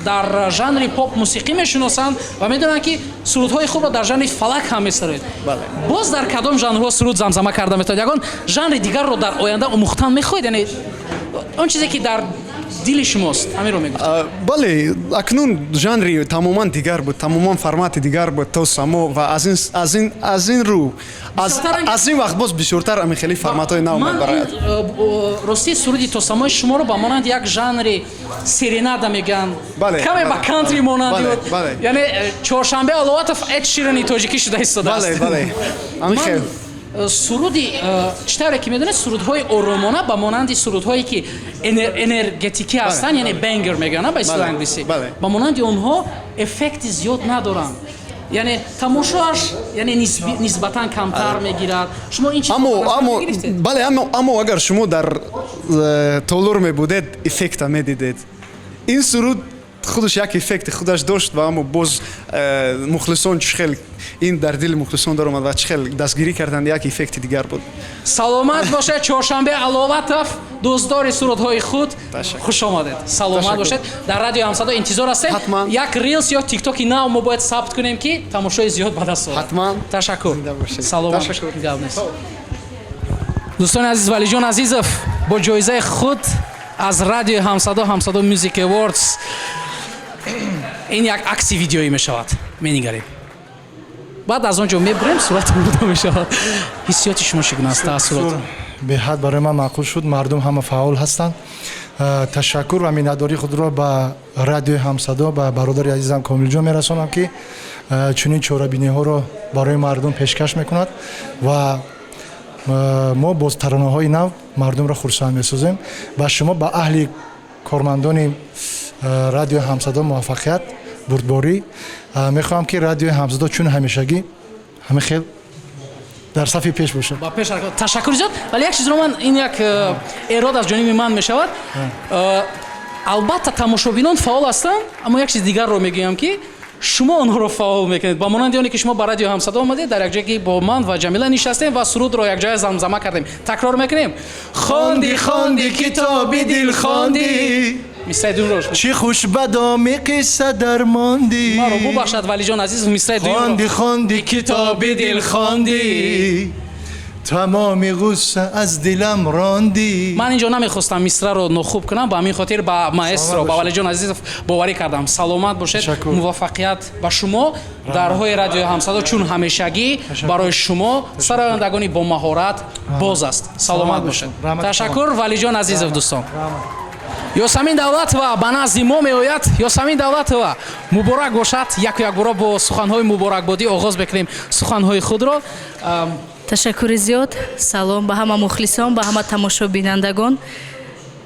дар жанри поп мусиқӣ мешиносанд ва медонанд, ки сурудҳои хубро дар жанри фалак ҳам месароед. Боз дар кадом жанрҳо суруд замзама карда метавонед? Ягон жанри дигарро дар оянда омӯхтан мехоҳед? Яъне он чизе, ки дар дили шумост, ҳаминро мегуфт. Бале, акнун жанри тамоман дигар буд, тамоман формати дигар буд то само, ва аз ин рӯ аз ин вақт боз бисёртар ҳамин хели форматҳои нав мебарояд. Рости, суруди Тосамои шуморо ба монанди як жанри серенада мегӯянд, каме ба кантри монанди. Яъне Чоршанбе Аловатов Эд Ширани тоҷикӣ шуда истодааст. Суруди, чӣ тавре ки медонед, сурудҳои оромона ба монанди сурудҳое, ки энергетикӣ ҳастанд, яъне banger мегӯянд ба истилоҳи англисӣ, ба монанди онҳо эффекти зиёд надоранд, яъне тамошоаш, яъне нисбатан камтар мегирад. Шумо ин Бале, аммо агар шумо дар толор мебудед, эффекта медидед. Ин суруд худаш як эффекти худаш дошт ва аммо боз мухлисон чӣ хел ин дар дили мухлисон даромад ва чӣ хел дастгирӣ карданд, як эффекти дигар буд. Саломат бошед, Чоршанбе Аловатов, дӯстдори сурудҳои худ, хуш омадед, саломат бошед. Дар радиои Ҳамсадо интизор ҳастем. Як рилс ё тиктоки нав мо бояд сабт кунем, ки тамошои зиёд ба даст орад. Ҳатман. Ташаккур, саломат. Дӯстони азиз, Валиҷон Азизов бо ҷоизаи худ аз радиои Ҳамсадо, Ҳамсадо Music Awards. Ин як акси видеоӣ мешавад, менигарем, баъд аз он ҷо мебурем, сурати буда мешавад. Ҳиссиёти шумо чӣ гуна аст, таассурот? Беҳад барои ман маъқул шуд, мардум ҳама фаъол ҳастанд. Ташаккур ва миннатдории худро ба радиои Ҳамсадо, ба бародари азизам Комилҷон мерасонам, ки чунин чорабиниҳоро барои мардум пешкаш мекунад, ва мо бо таронаҳои нав мардумро хурсанд месозем. Ба шумо, ба аҳли кормандони радиои Ҳамсадо муваффақият, бурдборӣ мехоҳам, ки радиои Ҳамсадо чун ҳамешагӣ ҳамин хел дар сафи пеш бошад. Ба пеш. Ташаккури зиёд. Вале як чизро ман, ин як эрод аз ҷониби ман мешавад. Албатта, тамошобинон фаъол ҳастанд, аммо як чиз дигарро мегӯям, ки шумо онҳоро фаъол мекунед, ба монанди оне ки шумо ба радио Ҳамсадо омадед, дар якҷое ки бо ман ва Ҷамила нишастем ва сурудро якҷоя замзама кардем. Такрор мекунем: хонди, хонди, китоби дил хонди. Мисраи дуюмро. Чӣ хуш ба доми қисса дармондӣ. Маро бубахшад Валиҷон азиз, мисраи дуюмро. Хонди, хонди, китоби дил хонди, тамоми ғусса аз дилам рондӣ. Ман инҷо намехостам мисраро нохуб кунам, ба ҳамин хотир ба маэстро, ба Валиҷон Азизов боварӣ кардам. Саломат бошед, муваффақият ба шумо. Дарҳои радиои Ҳамсадо чун ҳамешагӣ барои шумо, сарояндагони бомаҳорат, боз аст. Саломат бошед, ташаккур, Валиҷон Азизов. Дӯстон. Ёсамин Давлатова ба назди мо меояд. Ёсамин Давлатова, муборак бошад. Яку якбора бо суханҳои муборакбодӣ оғоз мекунем суханҳои худро. Ташаккури зиёд. Салом ба ҳама мухлисон, ба ҳама тамошобинандагон.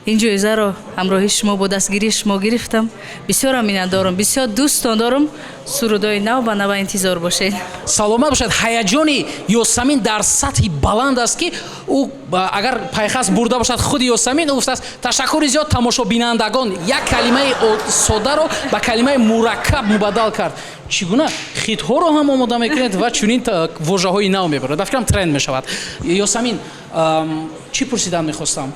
Ин ҷоизаро ҳамроҳи шумо, бо дастгирии шумо гирифтам. Бисёрам миннатдорам, бисёр дӯстон дорам. Сурудои нав ба нава интизор бошед. Саломат бошад. Ҳаяҷони Ёсамин дар сатҳи баланд аст, ки ӯ агар пайхас бурда бошад, худи Ёсамин ӯ гуфтааст: «Ташаккури зиёд, тамошобинандагон». Як калимаи содаро ба калимаи мураккаб мубаддал кард. Чӣ гуна хитҳоро ҳам омода мекунед ва чунин вожаҳои нав мебарад? Дар фикрам, тренд мешавад. Ёсамин, чӣ пурсидан мехостам?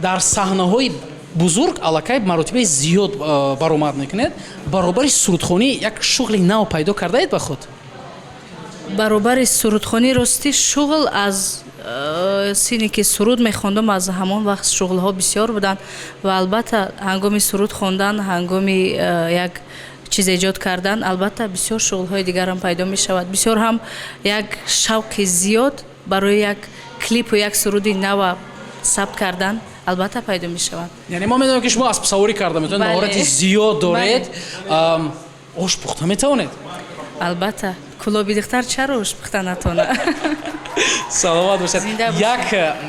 Дар саҳнаҳои бузург аллакай маротибаи зиёд баромад мекунед. Баробари сурудхонӣ як шуғли нав пайдо кардаед ба худ? Баробари сурудхонӣ, ростӣ, шуғл аз сине ки суруд мехондам, аз ҳамон вақт шуғлҳо бисёр буданд. Ва албатта, ҳангоми суруд хондан, ҳангоми як чиз эҷод кардан, албатта, бисёр шуғлҳои дигарам пайдо мешавад. Бисёр ҳам як шавқи зиёд барои як клипу як суруди нава сабт кардан, албатта, пайдо мешавад. Яъне мо медонем, ки шумо аспсаворӣ карда метавонед, маҳорати зиёд доред, ош пухта метавонед? Албатта, кулоби духтар чаро ош пухта натавонад? Саломат бошед. Як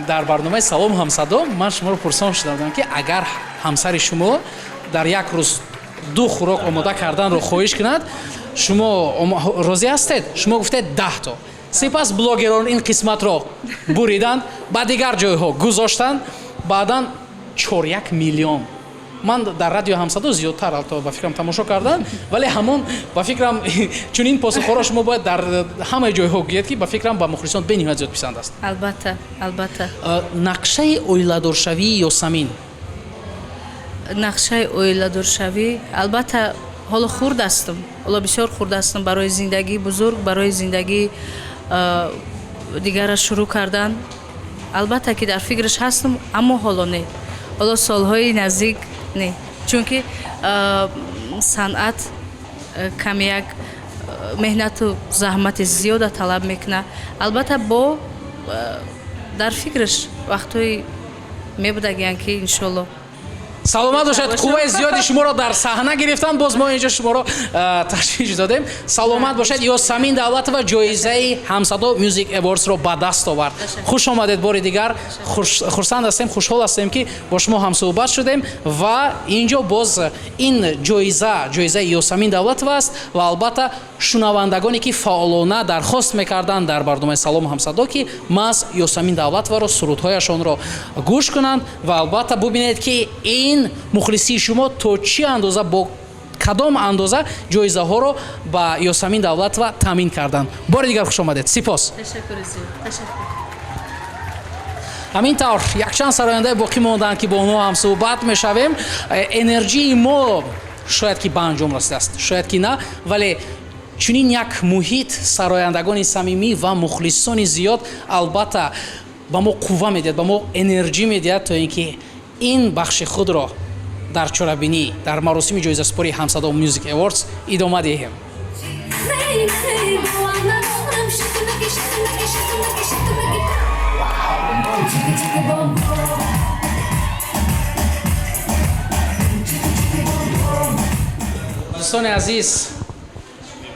дар барномаи «Салом ҳамсадо» ман шуморо пурсон шуда будам, ки агар ҳамсари шумо дар як рӯз ду хӯрок омода карданро хоҳиш кунад, шумо розӣ ҳастед? Шумо гуфтед 10 то. Сипас блогерон ин қисматро буриданд, ба дигар ҷойҳо гузоштанд. Баъдан 4,1 миллион ман дар радио «Ҳамсадо» зиёдтар, албатта, ба фикрам, тамошо кардам. Вале ҳамон, ба фикрам, чунин посухҳоро шумо бояд дар ҳамаи ҷойҳо гӯед, ки, ба фикрам, ба мухлисон бениҳоят зиёд писанд аст. Албатта, албатта. Нақшаи оиладоршавии Ёсамин? Нақшаи оиладоршавӣ, албатта, ҳоло хурд ҳастам, ҳоло бисёр хурд ҳастам барои зиндагии бузург, барои зиндагии дигара шурӯъ кардан. Албатта ки дар фикраш ҳастам, аммо ҳоло не, ҳоло солҳои наздик не, чунки санъат каме як меҳнату заҳмати зиёда талаб мекунад. Албатта, бо дар фикраш вақтҳои мебудагиянд, ки иншолло. Саломат бошед. Қувваи зиёди шуморо дар саҳна гирифтан, боз мо инҷо шуморо ташвиш додем. Саломат бошед. Ёсамин Давлатова ҷоизаи «Ҳамсадо Music Awards ро ба даст овард. Хуш омадед бори дигар. Хурсанд ҳастем, хушҳол ҳастем, ки бо шумо ҳамсӯҳбат шудем. Ва инҷо боз ин ҷоиза ҷоизаи Ёсамин Давлатова аст. Ва албатта, шунавандагоне ки фаъолона дархост мекарданд дар барномаи «Салом ҳамсадо», ки маҳз Ёсамин Давлатоваро, сурудҳояшонро гӯш кунанд, ва албатта бубинед, ки ин мухлисии шумо то чӣ андоза, бо кадом андоза ҷоизаҳоро ба Ёсамин Давлатова таъмин карданд. Бори дигар хуш омадед, сипос. Ҳамин тавр, якчанд сарояндаи боқӣ монданд, ки бо онҳо ҳам суҳбат мешавем. Энерҷии мо шояд ки ба анҷом расидааст, шояд ки на, вале чунин як муҳит, сарояндагони самимӣ ва мухлисони зиёд, албатта, ба мо қувва медиҳад, ба мо энерҷӣ медиҳад, то ин ки ин бахши худро дар чорабинӣ, дар маросими ҷоизасупории «Ҳамсадо Music Awards» идома диҳем. Дӯстони азиз,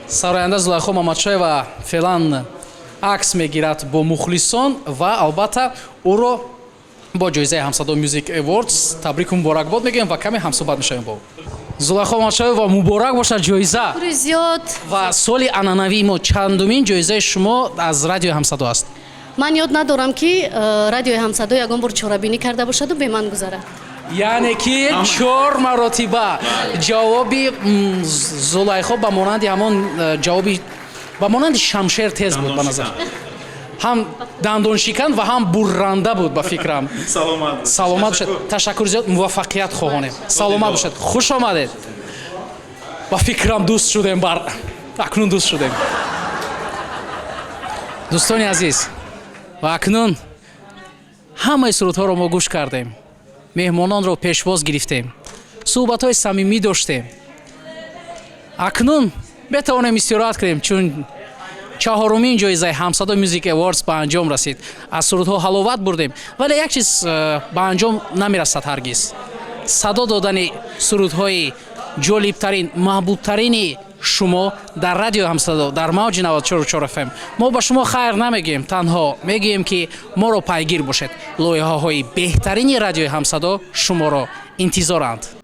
сароянда Зулайхо Мамадшоева феълан акс мегирад бо мухлисон ва албатта ӯро бо ҷоизаи «Ҳамсадо Music Awards» табрику муборакбод мегӯем ва каме ҳамсӯҳбат мешавем бо Зулайхо Мамадшоева. Муборак бошад ҷоиза. Зиёд. Ва соли анъанавии мо, чандумин ҷоизаи шумо аз радиои «Ҳамсадо» аст? Ман ёд надорам, ки радиои «Ҳамсадо» ягон бор чорабинӣ карда бошаду бе ман гузарад. Яъне ки чор маротиба. Ҷавоби Зулайхо ба монанди ҳамон ҷавоби ба монанди шамшер тез буд, ба назар, ҳам дандоншикан ва ҳам бурранда буд, ба фикрам. Саломат. Саломат бошед, ташаккур зиёд, муваффақият хоҳонем. Саломат бошед, хуш омадед. Ба фикрам, дӯст шудем, бар акнун дӯст шудем. Дӯстони азиз, ва акнун ҳамаи сурудҳоро мо гӯш кардем, меҳмононро пешвоз гирифтем, суҳбатҳои самимӣ доштем. Акнун метавонем истироҳат кунем, чун Чаҳорумин ҷоизаи Ҳамсадо Music Awards ба анҷом расид. Аз сурудҳо ҳаловат бурдем, вале як чиз ба анҷом намерасад ҳаргиз: садо додани сурудҳои ҷолибтарин, маҳбубтарини шумо дар радио Ҳамсадо дар мавҷи 94,4 FM. Мо ба шумо хайр намегӯем, танҳо мегӯем, ки моро пайгир бошед. Лоиҳаҳои беҳтарини радиои Ҳамсадо шуморо интизоранд.